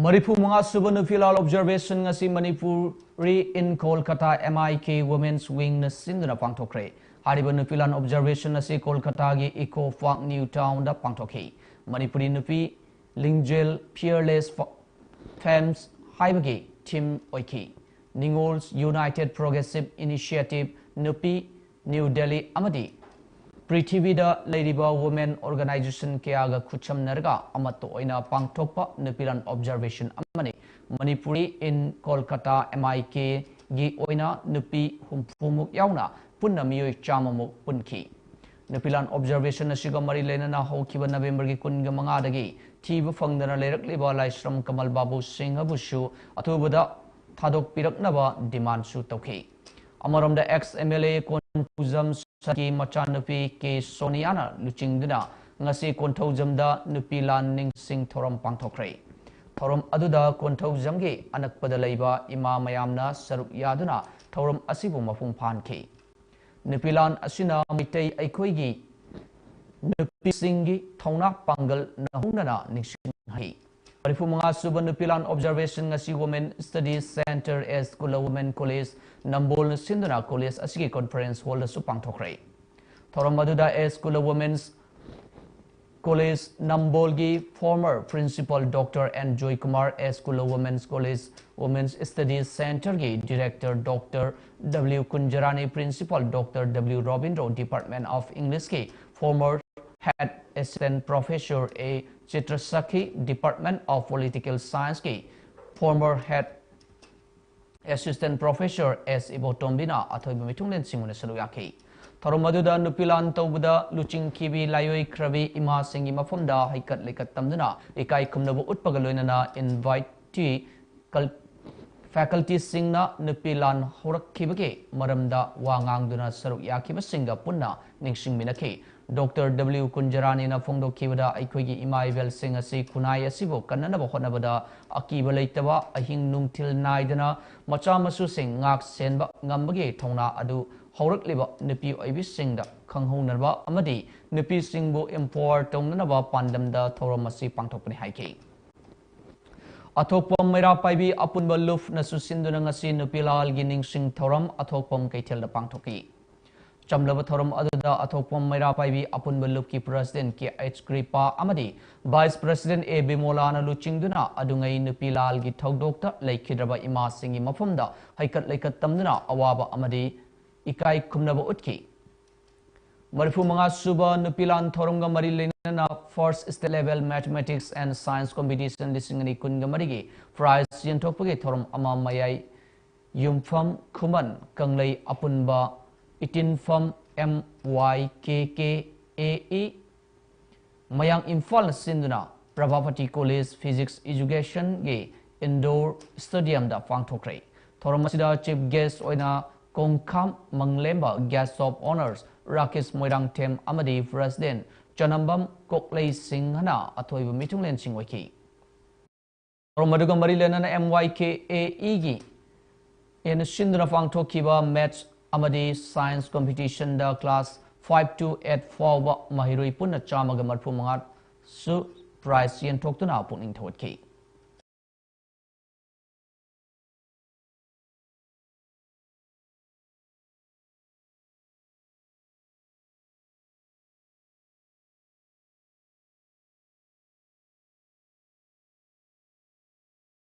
ꯃꯔꯤꯐꯨ ꯃꯉꯥ ꯁꯨꯕ ꯅꯨꯄꯤꯂꯥꯜ ꯑꯣꯕꯖꯔꯕꯦꯁꯟ ꯉꯁꯤ ꯃꯅꯤꯄꯨꯔꯤ ꯏꯟ Kolkata, M I K Women's Wing ꯅ ꯁꯤꯟꯗꯨꯅ ꯄꯥꯡꯊꯣꯛꯈ꯭ꯔꯦ꯫ ꯍꯥꯏꯔꯤꯕ ꯅꯨꯄꯤꯂꯥꯜ ꯑꯣꯕꯖꯔꯕꯦꯁꯟ ꯑꯁꯤ ꯀꯣꯜꯀꯇꯥꯒꯤ ꯏꯀꯣ ꯄꯥꯔꯛ ꯅ꯭ꯌꯨ ꯇꯥꯎꯟꯗ ꯄꯥꯡꯊꯣꯛꯈꯤ꯫ ꯃꯅꯤꯄꯨꯔꯤ ꯅꯨꯄꯤ ꯂꯤꯡꯖꯦꯜ, Fearless Femmes ꯍꯥꯏꯕꯒꯤ ꯊꯤꯝ ꯑꯣꯏꯈꯤ꯫ ꯅꯤꯉꯣꯜ, United Progressive Initiative, ꯅꯨꯄꯤ, ꯅ꯭ꯌꯨ ꯗꯦꯜꯂꯤ ꯑꯃꯗꯤ ꯄ꯭ꯔꯤꯊꯤꯕꯤꯗ ꯂꯩꯔꯤꯕ ꯋꯨꯃꯦꯟ ꯑꯣꯔꯒꯅꯥꯏꯖꯦꯁꯟ ꯀꯌꯥꯒ ꯈꯨꯠꯁꯝꯅꯔꯒ ꯑꯃꯠꯇ ꯑꯣꯏꯅ ꯄꯥꯡꯊꯣꯛꯄ ꯅꯨꯄꯤꯂꯥꯟ ꯑꯣꯕꯖꯔꯕꯦꯁꯟ ꯑꯃꯅꯤ꯫ ꯃꯅꯤꯄꯨꯔꯤ ꯏꯟ ꯀꯣꯜꯀꯇꯥ, M I K ꯒꯤ ꯑꯣꯏꯅ ꯅꯨꯄꯤ ꯍꯨꯝꯐꯨꯃꯨꯛ ꯌꯥꯎꯅ ꯄꯨꯟꯅ ꯃꯤꯑꯣꯏ ꯆꯥꯝꯃꯃꯨꯛ ꯄꯨꯟꯈꯤ꯫ ꯅꯨꯄꯤꯂꯥꯟ ꯑꯣꯕꯖꯔꯕꯦꯁꯟ ꯑꯁꯤꯒ ꯃꯔꯤ ꯂꯩꯅꯅ ꯍꯧꯈꯤꯕ ꯅꯕꯦꯝꯕꯔꯒꯤ ꯀꯨꯟꯒ ꯃꯉꯥꯗꯒꯤ ꯊꯤꯕ ꯐꯪꯗꯅ ꯂꯩꯔꯛꯂꯤꯕ ꯂꯥꯏꯁ꯭ꯔꯝ ꯀꯃꯜ ꯕꯥꯕꯨ ꯁꯤꯡꯍꯕꯨꯁꯨ ꯑꯊꯨꯕꯗ ꯊꯥꯗꯣꯛꯄꯤꯔꯛꯅꯕ ꯗꯤꯃꯥꯟꯁꯨ ꯇꯧꯈꯤ꯫ ꯑꯃꯔꯣꯝꯗ, ex M L A Konthoujam ꯁꯔꯀꯤ ꯃꯆꯥꯅꯨꯄꯤ ꯀꯦ ꯁꯣꯅꯤꯌꯥꯅ ꯂꯨꯆꯤꯡꯗꯨꯅ ꯉꯁꯤ ꯀꯣꯟꯊꯧꯖꯝꯗ ꯅꯨꯄꯤꯂꯥꯟ ꯅꯤꯡꯁꯤꯡ ꯊꯧꯔꯝ ꯄꯥꯡꯊꯣꯛꯈ꯭ꯔꯦ꯫ ꯊꯧꯔꯝ ꯑꯗꯨꯗ ꯀꯣꯟꯊꯧꯖꯝꯒꯤ ꯑꯅꯛꯄꯗ ꯂꯩꯕ ꯏꯃꯥ ꯃꯌꯥꯝꯅ ꯁꯔꯨꯛ ꯌꯥꯗꯨꯅ ꯊꯧꯔꯝ ꯑꯁꯤꯕꯨ ꯃꯄꯨꯡ ꯐꯥꯍꯟꯈꯤ꯫ ꯅꯨꯄꯤꯂꯥꯟ ꯑꯁꯤꯅ ꯃꯩꯇꯩ ꯑꯩꯈꯣꯏꯒꯤ ꯅꯨꯄꯤꯁꯤꯡꯒꯤ ꯊꯧꯅꯥ ꯄꯥꯡꯒꯜ ꯅꯧꯍꯧꯅꯅ ꯅꯤꯡꯁꯤꯡꯍꯜꯂꯤ꯫ ꯃꯔꯤꯐꯨ ꯃꯉꯥ ꯁꯨꯕ ꯅꯨꯄꯤꯂꯥꯟ ꯑꯣꯕꯖꯔꯕꯦꯁꯟ ꯉꯁꯤ Women Studies Centre, S Kula Women College, ꯅꯝꯕꯣꯜꯅ ꯁꯤꯟꯗꯨꯅ ꯀꯣꯂꯦꯖ ꯑꯁꯤꯒꯤ ꯀꯣꯟꯐꯔꯦꯟꯁ ꯍꯣꯜꯗꯁꯨ ꯄꯥꯡꯊꯣꯛꯈ꯭ꯔꯦ꯫ ꯊꯧꯔꯝ ꯑꯗꯨꯗ S Kula Women's College ꯅꯝꯕꯣꯜꯒꯤ former principal Doctor N Joy Kumar, S Kula Women's College Women's Studies Centre ꯒꯤ director Doctor W Kunjarani, principal Doctor W Robindro, Department of English ꯀꯤ former head assistant professor A Chitrasakhi, Department of Political Science ꯀꯤ former head Assistant Professor S ꯏꯕꯣꯇꯣꯝꯕꯤꯅ ꯑꯊꯣꯏꯕ ꯃꯤꯊꯨꯡꯂꯦꯟꯁꯤꯡ ꯑꯣꯏꯅ ꯁꯔꯨꯛ ꯌꯥꯈꯤ꯫ ꯊꯧꯔꯝ ꯑꯗꯨꯗ ꯅꯨꯄꯤ ꯂꯥꯟ ꯇꯧꯕꯗ ꯂꯨꯆꯤꯡꯈꯤꯕꯤ ꯂꯥꯏꯑꯣꯏꯈ꯭ꯔꯕꯤ ꯏꯃꯥꯁꯤꯡꯒꯤ ꯃꯐꯝꯗ ꯍꯩꯀꯠ ꯂꯩꯀꯠ ꯇꯝꯗꯨꯅ ꯏꯀꯥꯏ ꯈꯨꯝꯅꯕ ꯎꯠꯄꯒ ꯂꯣꯏꯅꯅ invitee ꯀꯜ-, facultyꯁꯤꯡꯅ ꯅꯨꯄꯤ ꯂꯥꯟ ꯍꯧꯔꯛꯈꯤꯕꯒꯤ ꯃꯔꯝꯗ ꯋꯥ ꯉꯥꯡꯗꯨꯅ ꯁꯔꯨꯛ ꯌꯥꯈꯤꯕꯁꯤꯡꯒ ꯄꯨꯟꯅ ꯅꯤꯡꯁꯤꯡꯃꯤꯟꯅꯈꯤ꯫ ꯗꯣꯛꯇꯔ ꯗꯕ꯭ꯂꯤꯎ ꯀꯨꯟꯖꯔꯥꯅꯤꯅ ꯐꯣꯡꯗꯣꯛꯈꯤꯕꯗ, ꯑꯩꯈꯣꯏꯒꯤ ꯏꯃꯥ ꯏꯕꯦꯜꯁꯤꯡ ꯑꯁꯤ ꯈꯨꯟꯅꯥꯏ ꯑꯁꯤꯕꯨ ꯀꯟꯅꯅꯕ ꯍꯣꯠꯅꯕꯗ ꯑꯀꯤꯕ ꯂꯩꯇꯕ, ꯑꯍꯤꯡ ꯅꯨꯡꯊꯤꯜ ꯅꯥꯏꯗꯅ ꯃꯆꯥ ꯃꯁꯨꯁꯤꯡ ꯉꯥꯛ ꯁꯦꯟꯕ ꯉꯝꯕꯒꯤ ꯊꯧꯅꯥ ꯑꯗꯨ ꯍꯧꯔꯛꯂꯤꯕ ꯅꯨꯄꯤ ꯑꯣꯏꯕꯤꯁꯤꯡꯗ ꯈꯪꯍꯧꯅꯕ ꯑꯃꯗꯤ ꯅꯨꯄꯤꯁꯤꯡꯕꯨ empower ꯇꯧꯅꯅꯕ ꯄꯥꯟꯗꯝꯗ ꯊꯧꯔꯝ ꯑꯁꯤ ꯄꯥꯡꯊꯣꯛꯄꯅꯤ ꯍꯥꯏꯈꯤ꯫ ꯑꯊꯣꯛꯄꯝ ꯃꯩꯔꯥ ꯄꯥꯏꯕꯤ ꯑꯄꯨꯟꯕ ꯂꯨꯞꯅꯁꯨ ꯁꯤꯟꯗꯨꯅ ꯉꯁꯤ ꯅꯨꯄꯤ ꯂꯥꯜꯒꯤ ꯅꯤꯡꯁꯤꯡ ꯊꯧꯔꯝ ꯑꯊꯣꯛꯄꯝ ꯀꯩꯊꯦꯜꯗ ꯄꯥꯡꯊꯣꯛꯈꯤ꯫ ꯆꯝꯂꯕ ꯊꯧꯔꯝ ꯑꯗꯨꯗ ꯑꯊꯣꯛꯄꯝ ꯃꯩꯔꯥ ꯄꯥꯏꯕꯤ ꯑꯄꯨꯟꯕ ꯂꯨꯞꯀꯤ President ꯀꯦ ꯑꯩꯆ ꯀ꯭ꯔꯤꯄꯥ ꯑꯃꯗꯤ Vice President ꯑꯦ ꯕꯤꯃꯣꯂꯥꯅ ꯂꯨꯆꯤꯡꯗꯨꯅ ꯑꯗꯨꯉꯩ ꯅꯨꯄꯤ ꯂꯥꯜꯒꯤ ꯊꯧꯗꯣꯛꯇ ꯂꯩꯈꯤꯗ꯭ꯔꯕ ꯏꯃꯥꯁꯤꯡꯒꯤ ꯃꯐꯝꯗ ꯍꯩꯀꯠ ꯂꯩꯀꯠ ꯇꯝꯗꯨꯅ ꯑꯋꯥꯕ ꯑꯃꯗꯤ ꯏꯀꯥꯏ ꯈꯨꯝꯅꯕ ꯎꯠꯈꯤ꯫ ꯃꯔꯤꯐꯨ ꯃꯉꯥ ꯁꯨꯕ ꯅꯨꯄꯤ ꯂꯥꯟ ꯊꯧꯔꯝꯒ ꯃꯔꯤ ꯂꯩꯅꯅ First State Level Mathematics and Science Competition ꯂꯤꯁꯤꯡ ꯑꯅꯤ ꯀꯨꯟꯒ ꯃꯔꯤꯒꯤ prize ꯌꯦꯟꯊꯣꯛꯄꯒꯤ ꯊꯧꯔꯝ ꯑꯃ ꯃꯌꯥꯏ ꯌꯨꯝꯐꯝ ꯈꯨꯃꯟ ꯀꯪꯂꯩ ꯑꯄꯨꯟꯕ ꯏꯇꯤꯟꯐꯝ M Y K K A E ꯃꯌꯥꯡ ꯏꯝꯐꯥꯜꯅ ꯁꯤꯟꯗꯨꯅ ꯄ꯭ꯔꯚꯥꯄꯇꯤ College Physics Educationꯒꯤ indoor stadiumꯗ ꯄꯥꯡꯊꯣꯛꯈ꯭ꯔꯦ꯫ ꯊꯧꯔꯝ ꯑꯁꯤꯗ chief guest ꯑꯣꯏꯅ ꯀꯣꯡꯈꯥꯝ ꯃꯪꯂꯦꯝꯕ, Guest of Honours Rakesh Moirangthem ꯑꯃꯗꯤ President ꯆꯅꯝꯕꯝ ꯀꯣꯛꯂꯩ ꯁꯤꯡꯍꯅ ꯑꯊꯣꯏꯕ ꯃꯤꯊꯨꯡꯂꯦꯟꯁꯤꯡ ꯑꯣꯏꯈꯤ꯫ ꯊꯧꯔꯝ ꯑꯗꯨꯒ ꯃꯔꯤ ꯂꯩꯅꯅ M Y K A Eꯒꯤ ꯑꯦꯅ ꯁꯤꯟꯗꯨꯅ ꯄꯥꯡꯊꯣꯛꯈꯤꯕ Maths ꯑꯃꯗꯤ Science Competitionꯗ class five to eight ꯐꯥꯎꯕ ꯃꯍꯩꯔꯣꯏ ꯄꯨꯟꯅ ꯆꯥꯝꯃꯒ ꯃꯔꯤꯐꯨ ꯃꯉꯥꯁꯨ prize ꯌꯦꯟꯊꯣꯛꯇꯨꯅ ꯄꯨꯛꯅꯤꯡ ꯊꯧꯒꯠꯈꯤ꯫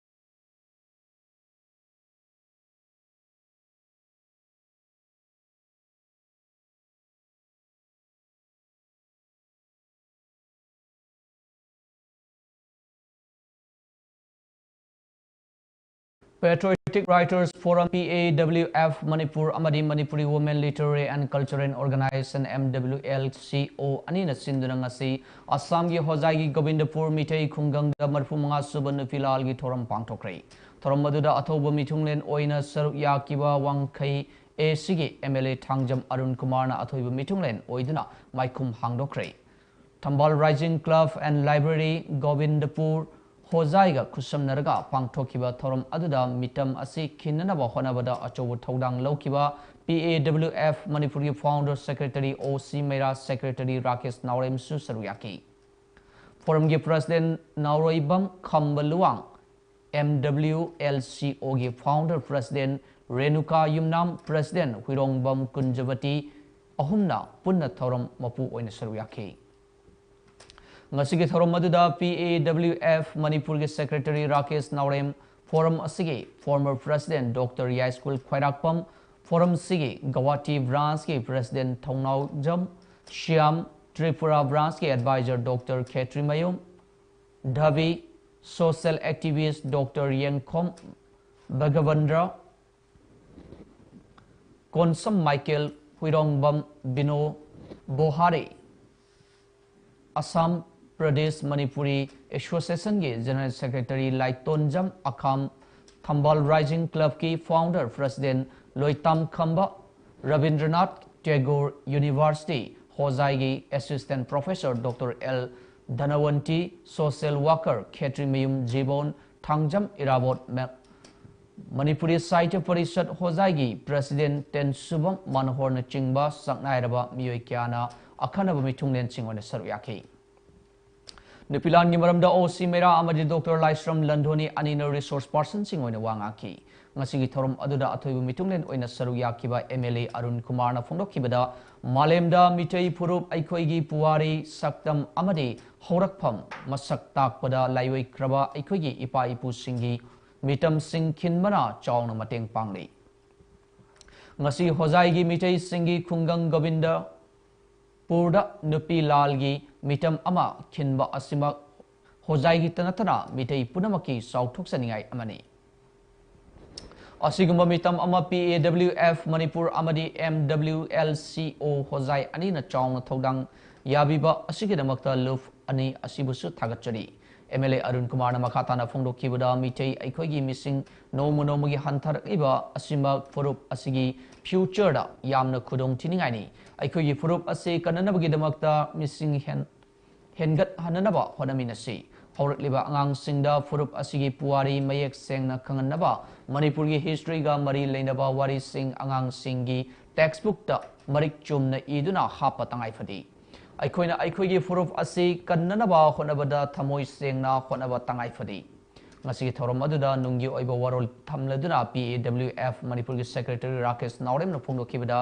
Patriotic Writers Forum, P A W F Manipur ꯑꯃꯗꯤ Manipuri Women Literary and Cultural Organization, M W L C O ꯑꯅꯤꯅ ꯁꯤꯟꯗꯨꯅ ꯉꯁꯤ ꯑꯁꯥꯝꯒꯤ ꯍꯣꯖꯥꯏꯒꯤ ꯒꯣꯕꯤꯟꯗꯄꯨꯔ ꯃꯤꯇꯩ ꯈꯨꯡꯒꯪꯗ ꯃꯔꯤꯐꯨ ꯃꯉꯥ ꯁꯨꯕ ꯅꯨꯄꯤ ꯂꯥꯜꯒꯤ ꯊꯧꯔꯝ ꯄꯥꯡꯊꯣꯛꯈ꯭ꯔꯦ꯫ ꯊꯧꯔꯝ ꯑꯗꯨꯗ ꯑꯊꯧꯕ ꯃꯤꯊꯨꯡꯂꯦꯟ ꯑꯣꯏꯅ ꯁꯔꯨꯛ ꯌꯥꯈꯤꯕ ꯋꯥꯡꯈꯩ A C ꯒꯤ M L A Thangjam Arun ꯀꯨꯃꯥꯔꯅ ꯑꯊꯣꯏꯕ ꯃꯤꯊꯨꯡꯂꯦꯟ ꯑꯣꯏꯗꯨꯅ ꯃꯥꯏꯈꯨꯝ ꯍꯥꯡꯗꯣꯛꯈ꯭ꯔꯦ꯫ ꯊꯝꯕꯥꯜ Rising Club and Library, ꯒꯣꯕꯤꯟꯗꯄꯨꯔ ꯍꯣꯖꯥꯏꯒ ꯈꯨꯠꯁꯝꯅꯔꯒ ꯄꯥꯡꯊꯣꯛꯈꯤꯕ ꯊꯧꯔꯝ ꯑꯗꯨꯗ ꯃꯤꯇꯝ ꯑꯁꯤ ꯈꯤꯟꯅꯅꯕ ꯍꯣꯠꯅꯕꯗ ꯑꯆꯧꯕ ꯊꯧꯗꯥꯡ ꯂꯧꯈꯤꯕ P A W F ꯃꯅꯤꯄꯨꯔꯒꯤ Founder Secretary O C ꯃꯩꯔꯥ, Secretary Rakesh ꯅꯥꯎꯔꯦꯝꯁꯨ ꯁꯔꯨꯛ ꯌꯥꯈꯤ꯫ ꯐꯣꯔꯝꯒꯤ President ꯅꯥꯎꯔꯣꯏꯕꯝ ꯈꯝꯕ Luwang, M W L C O ꯒꯤ Founder President ꯔꯦꯅꯨꯀꯥ ꯌꯨꯝꯅꯥꯝ, President ꯍꯨꯏꯔꯣꯡꯕꯝ ꯀꯨꯟꯖꯕꯇꯤ ꯑꯍꯨꯝꯅ ꯄꯨꯟꯅ ꯊꯧꯔꯝ ꯃꯄꯨ ꯑꯣꯏꯅ ꯁꯔꯨꯛ ꯌꯥꯈꯤ꯫ ꯉꯁꯤꯒꯤ ꯊꯧꯔꯝ ꯑꯗꯨꯗ P A W F ꯃꯅꯤꯄꯨꯔꯒꯤ Secretary ꯔꯥꯀꯦꯁ ꯅꯥꯎꯔꯦꯝ, ꯐꯣꯔꯝ ꯑꯁꯤꯒꯤ former President Doctor ꯌꯥꯏꯁ꯭ꯀꯨꯜ ꯈ꯭ꯋꯥꯏꯔꯥꯛꯄꯝ, ꯐꯣꯔꯝ ꯁꯤꯒꯤ ꯒꯧꯍꯥꯇꯤ Branch ꯀꯤ President ꯊꯧꯅꯥꯎꯖꯝ ꯁ꯭ꯌꯥꯝ, ꯇ꯭ꯔꯤꯄꯨꯔꯥ Branch ꯀꯤ Advisor Doctor ꯈꯦꯇ꯭ꯔꯤꯃꯌꯨꯝ ꯙꯕꯤ, social activist Doctor Yengkhom Bhagyabandra, Konsam Michael, Huirongbam Bino Bohari, Assam Pradesh Manipuri Association ꯒꯤ General Secretary Laitonjam Akham, Thambal Rising Club ꯀꯤ Founder President Loitam Khamba, Rabindranath Tagore University ꯍꯣꯖꯥꯏꯒꯤ Assistant Professor Doctor L Dhanwanti, social worker Khetrimayum Jibon, Thangjam Irabot ꯃ-, ꯃꯅꯤꯄꯨꯔꯤ ꯁꯥꯍꯤꯇ꯭ꯌ parishad ꯍꯣꯖꯥꯏꯒꯤ President ꯇꯦꯟꯁꯨꯕꯝ ꯃꯅꯣꯍꯔꯅꯆꯤꯡꯕ ꯁꯛꯅꯥꯏꯔꯕ ꯃꯤꯑꯣꯏ ꯀꯌꯥꯅ ꯑꯈꯟꯅꯕ ꯃꯤꯊꯨꯡꯂꯦꯟꯁꯤꯡ ꯑꯣꯏꯅ ꯁꯔꯨꯛ ꯌꯥꯈꯤ꯫ ꯅꯨꯄꯤ ꯂꯥꯟꯒꯤ ꯃꯔꯝꯗ ꯑꯣ ꯁꯤ ꯃꯩꯔꯥ ꯑꯃꯗꯤ ꯗꯣꯛꯇꯔ ꯂꯥꯏꯁ꯭ꯔꯝ ꯂꯟꯙꯣꯅꯤ ꯑꯅꯤꯅ resource personꯁꯤꯡ ꯑꯣꯏꯅ ꯋꯥ ꯉꯥꯡꯈꯤ꯫ ꯉꯁꯤꯒꯤ ꯊꯧꯔꯝ ꯑꯗꯨꯗ ꯑꯊꯣꯏꯕ ꯃꯤꯊꯨꯡꯂꯦꯟ ꯑꯣꯏꯅ ꯁꯔꯨꯛ ꯌꯥꯈꯤꯕ M L A ꯑꯔꯨꯟ ꯀꯨꯃꯥꯔꯅ ꯐꯣꯡꯗꯣꯛꯈꯤꯕꯗ, ꯃꯥꯂꯦꯝꯗ ꯃꯤꯇꯩ ꯐꯨꯔꯨꯞ ꯑꯩꯈꯣꯏꯒꯤ ꯄꯨꯋꯥꯔꯤ, ꯁꯛꯇꯝ ꯑꯃꯗꯤ ꯍꯧꯔꯛꯐꯝ ꯃꯁꯛ ꯇꯥꯛꯄꯗ ꯂꯥꯏꯑꯣꯏꯈ꯭ꯔꯕ ꯑꯩꯈꯣꯏꯒꯤ ꯏꯄꯥ ꯏꯄꯨꯁꯤꯡꯒꯤ ꯃꯤꯇꯝꯁꯤꯡ ꯈꯤꯟꯕꯅ ꯆꯥꯎꯅ ꯃꯇꯦꯡ ꯄꯥꯡꯂꯤ꯫ ꯉꯁꯤ ꯍꯣꯖꯥꯏꯒꯤ ꯃꯤꯇꯩꯁꯤꯡꯒꯤ ꯈꯨꯡꯒꯪ ꯒꯣꯕꯤꯟꯗꯄꯨꯔꯗ ꯅꯨꯄꯤ ꯂꯥꯜꯒꯤ ꯃꯤꯇꯝ ꯑꯃ ꯈꯤꯟꯕ ꯑꯁꯤꯃꯛ ꯍꯣꯖꯥꯏꯒꯤꯇ ꯅꯠꯇꯅ ꯃꯤꯇꯩ ꯄꯨꯝꯅꯃꯛꯀꯤ ꯆꯥꯎꯊꯣꯛꯆꯅꯤꯡꯉꯥꯏ ꯑꯃꯅꯤ꯫ ꯑꯁꯤꯒꯨꯝꯕ ꯃꯤꯇꯝ ꯑꯃ P A W F Manipur ꯑꯃꯗꯤ M W L C O ꯍꯣꯖꯥꯏ ꯑꯅꯤꯅ ꯆꯥꯎꯅ ꯊꯧꯗꯥꯡ ꯌꯥꯕꯤꯕ ꯑꯁꯤꯒꯤꯗꯃꯛꯇ ꯂꯨꯞ ꯑꯅꯤ ꯑꯁꯤꯕꯨꯁꯨ ꯊꯥꯒꯠꯆꯔꯤ꯫ M L A ꯑꯔꯨꯟ ꯀꯨꯃꯥꯔꯅ ꯃꯈꯥ ꯇꯥꯅ ꯐꯣꯡꯗꯣꯛꯈꯤꯕꯗ, ꯃꯤꯇꯩ ꯑꯩꯈꯣꯏꯒꯤ ꯃꯤꯁꯤꯡ ꯅꯣꯡꯃ ꯅꯣꯡꯃꯒꯤ ꯍꯟꯊꯔꯛꯂꯤꯕ ꯑꯁꯤꯃꯛ ꯐꯨꯔꯨꯞ ꯑꯁꯤꯒꯤ future ꯗ ꯌꯥꯝꯅ ꯈꯨꯗꯣꯡ ꯊꯤꯅꯤꯡꯉꯥꯏꯅꯤ꯫ ꯑꯩꯈꯣꯏꯒꯤ ꯐꯨꯔꯨꯞ ꯑꯁꯤ ꯀꯟꯅꯅꯕꯒꯤꯗꯃꯛꯇ ꯃꯤꯁꯤꯡ ꯍꯦꯟ-, ꯍꯦꯟꯒꯠꯍꯟꯅꯅꯕ ꯍꯣꯠꯅꯃꯤꯟꯅꯁꯤ꯫ ꯍꯧꯔꯛꯂꯤꯕ ꯑꯉꯥꯡꯁꯤꯡꯗ ꯐꯨꯔꯨꯞ ꯑꯁꯤꯒꯤ ꯄꯨꯋꯥꯔꯤ ꯃꯌꯦꯛ ꯁꯦꯡꯅ ꯈꯪꯍꯟꯅꯕ, ꯃꯅꯤꯄꯨꯔꯒꯤ history ꯒ ꯃꯔꯤ ꯂꯩꯅꯕ ꯋꯥꯔꯤꯁꯤꯡ ꯑꯉꯥꯡꯁꯤꯡꯒꯤ text book ꯇ ꯃꯔꯤꯛ ꯆꯨꯝꯅ ꯏꯗꯨꯅ ꯍꯥꯞꯄ ꯇꯉꯥꯏ ꯐꯗꯦ꯫ ꯑꯩꯈꯣꯏꯅ ꯑꯩꯈꯣꯏꯒꯤ ꯐꯨꯔꯨꯞ ꯑꯁꯤ ꯀꯟꯅꯅꯕ ꯍꯣꯠꯅꯕꯗ ꯊꯃꯣꯏ ꯁꯦꯡꯅ ꯍꯣꯠꯅꯕ ꯇꯉꯥꯏ ꯐꯗꯦ꯫ ꯉꯁꯤꯒꯤ ꯊꯧꯔꯝ ꯑꯗꯨꯗ ꯅꯨꯡꯒꯤ ꯑꯣꯏꯕ ꯋꯥꯔꯣꯜ ꯊꯝꯂꯗꯨꯅ P A W F ꯃꯅꯤꯄꯨꯔꯒꯤ secretary ꯔꯥꯀꯦꯁ ꯅꯥꯎꯔꯦꯝꯅ ꯐꯣꯡꯗꯣꯛꯈꯤꯕꯗ,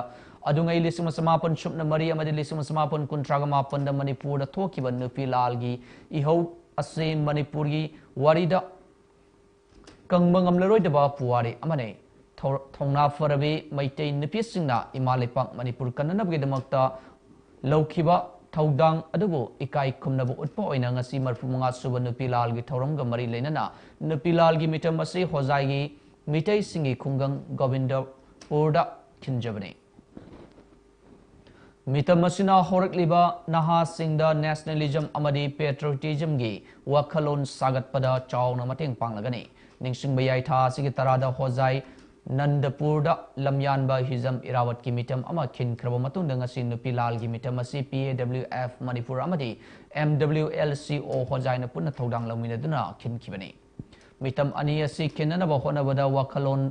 ꯑꯗꯨꯉꯩ ꯂꯤꯁꯤꯡ ꯑꯃ ꯆꯃꯥꯄꯟ ꯁꯨꯞꯅ ꯃꯔꯤ ꯑꯃꯗꯤ ꯂꯤꯁꯤꯡ ꯑꯃ ꯆꯃꯥꯄꯟ ꯀꯨꯟꯊ꯭ꯔꯥꯒ ꯃꯥꯄꯟꯗ ꯃꯅꯤꯄꯨꯔꯗ ꯊꯣꯛꯈꯤꯕ ꯅꯨꯄꯤ ꯂꯥꯜꯒꯤ ꯏꯍꯧ ꯑꯁꯤ ꯃꯅꯤꯄꯨꯔꯒꯤ ꯋꯥꯔꯤꯗ ꯀꯪꯕ ꯉꯝꯂꯔꯣꯏꯗꯕ ꯄꯨꯋꯥꯔꯤ ꯑꯃꯅꯤ꯫ ꯊꯧ-, ꯊꯧꯅꯥ ꯐꯔꯕꯤ ꯃꯩꯇꯩ ꯅꯨꯄꯤꯁꯤꯡꯅ ꯏꯃꯥ ꯂꯩꯄꯥꯛ ꯃꯅꯤꯄꯨꯔ ꯀꯟꯅꯅꯕꯒꯤꯗꯃꯛꯇ ꯂꯧꯈꯤꯕ ꯊꯧꯗꯥꯡ ꯑꯗꯨꯕꯨ ꯏꯀꯥꯏ ꯈꯨꯝꯅꯕ ꯎꯠꯄ ꯑꯣꯏꯅ ꯉꯁꯤ ꯃꯔꯤꯐꯨ ꯃꯉꯥ ꯁꯨꯕ ꯅꯨꯄꯤ ꯂꯥꯜꯒꯤ ꯊꯧꯔꯝꯒ ꯃꯔꯤ ꯂꯩꯅꯅ ꯅꯨꯄꯤ ꯂꯥꯜꯒꯤ ꯃꯤꯇꯝ ꯑꯁꯤ ꯍꯣꯖꯥꯏꯒꯤ ꯃꯤꯇꯩꯁꯤꯡꯒꯤ ꯈꯨꯡꯒꯪ ꯒꯣꯕꯤꯟꯗꯄꯨꯔꯗ ꯈꯤꯟꯖꯕꯅꯤ꯫ ꯃꯤꯇꯝ ꯑꯁꯤꯅ ꯍꯧꯔꯛꯂꯤꯕ ꯅꯍꯥꯁꯤꯡꯗ nationalism ꯑꯃꯗꯤ patriotism ꯒꯤ ꯋꯥꯈꯜꯂꯣꯟ ꯁꯥꯒꯠꯄꯗ ꯆꯥꯎꯅ ꯃꯇꯦꯡ ꯄꯥꯡꯂꯒꯅꯤ꯫ ꯅꯤꯡꯁꯤꯡꯕ ꯌꯥꯏ, ꯊꯥ ꯑꯁꯤꯒꯤ ꯇꯔꯥꯗ ꯍꯣꯖꯥꯏ ꯅꯟꯗꯄꯨꯔꯗ ꯂꯝꯌꯥꯟꯕ ꯍꯤꯖꯝ ꯏꯔꯥꯋꯠꯀꯤ ꯃꯤꯇꯝ ꯑꯃ ꯈꯤꯟꯈ꯭ꯔꯕ ꯃꯇꯨꯡꯗ ꯉꯁꯤ ꯅꯨꯄꯤ ꯂꯥꯜꯒꯤ ꯃꯤꯇꯝ ꯑꯁꯤ P A W F Manipur ꯑꯃꯗꯤ M W L C O ꯍꯣꯖꯥꯏꯅ ꯄꯨꯟꯅ ꯊꯧꯗꯥꯡ ꯂꯧꯃꯤꯟꯅꯗꯨꯅ ꯈꯤꯟꯈꯤꯕꯅꯤ꯫ ꯃꯤꯇꯝ ꯑꯅꯤ ꯑꯁꯤ ꯈꯤꯟꯅꯅꯕ ꯍꯣꯠꯅꯕꯗ ꯋꯥꯈꯜꯂꯣꯟ,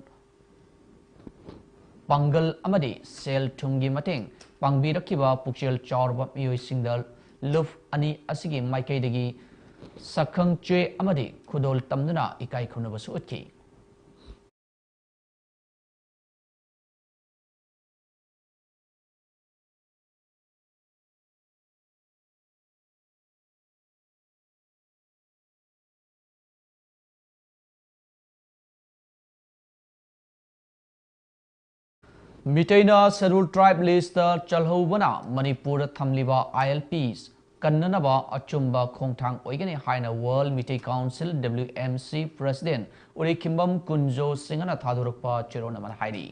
ꯄꯥꯡꯒꯜ ꯑꯃꯗꯤ ꯁꯦꯜ ꯊꯨꯝꯒꯤ ꯃꯇꯦꯡ ꯄꯥꯡꯕꯤꯔꯛꯈꯤꯕ ꯄꯨꯛꯆꯦꯜ ꯆꯥꯎꯔꯕ ꯃꯤꯑꯣꯏꯁꯤꯡꯗ ꯂꯨꯞ ꯑꯅꯤ ꯑꯁꯤꯒꯤ ꯃꯥꯏꯀꯩꯗꯒꯤ ꯁꯛꯈꯪ ꯆꯦ ꯑꯃꯗꯤ ꯈꯨꯗꯣꯜ ꯇꯝꯗꯨꯅ ꯏꯀꯥꯏ ꯈꯨꯝꯅꯕꯁꯨ ꯎꯠꯈꯤ꯫ ꯃꯤꯇꯩꯅ Scheduled Tribe list ꯇ ꯆꯜꯍꯧꯕꯅ ꯃꯅꯤꯄꯨꯔꯗ ꯊꯝꯂꯤꯕ I L Ps ꯀꯟꯅꯅꯕ ꯑꯆꯨꯝꯕ ꯈꯣꯡꯊꯥꯡ ꯑꯣꯏꯒꯅꯤ ꯍꯥꯏꯅ World Meitei Council, W M C, President ꯎꯔꯤꯈꯤꯝꯕꯝ Kunjo ꯁꯤꯡꯍꯅ ꯊꯥꯗꯣꯔꯛꯄ ꯆꯦꯔꯣꯜ ꯑꯃꯅ ꯍꯥꯏꯔꯤ꯫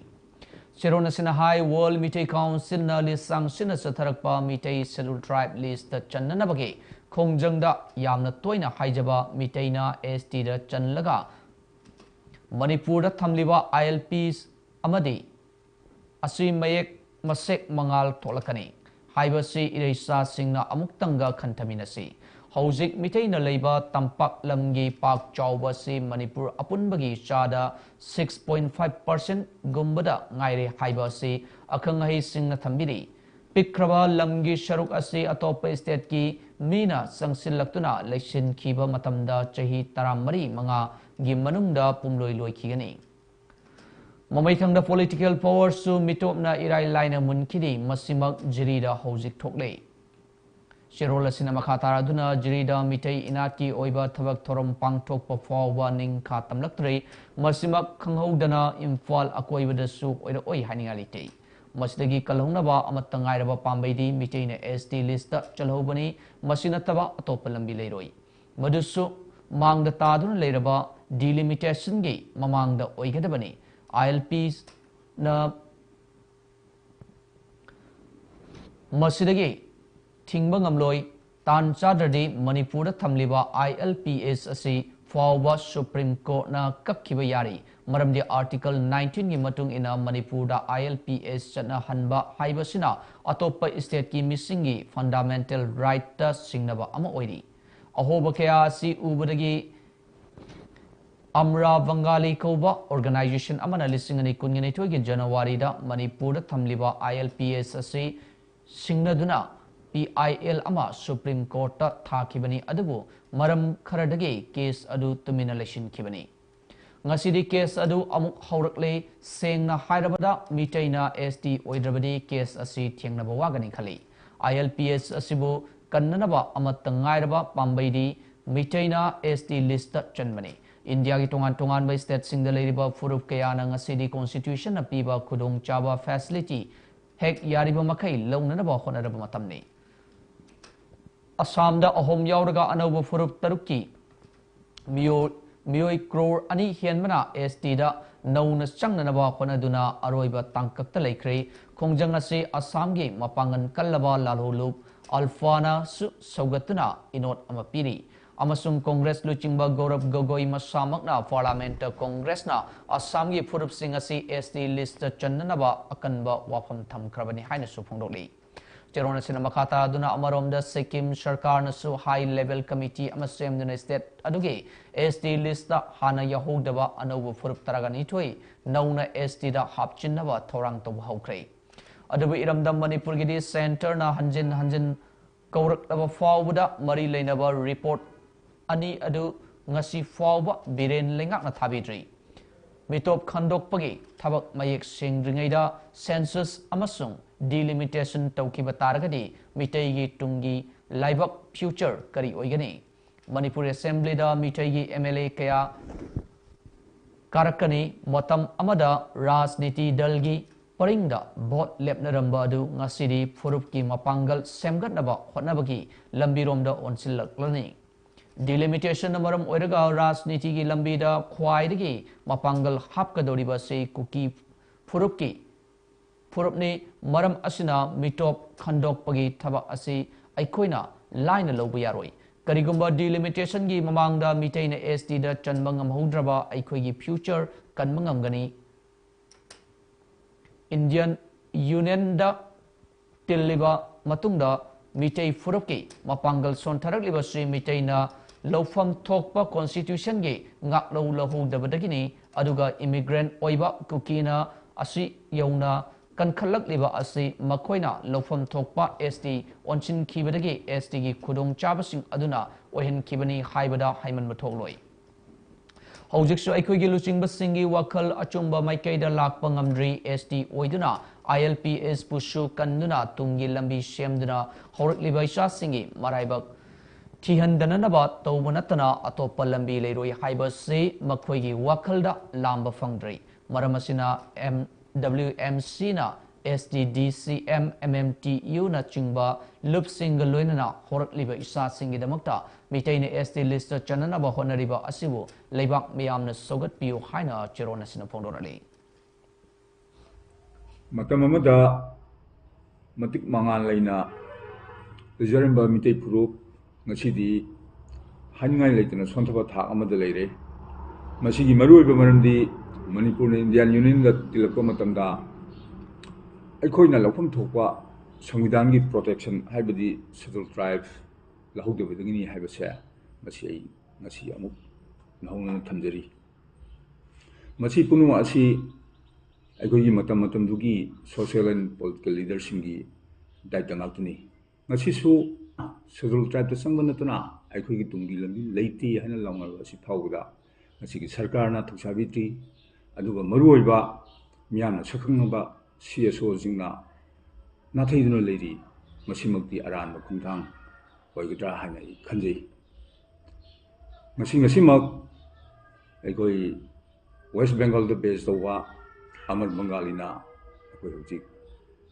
ꯆꯦꯔꯣꯜ ꯑꯁꯤꯅ ꯍꯥꯏ, World Meitei Councilꯅ ꯂꯤꯁꯥꯡ ꯁꯤꯠꯅ ꯆꯠꯊꯔꯛꯄ Meitei Scheduled Tribe listꯇ ꯆꯟꯅꯅꯕꯒꯤ ꯈꯣꯡꯖꯪꯗ ꯌꯥꯝꯅ ꯇꯣꯏꯅ ꯍꯥꯏꯖꯕ ꯃꯤꯇꯩꯅ STꯗ ꯆꯜꯂꯒ ꯃꯅꯤꯄꯨꯔꯗ ꯊꯝꯂꯤꯕ ILPs ꯑꯃꯗꯤ ꯑꯁꯤ ꯃꯌꯦꯛ ꯃꯁꯦꯛ ꯃꯉꯥꯜ ꯊꯣꯛꯂꯛꯀꯅꯤ ꯍꯥꯏꯕꯁꯤ ꯏꯔꯩꯆꯥꯁꯤꯡꯅ ꯑꯃꯨꯛꯇꯪꯒ ꯈꯟꯊꯃꯤꯟꯅꯁꯤ꯫ ꯍꯧꯖꯤꯛ ꯃꯤꯇꯩꯅ ꯂꯩꯕ ꯇꯝꯄꯥꯛ ꯂꯝꯒꯤ ꯄꯥꯛ ꯆꯥꯎꯕ ꯑꯁꯤ ꯃꯅꯤꯄꯨꯔ ꯑꯄꯨꯟꯕꯒꯤ ꯆꯥꯗ six point five percentꯒꯨꯝꯕꯗ ꯉꯥꯏꯔꯦ ꯍꯥꯏꯕ ꯑꯁꯤ ꯑꯈꯪ ꯑꯍꯩꯁꯤꯡꯅ ꯊꯝꯕꯤꯔꯤ꯫ ꯄꯤꯛꯈ꯭ꯔꯕ ꯂꯝꯒꯤ ꯁꯔꯨꯛ ꯑꯁꯤ ꯑꯇꯣꯞꯄ stateꯀꯤ ꯃꯤꯅ ꯆꯪꯁꯤꯜꯂꯛꯇꯨꯅ ꯂꯩꯁꯤꯟꯈꯤꯕ ꯃꯇꯝꯗ ꯆꯍꯤ ꯇꯔꯥꯃꯔꯤ ꯃꯉꯥꯒꯤ ꯃꯅꯨꯡꯗ ꯄꯨꯝꯂꯣꯏ ꯂꯣꯏꯈꯤꯒꯅꯤ꯫ ꯃꯃꯩꯊꯪꯗ political powerꯁꯨ ꯃꯤꯇꯣꯞꯅ ꯏꯔꯥꯏ ꯂꯥꯏꯅ ꯃꯨꯟꯈꯤꯅꯤ, ꯃꯁꯤꯃꯛ ꯖꯤꯔꯤꯗ ꯍꯧꯖꯤꯛ ꯊꯣꯛꯂꯦ꯫ ꯆꯦꯔꯣꯜ ꯑꯁꯤꯅ ꯃꯈꯥ ꯇꯥꯔꯗꯨꯅ ꯖꯤꯔꯤꯗ ꯃꯤꯇꯩ ꯏꯅꯥꯠꯀꯤ ꯑꯣꯏꯕ ꯊꯕꯛ ꯊꯧꯔꯝ ꯄꯥꯡꯊꯣꯛꯄ ꯐꯥꯎꯕ ꯅꯤꯡꯈꯥ ꯇꯝꯂꯛꯇ꯭ꯔꯦ, ꯃꯁꯤꯃꯛ ꯈꯪꯍꯧꯗꯅ ꯏꯝꯐꯥꯜ ꯑꯀꯣꯏꯕꯗꯁꯨ ꯑꯣꯏꯔꯛꯑꯣꯏ ꯍꯥꯏꯅꯤꯡꯉꯥꯏ ꯂꯩꯇꯦ꯫ ꯃꯁꯤꯗꯒꯤ ꯀꯜꯍꯧꯅꯕ ꯑꯃꯠꯇ ꯉꯥꯏꯔꯕ ꯄꯥꯝꯕꯩꯗꯤ ꯃꯤꯇꯩꯅ ST listꯇ ꯆꯜꯍꯧꯕꯅꯤ, ꯃꯁꯤ ꯅꯠꯇꯕ ꯑꯇꯣꯞꯄ ꯂꯝꯕꯤ ꯂꯩꯔꯣꯏ꯫ ꯃꯗꯨꯁꯨ ꯃꯥꯡꯗ ꯇꯥꯗꯨꯅ ꯂꯩꯔꯕ delimitationꯒꯤ ꯃꯃꯥꯡꯗ ꯑꯣꯏꯒꯗꯕꯅꯤ꯫ ILPsꯅ ꯃꯁꯤꯗꯒꯤ ꯊꯤꯡꯕ ꯉꯝꯂꯣꯏ꯫ ꯇꯥꯟ ꯆꯥꯗ꯭ꯔꯗꯤ ꯃꯅꯤꯄꯨꯔꯗ ꯊꯝꯂꯤꯕ ILPs ꯑꯁꯤ ꯐꯥꯎꯕ Supreme Courtꯅ ꯀꯛꯈꯤꯕ ꯌꯥꯔꯤ, ꯃꯔꯝꯗꯤ Article nineteenꯒꯤ ꯃꯇꯨꯡ ꯏꯟꯅ ꯃꯅꯤꯄꯨꯔꯗ ILPs ꯆꯠꯅꯍꯟꯕ ꯍꯥꯏꯕꯁꯤꯅ ꯑꯇꯣꯞꯄ stateꯀꯤ ꯃꯤꯁꯤꯡꯒꯤ fundamental rightꯇ ꯁꯤꯡꯅꯕ ꯑꯃ ꯑꯣꯏꯔꯤ꯫ ꯑꯍꯣꯕ ꯀꯌꯥ ꯑꯁꯤ ꯎꯕꯗꯒꯤ ꯑꯝꯔꯥ ꯕꯪꯒꯥꯂꯤ ꯀꯧꯕ organization ꯑꯃꯅ ꯂꯤꯁꯤꯡ ꯑꯅꯤ ꯀꯨꯟꯒ ꯅꯤꯊꯣꯏꯒꯤ ꯖꯅꯋꯥꯔꯤꯗ ꯃꯅꯤꯄꯨꯔꯗ ꯊꯝꯂꯤꯕ ILPs ꯑꯁꯤ ꯁꯤꯡꯅꯗꯨꯅ PIL ꯑꯃ Supreme Courtꯇ ꯊꯥꯈꯤꯕꯅꯤ, ꯑꯗꯨꯕꯨ ꯃꯔꯝ ꯈꯔꯗꯒꯤ case ꯑꯗꯨ ꯇꯨꯃꯤꯟꯅ ꯂꯩꯁꯤꯟꯈꯤꯕꯅꯤ꯫ ꯉꯁꯤꯗꯤ case ꯑꯗꯨ ꯑꯃꯨꯛ ꯍꯧꯔꯛꯂꯦ꯫ ꯁꯦꯡꯅ ꯍꯥꯏꯔꯕꯗ, ꯃꯤꯇꯩꯅ ST ꯑꯣꯏꯗ꯭ꯔꯕꯗꯤ case ꯑꯁꯤ ꯊꯦꯡꯅꯕ ꯋꯥꯒꯅꯤ ꯈꯜꯂꯤ꯫ ILPs ꯑꯁꯤꯕꯨ ꯀꯟꯅꯅꯕ ꯑꯃꯠꯇ ꯉꯥꯏꯔꯕ ꯄꯥꯝꯕꯩꯗꯤ ꯃꯤꯇꯩꯅ ST listꯇ ꯆꯟꯕꯅꯤ꯫ ꯏꯟꯗꯤꯌꯥꯒꯤ ꯇꯣꯉꯥꯟ ꯇꯣꯉꯥꯟꯕ stateꯁꯤꯡꯗ ꯂꯩꯔꯤꯕ ꯐꯨꯔꯨꯞ ꯀꯌꯥꯅ ꯉꯁꯤꯗꯤ constitutionꯅ ꯄꯤꯕ ꯈꯨꯗꯣꯡꯆꯥꯕ facility ꯍꯦꯛ ꯌꯥꯔꯤꯕ ꯃꯈꯩ ꯂꯧꯅꯅꯕ ꯍꯣꯠꯅꯔꯕ ꯃꯇꯝꯅꯤ꯫ ꯑꯁꯥꯝꯗ ꯑꯍꯨꯝ ꯌꯥꯎꯔꯒ ꯑꯅꯧꯕ ꯐꯨꯔꯨꯞ ꯇꯔꯨꯛꯀꯤ ꯃꯤꯑꯣꯏ ꯃꯤꯑꯣꯏ ꯀ꯭ꯔꯣꯔ ꯑꯅꯤ ꯍꯦꯟꯕꯅ ꯑꯦꯁ ꯇꯤꯗ ꯅꯧꯅ ꯆꯪꯅꯅꯕ ꯍꯣꯠꯅꯗꯨꯅ ꯑꯔꯣꯏꯕ ꯇꯥꯡꯀꯛꯇ ꯂꯩꯈ꯭ꯔꯦ꯫ ꯈꯣꯡꯖꯪ ꯑꯁꯤ ꯑꯁꯥꯝꯒꯤ ꯃꯄꯥꯡꯒꯜ ꯀꯜꯂꯕ ꯂꯥꯜꯍꯧꯂꯨꯞ ꯑꯜꯐꯥꯅꯁꯨ ꯁꯧꯒꯠꯇꯨꯅ ꯏꯅꯣꯠ ꯑꯃ ꯄꯤꯔꯤ꯫ ꯑꯃꯁꯨꯡ ꯀꯣꯡꯒ꯭ꯔꯦꯁ ꯂꯨꯆꯤꯡꯕ ꯒꯧꯔꯕ ꯒꯣꯒꯣꯏ ꯃꯁꯥꯃꯛꯅ ꯄꯥꯔꯂꯥꯃꯦꯟꯠꯇ ꯀꯣꯡꯒ꯭ꯔꯦꯁꯅ ꯑꯁꯥꯝꯒꯤ ꯐꯨꯔꯨꯞꯁꯤꯡ ꯑꯁꯤ ꯑꯦꯁ ꯇꯤ ꯂꯤꯁ꯭ꯠꯇ ꯆꯟꯅꯅꯕ ꯑꯀꯟꯕ ꯋꯥꯐꯝ ꯊꯝꯈ꯭ꯔꯕꯅꯤ ꯍꯥꯏꯅꯁꯨ ꯐꯣꯡꯗꯣꯛꯂꯤ꯫ ꯆꯦꯔꯣꯟ ꯑꯁꯤꯅ ꯃꯈꯥ ꯇꯥꯗꯨꯅ ꯑꯃꯔꯣꯝꯗ ꯁꯤꯛꯀꯤꯝ ꯁꯔꯀꯥꯔꯅꯁꯨ ꯍꯥꯏ ꯂꯦꯚꯦꯜ ꯀꯃꯤꯇꯤ ꯑꯃ ꯁꯦꯝꯗꯨꯅ ꯁ꯭ꯇꯦꯠ ꯑꯗꯨꯒꯤ ꯑꯦꯁ ꯇꯤ ꯂꯤꯁ꯭ꯠꯇ ꯍꯥꯟꯅ ꯌꯥꯎꯍꯧꯗꯕ ꯑꯅꯧꯕ ꯐꯨꯔꯨꯞ ꯇꯔꯥꯒ ꯅꯤꯊꯣꯏ ꯅꯧꯅ ꯑꯦꯁ ꯇꯤꯗ ꯍꯥꯞꯆꯤꯟꯅꯕ ꯊꯧꯔꯥꯡ ꯇꯧꯕ ꯍꯧꯈ꯭ꯔꯦ꯫ ꯑꯗꯨꯕꯨ ꯏꯔꯝꯗꯝ ꯃꯅꯤꯄꯨꯔꯒꯤꯗꯤ ꯁꯦꯟꯇꯔꯅ ꯍꯟꯖꯤꯟ ꯍꯟꯖꯤꯟ ꯀꯧꯔꯛꯂꯕ ꯐꯥꯎꯕꯗ ꯃꯔꯤ ꯂꯩꯅꯕ ꯔꯤꯄꯣꯔꯠ ꯑꯅꯤ ꯑꯗꯨ ꯉꯁꯤ ꯐꯥꯎꯕ ꯕꯤꯔꯦꯟ ꯂꯩꯉꯥꯛꯅ ꯊꯥꯕꯤꯗ꯭ꯔꯤ꯫ ꯃꯤꯇꯣꯞ ꯈꯟꯗꯣꯛꯄꯒꯤ ꯊꯕꯛ ꯃꯌꯦꯛ ꯁꯦꯡꯗ꯭ꯔꯤꯉꯩꯗ ꯁꯦꯟꯁꯁ ꯑꯃꯁꯨꯡ ꯗꯤꯂꯤꯃꯤꯇꯦꯁꯟ ꯇꯧꯈꯤꯕ ꯇꯥꯔꯒꯗꯤ ꯃꯤꯇꯩꯒꯤ ꯇꯨꯡꯒꯤ ꯂꯥꯏꯕꯛ, ꯐ꯭ꯌꯨꯆꯔ, ꯀꯔꯤ ꯑꯣꯏꯒꯅꯤ? ꯃꯅꯤꯄꯨꯔ ꯑꯦꯁꯦꯝꯕ꯭ꯂꯤꯗ ꯃꯤꯇꯩꯒꯤ ꯑꯦꯝ ꯑꯦꯜ ꯑꯦ ꯀꯌꯥ ꯀꯥꯔꯛꯀꯅꯤ꯫ ꯃꯇꯝ ꯑꯃꯗ ꯔꯥꯖꯅꯤꯇꯤ ꯗꯜꯒꯤ ꯄꯔꯤꯡꯗ ꯚꯣꯠ ꯂꯦꯞꯅꯔꯝꯕ ꯑꯗꯨ ꯉꯁꯤꯗꯤ ꯐꯨꯔꯨꯞꯀꯤ ꯃꯄꯥꯡꯒꯜ ꯁꯦꯝꯒꯠꯅꯕ ꯍꯣꯠꯅꯕꯒꯤ ꯂꯝꯕꯤꯔꯣꯝꯗ ꯑꯣꯟꯁꯤꯜꯂꯛꯂꯅꯤ꯫ ꯗꯤꯂꯤꯃꯤꯇꯦꯁꯟꯅ ꯃꯔꯝ ꯑꯣꯏꯔꯒ ꯔꯥꯖꯅꯤꯇꯤꯒꯤ ꯂꯝꯕꯤꯗ ꯈ꯭ꯋꯥꯏꯗꯒꯤ ꯃꯄꯥꯡꯒꯜ ꯍꯥꯞꯀꯗꯧꯔꯤꯕ ꯑꯁꯤ ꯀꯨꯀꯤ ꯐꯨꯔꯨꯞꯀꯤ ꯐꯨꯔꯨꯞꯅꯤ꯫ ꯃꯔꯝ ꯑꯁꯤꯅ ꯃꯤꯇꯣꯞ ꯈꯟꯗꯣꯛꯄꯒꯤ ꯊꯕꯛ ꯑꯁꯤ ꯑꯩꯈꯣꯏꯅ ꯂꯥꯏꯅ ꯂꯧꯕ ꯌꯥꯔꯣꯏ꯫ ꯀꯔꯤꯒꯨꯝꯕ ꯗꯤꯂꯤꯃꯤꯇꯦꯁꯟꯒꯤ ꯃꯃꯥꯡꯗ ꯃꯤꯇꯩꯅ ꯑꯦꯁ ꯇꯤꯗ ꯆꯟꯕ ꯉꯝꯍꯧꯗ꯭ꯔꯕ ꯑꯩꯈꯣꯏꯒꯤ ꯐ꯭ꯌꯨꯆꯔ ꯀꯟꯕ ꯉꯝꯒꯅꯤ? ꯏꯟꯗꯤꯌꯟ ꯌꯨꯅꯤꯌꯟꯗ ꯇꯤꯜꯂꯤꯕ ꯃꯇꯨꯡꯗ ꯃꯤꯇꯩ ꯐꯨꯔꯨꯞꯀꯤ ꯃꯄꯥꯡꯒꯜ ꯁꯣꯟꯊꯔꯛꯂꯤꯕꯁꯤ ꯃꯤꯇꯩꯅ ꯂꯧꯐꯝ ꯊꯣꯛꯄ ꯀꯣꯟꯁꯇꯤꯇ꯭ꯌꯨꯁꯟꯒꯤ ꯉꯥꯛꯂꯧ ꯂꯧꯍꯧꯗꯕꯗꯒꯤꯅꯤ꯫ ꯑꯗꯨꯒ ꯏꯃꯤꯒ꯭ꯔꯦꯟ ꯑꯣꯏꯕ ꯀꯨꯀꯤꯅ ꯑꯁꯤ ꯌꯧꯅ ꯀꯟꯈꯠꯂꯛꯂꯤꯕ ꯑꯁꯤ ꯃꯈꯣꯏꯅ ꯂꯧꯐꯝ ꯊꯣꯛꯄ ꯑꯦꯁ ꯇꯤ ꯑꯣꯟꯁꯤꯟꯈꯤꯕꯗꯒꯤ ꯑꯦꯁ ꯇꯤꯒꯤ ꯈꯨꯗꯣꯡꯆꯥꯕꯁꯤꯡ ꯑꯗꯨꯅ ꯑꯣꯏꯍꯟꯈꯤꯕꯅꯤ ꯍꯥꯏꯕꯗ ꯍꯥꯏꯃꯟꯕ ꯊꯣꯛꯂꯣꯏ꯫ ꯍꯧꯖꯤꯛꯁꯨ ꯑꯩꯈꯣꯏꯒꯤ ꯂꯨꯆꯤꯡꯕꯁꯤꯡꯒꯤ ꯋꯥꯈꯜ ꯑꯆꯨꯝꯕ ꯃꯥꯏꯀꯩꯗ ꯂꯥꯛꯄ ꯉꯝꯗ꯭ꯔꯤ꯫ ꯑꯦꯁ ꯇꯤ ꯑꯣꯏꯗꯨꯅ ꯑꯥꯏ ꯑꯦꯜ ꯄꯤ ꯑꯦꯁꯄꯨꯁꯨ ꯀꯟꯗꯨꯅ ꯇꯨꯡꯒꯤ ꯂꯝꯕꯤ ꯁꯦꯝꯗꯨꯅ ꯍꯧꯔꯛꯂꯤꯕ ꯏꯆꯥꯁꯤꯡꯒꯤ ꯃꯔꯥꯏꯕꯛ ꯊꯤꯍꯟꯗꯅꯅꯕ ꯇꯧꯕ ꯅꯠꯇꯅ ꯑꯇꯣꯞꯄ ꯂꯝꯕꯤ ꯂꯩꯔꯣꯏ ꯍꯥꯏꯕꯁꯤ ꯃꯈꯣꯏꯒꯤ ꯋꯥꯈꯜꯗ ꯂꯥꯝꯕ ꯐꯪꯗ꯭ꯔꯤ꯫ ꯃꯔꯝ ꯑꯁꯤꯅ ꯑꯦꯝ ꯗꯕ꯭ꯂꯤꯎ ꯑꯦꯝ ꯁꯤꯅ S T D C M, M M T U ꯅꯆꯤꯡꯕ ꯂꯨꯞꯁꯤꯡꯒ ꯂꯣꯏꯅꯅ ꯍꯧꯔꯛꯂꯤꯕ ꯏꯆꯥꯁꯤꯡꯒꯤꯗꯃꯛꯇ ꯃꯤꯇꯩꯅ S T list ꯆꯟꯅꯅꯕ ꯍꯣꯠꯅꯔꯤꯕ ꯑꯁꯤꯕꯨ ꯂꯩꯕꯥꯛ ꯃꯤꯌꯥꯝꯅ ꯁꯧꯒꯠꯄꯤꯌꯨ ꯍꯥꯏꯅ ꯆꯦꯔꯣꯟ ꯑꯁꯤꯅ ꯐꯣꯡꯗꯣꯔꯛꯂꯤ꯫ ꯃꯇꯝ ꯑꯃꯗ ꯃꯇꯤꯛ ꯃꯉꯥꯜ ꯂꯩꯅ ꯂꯩꯖꯔꯝꯕ ꯃꯤꯇꯩ ꯐꯨꯔꯨꯞ ꯉꯁꯤꯗꯤ ꯍꯥꯏꯅꯤꯡꯉꯥꯏ ꯂꯩꯇꯅ ꯁꯣꯟꯊꯕ ꯊꯥꯛ ꯑꯃꯗ ꯂꯩꯔꯦ꯫ ꯃꯁꯤꯒꯤ ꯃꯔꯨꯑꯣꯏꯕ ꯃꯔꯝꯗꯤ ꯃꯅꯤꯄꯨꯔꯅ Indian Unionꯗ ꯇꯤꯜꯂꯛꯄ ꯃꯇꯝꯗ ꯑꯩꯈꯣꯏꯅ ꯂꯧꯐꯝ ꯊꯣꯛꯄ ꯁꯪꯕꯤꯙꯥꯟꯒꯤ protection, ꯍꯥꯏꯕꯗꯤ Scheduled Tribes ꯂꯧꯍꯧꯗꯕꯗꯒꯤꯅꯤ ꯍꯥꯏꯕꯁꯦ ꯃꯁꯤ ꯑꯩ ꯉꯁꯤ ꯑꯃꯨꯛ ꯅꯧꯍꯧꯅꯅ ꯊꯝꯖꯔꯤ꯫ ꯃꯁꯤ ꯄꯨꯝꯅꯃꯛ ꯑꯁꯤ ꯑꯩꯈꯣꯏꯒꯤ ꯃꯇꯝ ꯃꯇꯝꯗꯨꯒꯤ social and political leaderꯁꯤꯡꯒꯤ ꯗꯥꯏꯇ ꯉꯥꯛꯇꯅꯤ꯫ ꯉꯁꯤꯁꯨ Scheduled Tribeꯇ ꯆꯪꯕ ꯅꯠꯇꯅ ꯑꯩꯈꯣꯏꯒꯤ ꯇꯨꯡꯒꯤ ꯂꯝꯕꯤ ꯂꯩꯇꯦ ꯍꯥꯏꯅ ꯂꯥꯎꯅꯔꯕ ꯑꯁꯤ ꯐꯥꯎꯕꯗ ꯉꯁꯤꯒꯤ ꯁꯔꯀꯥꯔꯅ ꯊꯧꯁꯥꯕꯤꯗ꯭ꯔꯤ꯫ ꯑꯗꯨꯒ ꯃꯔꯨꯑꯣꯏꯕ ꯃꯤꯌꯥꯝꯅ ꯁꯛꯈꯪꯅꯕ C S Oꯁꯤꯡꯅ ꯅꯥꯊꯩꯗꯨꯅ ꯂꯩꯔꯤ꯫ ꯃꯁꯤꯃꯛꯇꯤ ꯑꯔꯥꯟꯕ ꯈꯣꯡꯊꯥꯡ ꯑꯣꯏꯒꯗ꯭ꯔꯥ ꯍꯥꯏꯅ ꯑꯩ ꯈꯟꯖꯩ꯫ ꯉꯁꯤ ꯉꯁꯤꯃꯛ ꯑꯩꯈꯣꯏ West Bengalꯗ base ꯇꯧꯕ ꯑꯃꯔ ꯕꯪꯒꯥꯂꯤꯅ ꯑꯩꯈꯣꯏ ꯍꯧꯖꯤꯛ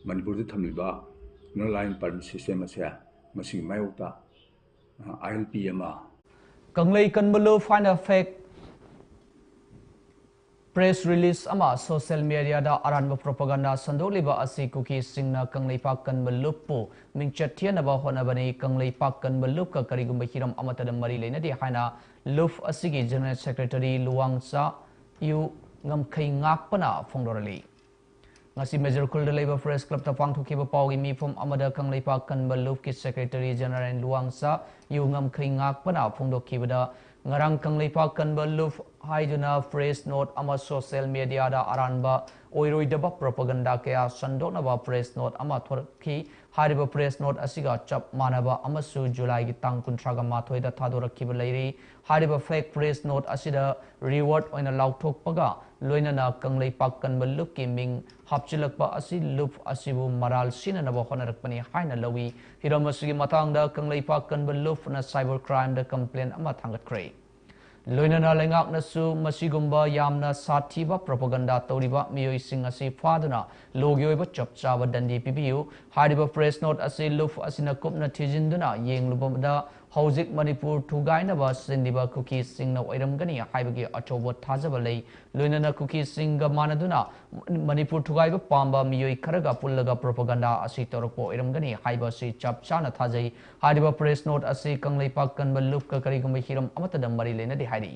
ꯃꯅꯤꯄꯨꯔꯗ ꯊꯝꯂꯤꯕ Inner Line Permit System ꯑꯁꯦ ꯃꯁꯤꯒꯤ ꯃꯥꯌꯣꯛꯇ, ꯑ, I L P ꯑꯃ ꯀꯪꯂꯩ ꯀꯟꯕ ꯂꯨꯞ ꯍꯥꯏꯅ fake press release ꯑꯃ social mediaꯗ ꯑꯔꯥꯟꯕ propaganda ꯁꯟꯗꯣꯛꯂꯤꯕ ꯑꯁꯤ ꯀꯨꯀꯤꯁꯤꯡꯅ ꯀꯪꯂꯩꯄꯥꯛ ꯀꯟꯕ ꯂꯨꯞꯄꯨ ꯃꯤꯡꯆꯠ ꯊꯤꯍꯟꯅꯕ ꯍꯣꯠꯅꯕꯅꯤ꯫ ꯀꯪꯂꯩꯄꯥꯛ ꯀꯟꯕ ꯂꯨꯞꯀ ꯀꯔꯤꯒꯨꯝꯕ ꯍꯤꯔꯝ ꯑꯃꯠꯇꯗ ꯃꯔꯤ ꯂꯩꯅꯗꯦ ꯍꯥꯏꯅ ꯂꯨꯞ ꯑꯁꯤꯒꯤ General Secretary ꯂꯨꯋꯥꯡꯆꯥ ꯌꯨ ꯉꯝꯈꯩ ꯉꯥꯛꯄꯅ ꯐꯣꯡꯗꯣꯔꯛꯂꯤ꯫ ꯉꯁꯤ ꯃꯦꯖꯔ ꯈꯨꯜꯗ ꯂꯩꯕ Press Clubꯇ ꯄꯥꯡꯊꯣꯛꯈꯤꯕ ꯄꯥꯎꯒꯤ ꯃꯤꯐꯝ ꯑꯃꯗ ꯀꯪꯂꯩꯄꯥꯛ ꯀꯟꯕ ꯂꯨꯞꯀꯤ Secretary General ꯂꯨꯋꯥꯡꯆꯥ ꯌꯨ ꯉꯝꯈꯩ ꯉꯥꯛꯄꯅ ꯐꯣꯡꯗꯣꯛꯈꯤꯕꯗ, ꯉꯔꯥꯡ ꯀꯪꯂꯩꯄꯥꯛ ꯀꯟꯕ ꯂꯨꯞ ꯍꯥꯏꯗꯨꯅ press note ꯑꯃ social mediaꯗ ꯑꯔꯥꯟꯕ ꯑꯣꯏꯔꯣꯏꯗꯕ propaganda ꯀꯌꯥ ꯁꯟꯗꯣꯛꯅꯕ press note ꯑꯃ ꯊꯣꯔꯛꯈꯤ꯫ ꯍꯥꯏꯔꯤꯕ press note ꯑꯁꯤꯒ ꯆꯞ ꯃꯥꯟꯅꯕ ꯑꯃꯁꯨ ꯖꯨꯂꯥꯏꯒꯤ ꯇꯥꯡ ꯀꯨꯟꯊ꯭ꯔꯥꯒ ꯃꯥꯊꯣꯏꯗ ꯊꯥꯗꯣꯔꯛꯈꯤꯕ ꯂꯩꯔꯤ꯫ ꯍꯥꯏꯔꯤꯕ fake press note ꯑꯁꯤꯗ reward ꯑꯣꯏꯅ ꯂꯥꯎꯊꯣꯛꯄꯒ ꯂꯣꯏꯅꯅ ꯀꯪꯂꯩꯄꯥꯛ ꯀꯟꯕ ꯂꯨꯞꯀꯤ ꯃꯤꯡ ꯍꯥꯞꯆꯤꯜꯂꯛꯄ ꯑꯁꯤ ꯂꯨꯞ ꯑꯁꯤꯕꯨ ꯃꯔꯥꯜ ꯁꯤꯅꯅꯕ ꯍꯣꯠꯅꯔꯛꯄꯅꯤ ꯍꯥꯏꯅ ꯂꯧꯏ꯫ ꯍꯤꯔꯝ ꯑꯁꯤꯒꯤ ꯃꯇꯥꯡꯗ ꯀꯪꯂꯩꯄꯥꯛ ꯀꯟꯕ ꯂꯨꯞꯅ cyber crimeꯗ complaint ꯑꯃ ꯊꯥꯡꯒꯠꯈ꯭ꯔꯦ꯫ ꯂꯣꯏꯅꯅ ꯂꯩꯉꯥꯛꯅꯁꯨ ꯃꯁꯤꯒꯨꯝꯕ ꯌꯥꯝꯅ ꯁꯥꯊꯤꯕ propaganda ꯇꯧꯔꯤꯕ ꯃꯤꯑꯣꯏꯁꯤꯡ ꯑꯁꯤ ꯐꯥꯗꯨꯅ ꯂꯣꯒꯤ ꯑꯣꯏꯕ ꯆꯞ ꯆꯥꯕ ꯗꯟꯗꯤ ꯄꯤꯕꯤꯌꯨ꯫ ꯍꯥꯏꯔꯤꯕ press note ꯑꯁꯤ ꯂꯨꯞ ꯑꯁꯤꯅ ꯀꯨꯞꯅ ꯊꯤꯖꯤꯟꯗꯨꯅ ꯌꯦꯡꯂꯨꯕꯗ ꯍꯧꯖꯤꯛ ꯃꯅꯤꯄꯨꯔ ꯊꯨꯒꯥꯏꯅꯕ ꯁꯤꯟꯂꯤꯕ ꯀꯨꯀꯤꯁꯤꯡꯅ ꯑꯣꯏꯔꯝꯒꯅꯤ ꯍꯥꯏꯕꯒꯤ ꯑꯆꯧꯕ ꯊꯥꯖꯕ ꯂꯩ꯫ ꯂꯣꯏꯅꯅ ꯀꯨꯀꯤꯁꯤꯡꯒ ꯃꯥꯟꯅꯗꯨꯅ ꯃꯅꯤꯄꯨꯔ ꯊꯨꯒꯥꯏꯕ ꯄꯥꯝꯕ ꯃꯤꯑꯣꯏ ꯈꯔꯒ ꯄꯨꯜꯂꯒ propaganda ꯑꯁꯤ ꯇꯧꯔꯛꯄ ꯑꯣꯏꯔꯝꯒꯅꯤ ꯍꯥꯏꯕ ꯑꯁꯤ ꯆꯞ ꯆꯥꯅ ꯊꯥꯖꯩ꯫ ꯍꯥꯏꯔꯤꯕ press note ꯑꯁꯤ ꯀꯪꯂꯩꯄꯥꯛ ꯀꯟꯕ ꯂꯨꯞꯀ ꯀꯔꯤꯒꯨꯝꯕ ꯍꯤꯔꯝ ꯑꯃꯠꯇꯗ ꯃꯔꯤ ꯂꯩꯅꯗꯦ ꯍꯥꯏꯔꯤ꯫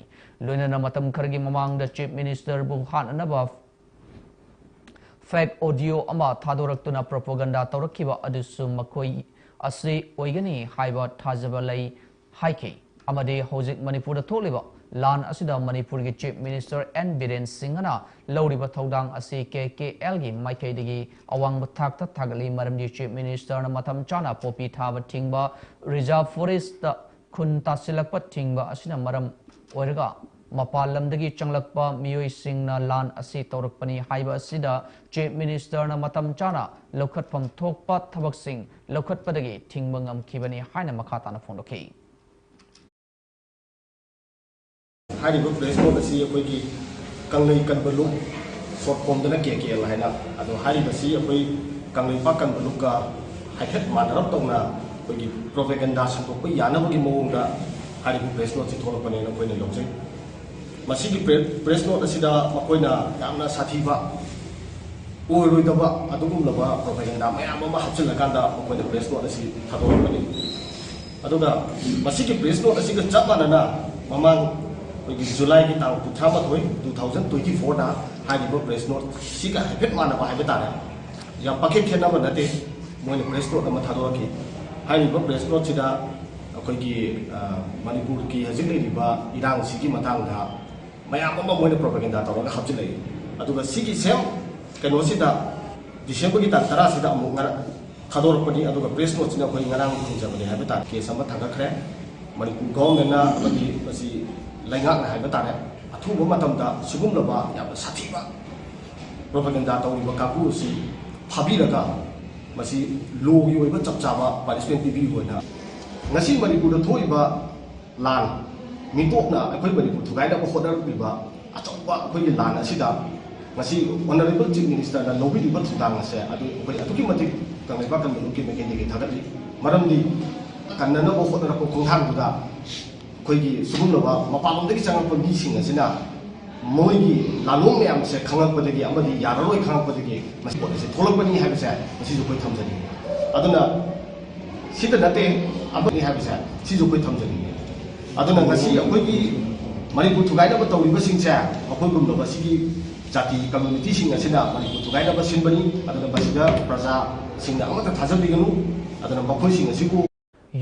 ꯂꯣꯏꯅꯅ ꯃꯇꯝ ꯈꯔꯒꯤ ꯃꯃꯥꯡꯗ Chief Minister ꯕꯨ ꯍꯥꯠꯅꯅꯕ fake audio ꯑꯃ ꯊꯥꯗꯣꯔꯛꯇꯨꯅ propaganda ꯇꯧꯔꯛꯈꯤꯕ ꯑꯗꯨꯁꯨ ꯃꯈꯣꯏ ꯑꯁꯤ ꯑꯣꯏꯒꯅꯤ ꯍꯥꯏꯕ ꯊꯥꯖꯕ ꯂꯩ ꯍꯥꯏꯈꯤ꯫ ꯑꯃꯗꯤ ꯍꯧꯖꯤꯛ ꯃꯅꯤꯄꯨꯔꯗ ꯊꯣꯛꯂꯤꯕ ꯂꯥꯟ ꯑꯁꯤꯗ ꯃꯅꯤꯄꯨꯔꯒꯤ Chief Minister N ꯕꯤꯔꯦꯟ ꯁꯤꯡꯍꯅ ꯂꯧꯔꯤꯕ ꯊꯧꯗꯥꯡ ꯑꯁꯤ KKL ꯒꯤ ꯃꯥꯏꯀꯩꯗꯒꯤ ꯑꯋꯥꯡꯕ ꯊꯥꯛꯇ ꯊꯥꯒꯠꯂꯤ꯫ ꯃꯔꯝꯗꯤ Chief Minister ꯅ ꯃꯇꯝ ꯆꯥꯅ ꯄꯣꯄꯤ ꯊꯥꯕ ꯊꯤꯡꯕ, reserve forest ꯇ ꯈꯨꯟ ꯇꯥꯁꯤꯜꯂꯛꯄ ꯊꯤꯡꯕ ꯑꯁꯤꯅ ꯃꯔꯝ ꯑꯣꯏꯔꯒ ꯃꯄꯥꯟ ꯂꯝꯗꯒꯤ ꯆꯪꯂꯛꯄ ꯃꯤꯑꯣꯏꯁꯤꯡꯅ ꯂꯥꯟ ꯑꯁꯤ ꯇꯧꯔꯛꯄꯅꯤ ꯍꯥꯏꯕ ꯑꯁꯤꯗ Chief Minister ꯅ ꯃꯇꯝ ꯆꯥꯅ ꯂꯧꯈꯠꯐꯝ ꯊꯣꯛꯄ ꯊꯕꯛꯁꯤꯡ ꯂꯧꯈꯠꯄꯗꯒꯤ ꯊꯤꯡꯕ ꯉꯝꯈꯤꯕꯅꯤ ꯍꯥꯏꯅ ꯃꯈꯥ ꯇꯥꯅ ꯐꯣꯡꯗꯣꯛꯈꯤ꯫ ꯍꯥꯏꯔꯤꯕ press note ꯑꯁꯤ ꯑꯩꯈꯣꯏꯒꯤ ꯀꯪꯂꯩ ꯀꯟꯕ ꯂꯨꯞ, short form ꯗꯅ KKL ꯍꯥꯏꯅ, ꯑꯗꯣ ꯍꯥꯏꯔꯤꯕꯁꯤ ꯑꯩꯈꯣꯏ ꯀꯪꯂꯩꯄꯥꯛ ꯀꯟꯕ ꯂꯨꯞꯀ ꯍꯥꯏꯐꯦꯠ ꯃꯥꯟꯅꯔꯞ ꯇꯧꯅ ꯑꯩꯈꯣꯏꯒꯤ propaganda ꯁꯟꯗꯣꯛꯄ ꯌꯥꯅꯕꯒꯤ ꯃꯑꯣꯡꯗ ꯍꯥꯏꯔꯤꯕ press note ꯁꯤ ꯊꯣꯛꯂꯛꯄꯅꯦꯅ ꯑꯩꯈꯣꯏꯅ ꯂꯧꯖꯩ꯫ ꯃꯁꯤꯒꯤ press note ꯑꯁꯤꯗ ꯃꯈꯣꯏꯅ ꯌꯥꯝꯅ ꯁꯥꯊꯤꯕ, ꯑꯣꯏꯔꯣꯏꯗꯕ ꯑꯗꯨꯒꯨꯝꯂꯕ propaganda ꯃꯌꯥꯝ ꯑꯃ ꯍꯥꯞꯆꯤꯜꯂꯀꯥꯟꯗ ꯃꯈꯣꯏꯅ press note ꯑꯁꯤ ꯊꯥꯗꯣꯔꯛꯄꯅꯤ꯫ ꯑꯗꯨꯒ ꯃꯁꯤꯒꯤ press note ꯑꯁꯤꯒ ꯆꯞ ꯃꯥꯟꯅꯅ ꯃꯃꯥꯡ ꯑꯩꯈꯣꯏꯒꯤ July ꯒꯤ ꯇꯥꯡ ꯀꯨꯟꯊ꯭ꯔꯥ ꯃꯥꯊꯣꯏ, two thousand twenty four ꯗ ꯍꯥꯏꯔꯤꯕ press note ꯁꯤꯒ ꯍꯥꯏꯐꯦꯠ ꯃꯥꯟꯅꯕ ꯍꯥꯏꯕ ꯇꯥꯔꯦ꯫ ꯌꯥꯝ ꯄꯥꯛꯈꯦ ꯈꯦꯠꯅꯕ ꯅꯠꯇꯦ꯫ ꯃꯣꯏꯅ press note ꯑꯃ ꯊꯥꯗꯣꯔꯛꯈꯤ꯫ ꯍꯥꯏꯔꯤꯕ press note ꯁꯤꯗ ꯑꯩꯈꯣꯏꯒꯤ, ꯑ, ꯃꯅꯤꯄꯨꯔꯒꯤ ꯍꯧꯖꯤꯛ ꯂꯩꯔꯤꯕ ꯏꯔꯥꯡꯁꯤꯒꯤ ꯃꯇꯥꯡꯗ ꯃꯌꯥꯝ ꯑꯃ ꯃꯣꯏꯅ propaganda ꯇꯧꯔꯒ ꯍꯥꯞꯆꯤꯜꯂꯛꯏ꯫ ꯑꯗꯨꯒ ꯁꯤꯒꯤ same ꯀꯩꯅꯣꯁꯤꯗ December ꯒꯤ ꯇꯥꯡ ꯇꯔꯥꯁꯤꯗ ꯑꯃꯨꯛ ꯉꯔꯥꯡ ꯊꯥꯗꯣꯔꯛꯄꯅꯤ꯫ ꯑꯗꯨꯒ press note ꯁꯤꯅ ꯑꯩꯈꯣꯏ ꯉꯔꯥꯡ ꯐꯪꯖꯕꯅꯤ ꯍꯥꯏꯕ ꯇꯥꯔꯦ꯫ Case ꯑꯃ ꯊꯥꯡꯒꯠꯈ꯭ꯔꯦ꯫ ꯃꯅꯤꯄꯨꯔ government ꯅ ꯑꯃꯗꯤ ꯃꯁꯤ ꯂꯩꯉꯥꯛꯅ ꯍꯥꯏꯕ ꯇꯥꯔꯦ, ꯑꯊꯨꯕ ꯃꯇꯝꯗ ꯁꯤꯒꯨꯝꯂꯕ ꯌꯥꯝꯅ ꯁꯥꯊꯤꯕ propaganda ꯇꯧꯔꯤꯕ ꯀꯥꯡꯕꯨ ꯑꯁꯤ ꯐꯥꯕꯤꯔꯒ ꯃꯁꯤ law ꯒꯤ ꯑꯣꯏꯕ ꯆꯞ ꯆꯥꯕ punishment ꯄꯤꯕꯤꯌꯨ ꯍꯥꯏꯅ꯫ ꯉꯁꯤ ꯃꯅꯤꯄꯨꯔꯗ ꯊꯣꯛꯏꯕ ꯂꯥꯟ ꯃꯤꯇꯣꯞꯅ ꯑꯩꯈꯣꯏ ꯃꯅꯤꯄꯨꯔ ꯊꯨꯒꯥꯏꯅꯕ ꯍꯣꯠꯅꯔꯛꯂꯤꯕ ꯑꯆꯧꯕ ꯑꯩꯈꯣꯏꯒꯤ ꯂꯥꯟ ꯑꯁꯤꯗ ꯉꯁꯤ Honourable Chief Ministerꯅ ꯂꯧꯕꯤꯔꯤꯕ ꯊꯧꯗꯥꯡ ꯑꯁꯦ ꯑꯗꯨ ꯑꯩꯈꯣꯏ ꯑꯗꯨꯛꯀꯤ ꯃꯇꯤꯛ ꯀꯪꯂꯩꯄꯥꯛ ꯀꯪꯂꯩꯔꯣꯜꯒꯤ ꯃꯥꯏꯀꯩꯗꯒꯤ ꯊꯥꯒꯠꯂꯤ꯫ ꯃꯔꯝꯗꯤ ꯀꯟꯅꯅꯕ ꯍꯣꯠꯅꯔꯛꯄ ꯈꯣꯡꯊꯥꯡꯗꯨꯗ ꯑꯩꯈꯣꯏꯒꯤ ꯁꯤꯒꯨꯝꯂꯕ ꯃꯄꯥꯟꯂꯣꯝꯗꯒꯤ ꯆꯪꯂꯛꯄ ꯃꯤꯁꯤꯡ ꯑꯁꯤꯅ ꯃꯣꯏꯒꯤ ꯂꯥꯂꯣꯡ ꯃꯌꯥꯝꯁꯦ ꯈꯪꯂꯛꯄꯗꯒꯤ ꯑꯃꯗꯤ ꯌꯥꯔꯔꯣꯏ ꯈꯪꯂꯛꯄꯗꯒꯤ ꯃꯁꯤ ꯄꯣꯠ ꯑꯁꯤ ꯊꯣꯛꯂꯛꯄꯅꯤ ꯍꯥꯏꯕꯁꯦ ꯃꯁꯤꯁꯨ ꯑꯩꯈꯣꯏ ꯊꯝꯖꯅꯤꯡꯉꯤ꯫ ꯑꯗꯨꯅ ꯁꯤꯗ ꯅꯠꯇꯦ, ꯑꯃꯅꯤ ꯍꯥꯏꯕꯁꯦ ꯁꯤꯁꯨ ꯑꯩꯈꯣꯏ ꯊꯝꯖꯅꯤꯡꯉꯤ꯫ ꯑꯗꯨꯅ ꯉꯁꯤ ꯑꯩꯈꯣꯏꯒꯤ ꯃꯅꯤꯄꯨꯔ ꯊꯨꯒꯥꯏꯅꯕ ꯇꯧꯔꯤꯕꯁꯤꯡꯁꯦ ꯃꯈꯣꯏꯒꯨꯝꯂꯕ ꯁꯤꯒꯤ ꯖꯥꯇꯤ communityꯁꯤꯡ ꯑꯁꯤꯅ ꯃꯅꯤꯄꯨꯔ ꯊꯨꯒꯥꯏꯅꯕ ꯁꯤꯟꯕꯅꯤ꯫ ꯑꯗꯨꯅ ꯃꯁꯤꯗ ꯄ꯭ꯔꯖꯥꯁꯤꯡꯅ ꯑꯃꯠꯇ ꯊꯥꯖꯕꯤꯒꯅꯨ꯫ ꯑꯗꯨꯅ ꯃꯈꯣꯏꯁꯤꯡ ꯑꯁꯤꯕꯨ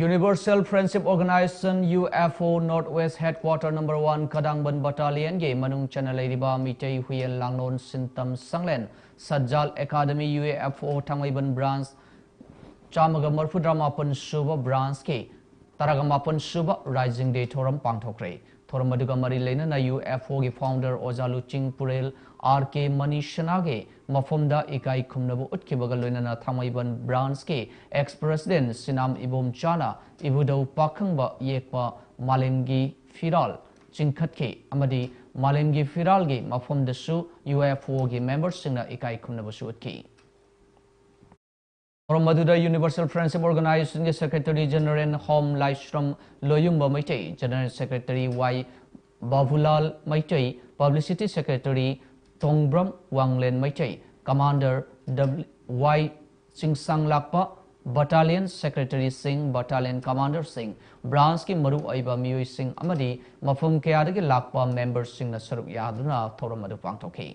Universal Friendship Organization, U F O, North West Headquarter Number One ꯀꯗꯥꯡꯕꯟ Battalionꯒꯤ ꯃꯅꯨꯡ ꯆꯟꯅ ꯂꯩꯔꯤꯕ ꯃꯤꯇꯩ ꯍꯨꯏꯌꯦꯟ ꯂꯥꯡꯂꯣꯟ ꯁꯤꯟꯇꯝ ꯁꯪꯂꯦꯟ ꯁꯠꯖꯥꯜ Academy, U F O, ꯊꯥꯡꯃꯩꯕꯟ Branch, ꯆꯥꯝꯃꯒ ꯃꯔꯤꯐꯨꯇꯔꯥꯃꯥꯄꯟ ꯁꯨꯕ Branchꯀꯤ ꯇꯔꯥꯒ ꯃꯥꯄꯟ ꯁꯨꯕ Rising Day ꯊꯧꯔꯝ ꯄꯥꯡꯊꯣꯛꯈ꯭ꯔꯦ꯫ ꯊꯧꯔꯝ ꯑꯗꯨꯒ ꯃꯔꯤ ꯂꯩꯅꯅ U F Oꯒꯤ founder ꯑꯣꯖꯥ ꯂꯨꯆꯤꯡ ꯄꯨꯔꯦꯜ R K ꯃꯅꯤꯁꯅꯥꯒꯤ ꯃꯐꯝꯗ ꯏꯀꯥꯏ ꯈꯨꯝꯅꯕ ꯎꯠꯈꯤꯕꯒ ꯂꯣꯏꯅꯅ ꯊꯥꯡꯃꯩꯕꯟ Branchꯀꯤ ex president ꯁꯤꯅꯥꯝ ꯏꯕꯣꯝꯆꯥꯅ ꯏꯕꯨꯙꯧ ꯄꯥꯈꯪꯕ ꯌꯦꯛꯄ ꯃꯥꯂꯦꯝꯒꯤ ꯐꯤꯔꯥꯜ ꯆꯤꯡꯈꯠꯈꯤ ꯑꯃꯗꯤ ꯃꯥꯂꯦꯝꯒꯤ ꯐꯤꯔꯥꯜꯒꯤ ꯃꯐꯝꯗꯁꯨ U F Oꯒꯤ memberꯁꯤꯡꯅ ꯏꯀꯥꯏ ꯈꯨꯝꯅꯕꯁꯨ ꯎꯠꯈꯤ꯫ ꯊꯧꯔꯝ ꯑꯗꯨꯗ Universal Friendship Organizationꯒꯤ Secretary General Hom Laishram Loyumba Meitei, General Secretary Y Babulal Meitei, Publicity Secretary Tongbram Wanglen Meitei, Commander W Y Chingsanglakpa, Battalion Secretaryꯁꯤꯡ, Battalion Commanderꯁꯤꯡ, Branchꯀꯤ ꯃꯔꯨꯑꯣꯏꯕ ꯃꯤꯑꯣꯏꯁꯤꯡ ꯑꯃꯗꯤ ꯃꯐꯝ ꯀꯌꯥꯗꯒꯤ ꯂꯥꯛꯄ memberꯁꯤꯡꯅ ꯁꯔꯨꯛ ꯌꯥꯗꯨꯅ ꯊꯧꯔꯝ ꯑꯗꯨ ꯄꯥꯡꯊꯣꯛꯈꯤ꯫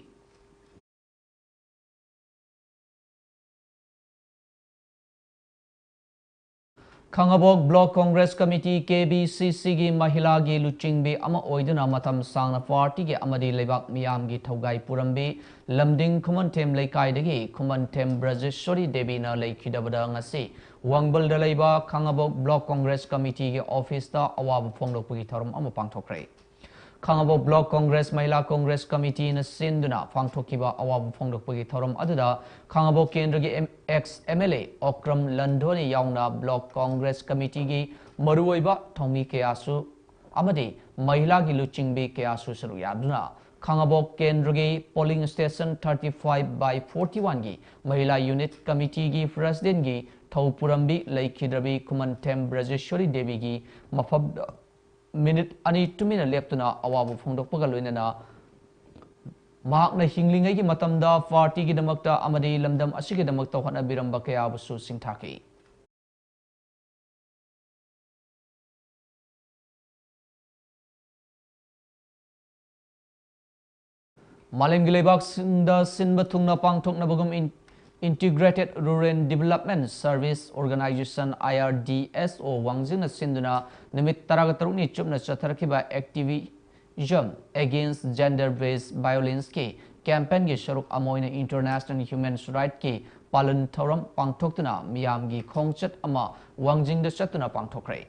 ꯈꯥꯉꯕꯣꯛ Block Congress Committee, K B C Cꯒꯤ ꯃꯍꯤꯂꯥꯒꯤ ꯂꯨꯆꯤꯡꯕꯤ ꯑꯃ ꯑꯣꯏꯗꯨꯅ ꯃꯇꯝ ꯁꯥꯡꯅ partyꯒꯤ ꯑꯃꯗꯤ ꯂꯩꯕꯥꯛ ꯃꯤꯌꯥꯝꯒꯤ ꯊꯧꯒꯥꯏ ꯄꯨꯔꯝꯕꯤ ꯂꯝꯗꯤꯡ ꯈꯨꯃꯟꯊꯦꯝ ꯂꯩꯀꯥꯏꯗꯒꯤ ꯈꯨꯃꯟꯊꯦꯝ ꯕ꯭ꯔꯖꯦꯁꯣꯔꯤ ꯗꯦꯕꯤꯅ ꯂꯩꯈꯤꯗꯕꯗ ꯉꯁꯤ ꯋꯥꯡꯕꯜꯗ ꯂꯩꯕ ꯈꯥꯉꯕꯣꯛ Block Congress Committeeꯒꯤ officeꯇ ꯑꯋꯥꯕ ꯐꯣꯡꯗꯣꯛꯄꯒꯤ ꯊꯧꯔꯝ ꯑꯃ ꯄꯥꯡꯊꯣꯛꯈ꯭ꯔꯦ꯫ ꯈꯥꯉꯕꯣꯛ Block Congress ꯃꯍꯤꯂꯥ Congress Committeeꯅ ꯁꯤꯟꯗꯨꯅ ꯄꯥꯡꯊꯣꯛꯈꯤꯕ ꯑꯋꯥꯕ ꯐꯣꯡꯗꯣꯛꯄꯒꯤ ꯊꯧꯔꯝ ꯑꯗꯨꯗ ꯈꯥꯉꯕꯣꯛ ꯀꯦꯟꯗ꯭ꯔꯒꯤ M-, ex M L A Okram ꯂꯟꯗꯣꯅꯤ ꯌꯥꯎꯅ Block Congress Committeeꯒꯤ ꯃꯔꯨꯑꯣꯏꯕ ꯊꯧꯃꯤ ꯀꯌꯥꯁꯨ ꯑꯃꯗꯤ ꯃꯍꯤꯂꯥꯒꯤ ꯂꯨꯆꯤꯡꯕꯤ ꯀꯌꯥꯁꯨ ꯁꯔꯨꯛ ꯌꯥꯗꯨꯅ ꯈꯥꯉꯕꯣꯛ ꯀꯦꯟꯗ꯭ꯔꯒꯤ polling station thirty five by forty one ꯒꯤ ꯃꯍꯤꯂꯥ unit committee ꯒꯤ president ꯒꯤ ꯊꯧ ꯄꯨꯔꯝꯕꯤ ꯂꯩꯈꯤꯗ꯭ꯔꯕꯤ ꯈꯨꯃꯟꯊꯦꯝ ꯕ꯭ꯔꯖꯦꯁ꯭ꯋꯔꯤ ꯗꯦꯕꯤꯒꯤ ꯃꯐꯝꯗ minute ꯑꯅꯤ ꯇꯨꯃꯤꯟꯅ ꯂꯦꯞꯇꯨꯅ ꯑꯋꯥꯕ ꯐꯣꯡꯗꯣꯛꯄꯒ ꯂꯣꯏꯅꯅ ꯃꯍꯥꯛꯅ ꯍꯤꯡꯂꯤꯉꯩꯒꯤ ꯃꯇꯝꯗ party ꯒꯤꯗꯃꯛꯇ ꯑꯃꯗꯤ ꯂꯝꯗꯝ ꯑꯁꯤꯒꯤꯗꯃꯛꯇ ꯍꯣꯠꯅꯕꯤꯔꯝꯕ ꯀꯌꯥꯕꯨꯁꯨ ꯁꯤꯡꯊꯥꯈꯤ꯫ ꯃꯥꯂꯦꯝꯒꯤ ꯂꯩꯕꯥꯛꯁꯤꯡꯗ ꯁꯤꯟꯕ ꯊꯨꯡꯅ ꯄꯥꯡꯊꯣꯛꯅꯕꯒꯨꯝ in-, Integrated Rural Development Service Organization, I R D S O, ꯋꯥꯡꯖꯤꯡꯅ ꯁꯤꯟꯗꯨꯅ ꯅꯨꯃꯤꯠ ꯇꯔꯥꯒ ꯇꯔꯨꯛꯅꯤ ꯆꯨꯞꯅ ꯆꯠꯊꯔꯛꯈꯤꯕ Activism Against Gender Based Violence ꯀꯤ campaign ꯒꯤ ꯁꯔꯨꯛ ꯑꯃ ꯑꯣꯏꯅ International Human Rights ꯀꯤ ꯄꯥꯂꯟ ꯊꯧꯔꯝ ꯄꯥꯡꯊꯣꯛꯇꯨꯅ ꯃꯤꯌꯥꯝꯒꯤ ꯈꯣꯡꯆꯠ ꯑꯃ ꯋꯥꯡꯖꯤꯡꯗ ꯆꯠꯇꯨꯅ ꯄꯥꯡꯊꯣꯛꯈ꯭ꯔꯦ꯫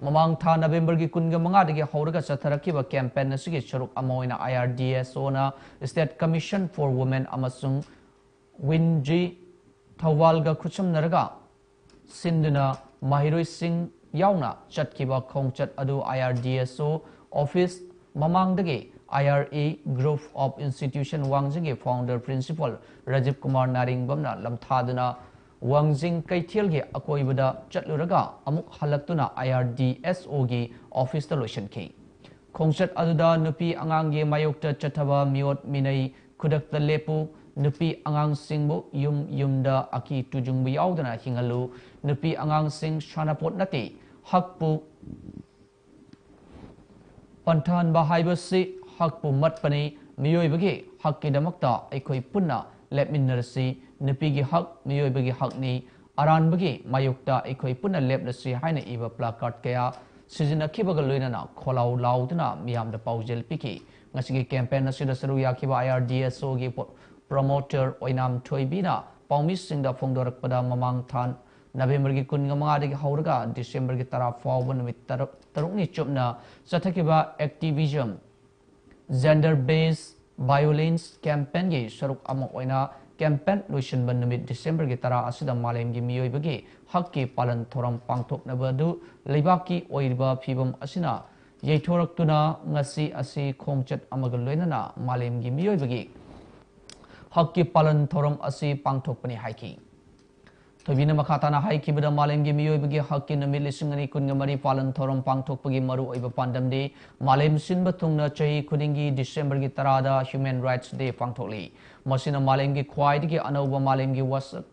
ꯃꯃꯥꯡ ꯊꯥ ꯅꯕꯦꯝꯕꯔꯒꯤ ꯀꯨꯟꯒ ꯃꯉꯥꯗꯒꯤ ꯍꯧꯔꯒ ꯆꯠꯊꯔꯛꯈꯤꯕ campaign ꯑꯁꯤꯒꯤ ꯁꯔꯨꯛ ꯑꯃ ꯑꯣꯏꯅ I R D S O ꯅ State Commission for Women ꯑꯃꯁꯨꯡ ꯋꯤꯟꯖꯤ ꯊꯧꯕꯥꯜꯒ ꯈꯨꯠꯁꯝꯅꯔꯒ ꯁꯤꯟꯗꯨꯅ ꯃꯍꯩꯔꯣꯏꯁꯤꯡ ꯌꯥꯎꯅ ꯆꯠꯈꯤꯕ ꯈꯣꯡꯆꯠ ꯑꯗꯨ I R D S O office ꯃꯃꯥꯡꯗꯒꯤ I R E Group of Institution ꯋꯥꯡꯖꯤꯡꯒꯤ founder principal Rajiv Kumar ꯅꯥꯔꯤꯡꯕꯝꯅ ꯂꯝꯊꯥꯗꯨꯅ ꯋꯥꯡꯖꯤꯡ ꯀꯩꯊꯦꯜꯒꯤ ꯑꯀꯣꯏꯕꯗ ꯆꯠꯂꯨꯔꯒ ꯑꯃꯨꯛ ꯍꯜꯂꯛꯇꯨꯅ I R D S O ꯒꯤ office ꯇ ꯂꯣꯏꯁꯤꯟꯈꯤ꯫ ꯈꯣꯡꯆꯠ ꯑꯗꯨꯗ ꯅꯨꯄꯤ ꯑꯉꯥꯡꯒꯤ ꯃꯥꯌꯣꯛꯇ ꯆꯠꯊꯕ ꯃꯤꯑꯣꯠ ꯃꯤꯅꯩ ꯈꯨꯗꯛꯇ ꯂꯦꯞꯄꯨ, ꯅꯨꯄꯤ ꯑꯉꯥꯡꯁꯤꯡꯕꯨ ꯌꯨꯝ ꯌꯨꯝꯗ ꯑꯀꯤ ꯇꯨꯖꯨꯡꯕ ꯌꯥꯎꯗꯅ ꯍꯤꯡꯍꯜꯂꯨ, ꯅꯨꯄꯤ ꯑꯉꯥꯡꯁꯤꯡ ꯁꯥꯟꯅꯄꯣꯠ ꯅꯠꯇꯦ, ꯍꯛꯄꯨ ꯄꯟꯊꯍꯟꯕ ꯍꯥꯏꯕꯁꯤ ꯍꯛꯄꯨ ꯃꯠꯄꯅꯤ, ꯃꯤꯑꯣꯏꯕꯒꯤ ꯍꯛꯀꯤꯗꯃꯛꯇ ꯑꯩꯈꯣꯏ ꯄꯨꯟꯅ ꯂꯦꯞꯃꯤꯟꯅꯔꯁꯤ, ꯅꯨꯄꯤꯒꯤ ꯍꯛ ꯃꯤꯑꯣꯏꯕꯒꯤ ꯍꯛꯅꯤ, ꯑꯔꯥꯟꯕꯒꯤ ꯃꯥꯌꯣꯛꯇ ꯑꯩꯈꯣꯏ ꯄꯨꯟꯅ ꯂꯦꯞꯂꯁꯤ ꯍꯥꯏꯅ ꯏꯕ placard ꯀꯌꯥ ꯁꯤꯖꯤꯟꯅꯈꯤꯕꯒ ꯂꯣꯏꯅꯅ ꯈꯣꯜꯂꯥꯎ ꯂꯥꯎꯗꯨꯅ ꯃꯤꯌꯥꯝꯗ ꯄꯥꯎꯖꯦꯜ ꯄꯤꯈꯤ꯫ ꯉꯁꯤꯒꯤ campaign ꯑꯁꯤꯗ ꯁꯔꯨꯛ ꯌꯥꯈꯤꯕ I R D S O ꯒꯤ ꯄꯣ-, promoter ꯑꯣꯏꯅꯥꯝ ꯊꯣꯏꯕꯤꯅ ꯄꯥꯎꯃꯤꯁꯤꯡꯗ ꯐꯣꯡꯗꯣꯔꯛꯄꯗ ꯃꯃꯥꯡ ꯊꯥ ꯅꯕꯦꯝꯕꯔꯒꯤ ꯀꯨꯟꯒ ꯃꯉꯥꯗꯒꯤ ꯍꯧꯔꯒ ꯗꯤꯁꯦꯝꯕꯔꯒꯤ ꯇꯔꯥ ꯐꯥꯎꯕ ꯅꯨꯃꯤꯠ ꯇꯔꯨꯛ, ꯇꯔꯨꯛꯅꯤ ꯆꯨꯞꯅ ꯆꯠꯊꯈꯤꯕ Activism Gender Based Violence campaign ꯒꯤ ꯁꯔꯨꯛ ꯑꯃ ꯑꯣꯏꯅ campaign ꯂꯣꯏꯁꯤꯟꯕ ꯅꯨꯃꯤꯠ ꯗꯤꯁꯦꯝꯕꯔꯒꯤ ꯇꯔꯥ ꯑꯁꯤꯗ ꯃꯥꯂꯦꯝꯒꯤ ꯃꯤꯑꯣꯏꯕꯒꯤ ꯍꯛꯀꯤ ꯄꯥꯂꯟ ꯊꯧꯔꯝ ꯄꯥꯡꯊꯣꯛꯅꯕ ꯑꯗꯨ ꯂꯩꯕꯥꯛꯀꯤ ꯑꯣꯏꯔꯤꯕ ꯐꯤꯕꯝ ꯑꯁꯤꯅ ꯌꯩꯊꯣꯔꯛꯇꯨꯅ ꯉꯁꯤ ꯑꯁꯤ ꯈꯣꯡꯆꯠ ꯑꯃꯒ ꯂꯣꯏꯅꯅ ꯃꯥꯂꯦꯝꯒꯤ ꯃꯤꯑꯣꯏꯕꯒꯤ ꯍꯛꯀꯤ ꯄꯥꯂꯟ ꯊꯧꯔꯝ ꯑꯁꯤ ꯄꯥꯡꯊꯣꯛꯄꯅꯤ ꯍꯥꯏꯈꯤ꯫ ꯊꯣꯏꯕꯤꯅ ꯃꯈꯥ ꯇꯥꯅ ꯍꯥꯏꯈꯤꯕꯗ, ꯃꯥꯂꯦꯝꯒꯤ ꯃꯤꯑꯣꯏꯕꯒꯤ ꯍꯛꯀꯤ ꯅꯨꯃꯤꯠ ꯂꯤꯁꯤꯡ ꯑꯅꯤ ꯀꯨꯟꯒ ꯃꯔꯤ ꯄꯥꯂꯟ ꯊꯧꯔꯝ ꯄꯥꯡꯊꯣꯛꯄꯒꯤ ꯃꯔꯨꯑꯣꯏꯕ ꯄꯥꯟꯗꯝꯗꯤ ꯃꯥꯂꯦꯝ ꯁꯤꯟꯕ ꯊꯨꯡꯅ ꯆꯍꯤ ꯈꯨꯗꯤꯡꯒꯤ ꯗꯤꯁꯦꯝꯕꯔꯒꯤ ꯇꯔꯥꯗ Human Rights Day ꯄꯥꯡꯊꯣꯛꯂꯤ꯫ ꯃꯁꯤꯅ ꯃꯥꯂꯦꯝꯒꯤ ꯈ꯭ꯋꯥꯏꯗꯒꯤ ꯑꯅꯧꯕ ꯃꯥꯂꯦꯝꯒꯤ ꯋꯥꯁꯛ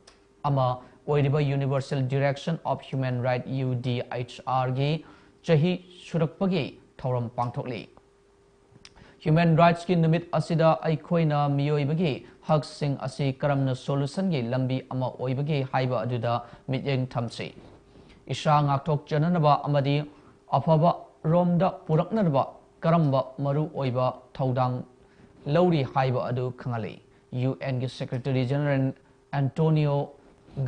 ꯑꯃ ꯑꯣꯏꯔꯤꯕ Universal Direction of Human Right, U D H R ꯒꯤ ꯆꯍꯤ ꯁꯨꯔꯛꯄꯒꯤ ꯊꯧꯔꯝ ꯄꯥꯡꯊꯣꯛꯂꯤ꯫ Human Rights ꯀꯤ ꯅꯨꯃꯤꯠ ꯑꯁꯤꯗ ꯑꯩꯈꯣꯏꯅ ꯃꯤꯑꯣꯏꯕꯒꯤ ꯍꯛꯁꯤꯡ ꯑꯁꯤ ꯀꯔꯝꯅ solution ꯒꯤ ꯂꯝꯕꯤ ꯑꯃ ꯑꯣꯏꯕꯒꯦ ꯍꯥꯏꯕ ꯑꯗꯨꯗ ꯃꯤꯠꯌꯦꯡ ꯊꯝꯁꯤ꯫ ꯏꯁꯥ ꯉꯥꯛꯊꯣꯛꯆꯅꯅꯕ ꯑꯃꯗꯤ ꯑꯐꯕ ꯔꯣꯝꯗ ꯄꯨꯔꯛꯅꯅꯕ ꯀꯔꯝꯕ ꯃꯔꯨ ꯑꯣꯏꯕ ꯊꯧꯗꯥꯡ ꯂꯧꯔꯤ ꯍꯥꯏꯕ ꯑꯗꯨ ꯈꯪꯍꯜꯂꯤ꯫ U N ꯒꯤ Secretary General Antonio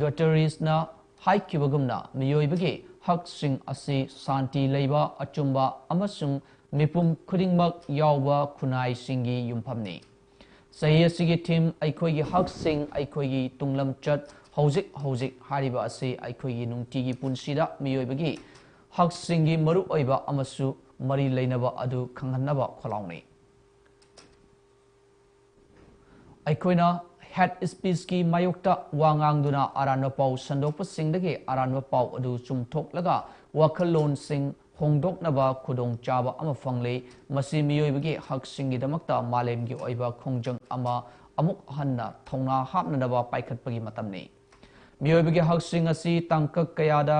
Guterres ꯅ ꯍꯥꯏꯈꯤꯕꯒꯨꯝꯅ, ꯃꯤꯑꯣꯏꯕꯒꯤ ꯍꯛꯁꯤꯡ ꯑꯁꯤ ꯁꯥꯟꯇꯤ ꯂꯩꯕ, ꯑꯆꯨꯝꯕ ꯑꯃꯁꯨꯡ ꯃꯤꯄꯨꯝ ꯈꯨꯗꯤꯡꯃꯛ ꯌꯥꯎꯕ ꯈꯨꯟꯅꯥꯏꯁꯤꯡꯒꯤ ꯌꯨꯝꯐꯝꯅꯤ꯫ ꯆꯍꯤ ꯑꯁꯤꯒꯤ theme "ꯑꯩꯈꯣꯏꯒꯤ ꯍꯛꯁꯤꯡ, ꯑꯩꯈꯣꯏꯒꯤ ꯇꯨꯡꯂꯝꯆꯠ, ꯍꯧꯖꯤꯛ ꯍꯧꯖꯤꯛ" ꯍꯥꯏꯔꯤꯕ ꯑꯁꯤ ꯑꯩꯈꯣꯏꯒꯤ ꯅꯨꯡꯇꯤꯒꯤ ꯄꯨꯟꯁꯤꯗ ꯃꯤꯑꯣꯏꯕꯒꯤ ꯍꯛꯁꯤꯡꯒꯤ ꯃꯔꯨꯑꯣꯏꯕ ꯑꯃꯁꯨ ꯃꯔꯤ ꯂꯩꯅꯕ ꯑꯗꯨ ꯈꯪꯍꯟꯅꯕ ꯈꯣꯜꯂꯥꯎꯅꯤ꯫ ꯑꯩꯈꯣꯏꯅ hate speech ꯀꯤ ꯃꯥꯌꯣꯛꯇ ꯋꯥ ꯉꯥꯡꯗꯨꯅ ꯑꯔꯥꯟꯕ ꯄꯥꯎ ꯁꯟꯗꯣꯛꯄꯁꯤꯡꯗꯒꯤ ꯑꯔꯥꯟꯕ ꯄꯥꯎ ꯑꯗꯨ ꯆꯨꯝꯊꯣꯛꯂꯒ ꯋꯥꯈꯜꯂꯣꯟꯁꯤꯡ ꯍꯣꯡꯗꯣꯛꯅꯕ ꯈꯨꯗꯣꯡꯆꯥꯕ ꯑꯃ ꯐꯪꯂꯦ꯫ ꯃꯁꯤ ꯃꯤꯑꯣꯏꯕꯒꯤ ꯍꯛꯁꯤꯡꯒꯤꯗꯃꯛꯇ ꯃꯥꯂꯦꯝꯒꯤ ꯑꯣꯏꯕ ꯈꯣꯡꯖꯪ ꯑꯃ ꯑꯃꯨꯛ ꯍꯟꯅ ꯊꯧꯅꯥ ꯍꯥꯞꯅꯅꯕ ꯄꯥꯏꯈꯠꯄꯒꯤ ꯃꯇꯝꯅꯤ꯫ ꯃꯤꯑꯣꯏꯕꯒꯤ ꯍꯛꯁꯤꯡ ꯑꯁꯤ ꯇꯥꯡꯀꯛ ꯀꯌꯥꯗ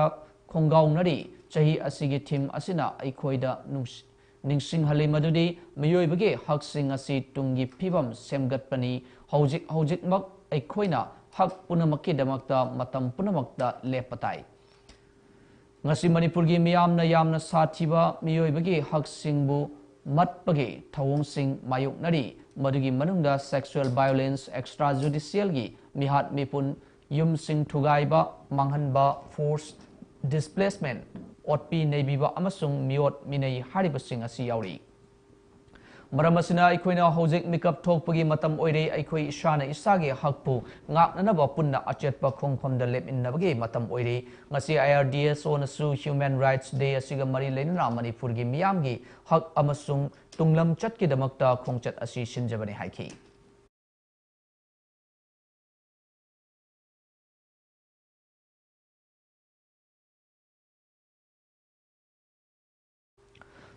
ꯈꯣꯡꯒꯥꯎꯅꯔꯤ꯫ ꯆꯍꯤ ꯑꯁꯤꯒꯤ theme ꯑꯁꯤꯅ ꯑꯩꯈꯣꯏꯗ ꯅꯨꯡꯁꯤ-, ꯅꯤꯡꯁꯤꯡꯍꯜꯂꯤ ꯃꯗꯨꯗꯤ ꯃꯤꯑꯣꯏꯕꯒꯤ ꯍꯛꯁꯤꯡ ꯑꯁꯤ ꯇꯨꯡꯒꯤ ꯐꯤꯕꯝ ꯁꯦꯝꯒꯠꯄꯅꯤ꯫ ꯍꯧꯖꯤꯛ ꯍꯧꯖꯤꯛꯃꯛ ꯑꯩꯈꯣꯏꯅ ꯍꯛ ꯄꯨꯝꯅꯃꯛꯀꯤꯗꯃꯛꯇ ꯃꯇꯝ ꯄꯨꯝꯅꯃꯛꯇ ꯂꯦꯞꯄ ꯇꯥꯏ꯫ ꯉꯁꯤ ꯃꯅꯤꯄꯨꯔꯒꯤ ꯃꯤꯌꯥꯝꯅ ꯌꯥꯝꯅ ꯁꯥꯊꯤꯕ ꯃꯤꯑꯣꯏꯕꯒꯤ ꯍꯛꯁꯤꯡꯕꯨ ꯃꯠꯄꯒꯤ ꯊꯧꯑꯣꯡꯁꯤꯡ ꯃꯥꯌꯣꯛꯅꯔꯤ, ꯃꯗꯨꯒꯤ ꯃꯅꯨꯡꯗ sexual violence, extrajudicial ꯒꯤ ꯃꯤꯍꯥꯠ ꯃꯤꯄꯨꯟ, ꯌꯨꯝꯁꯤꯡ ꯊꯨꯒꯥꯏꯕ, ꯃꯥꯡꯍꯟꯕ, force displacement, ꯑꯣꯠꯄꯤ ꯅꯩꯕꯤꯕ ꯑꯃꯁꯨꯡ ꯃꯤꯑꯣꯠ ꯃꯤꯅꯩ ꯍꯥꯏꯔꯤꯕꯁꯤꯡ ꯑꯁꯤ ꯌꯥꯎꯔꯤ꯫ ꯃꯔꯝ ꯑꯁꯤꯅ ꯑꯩꯈꯣꯏꯅ ꯍꯧꯖꯤꯛ ꯃꯤꯀꯞ ꯊꯣꯛꯄꯒꯤ ꯃꯇꯝ ꯑꯣꯏꯔꯦ꯫ ꯑꯩꯈꯣꯏ ꯏꯁꯥꯅ ꯏꯁꯥꯒꯤ ꯍꯛꯄꯨ ꯉꯥꯛꯅꯅꯕ ꯄꯨꯟꯅ ꯑꯆꯦꯠꯄ ꯈꯣꯡꯐꯝꯗ ꯂꯦꯞꯃꯤꯟꯅꯕꯒꯤ ꯃꯇꯝ ꯑꯣꯏꯔꯦ꯫ ꯉꯁꯤ IRDSOꯅꯁꯨ Human Rights Day ꯑꯁꯤꯒ ꯃꯔꯤ ꯂꯩꯅꯅ ꯃꯅꯤꯄꯨꯔꯒꯤ ꯃꯤꯌꯥꯝꯒꯤ ꯍꯛ ꯑꯃꯁꯨꯡ ꯇꯨꯡꯂꯝꯆꯠꯀꯤꯗꯃꯛꯇ ꯈꯣꯡꯆꯠ ꯑꯁꯤ ꯁꯤꯟꯖꯕꯅꯤ ꯍꯥꯏꯈꯤ꯫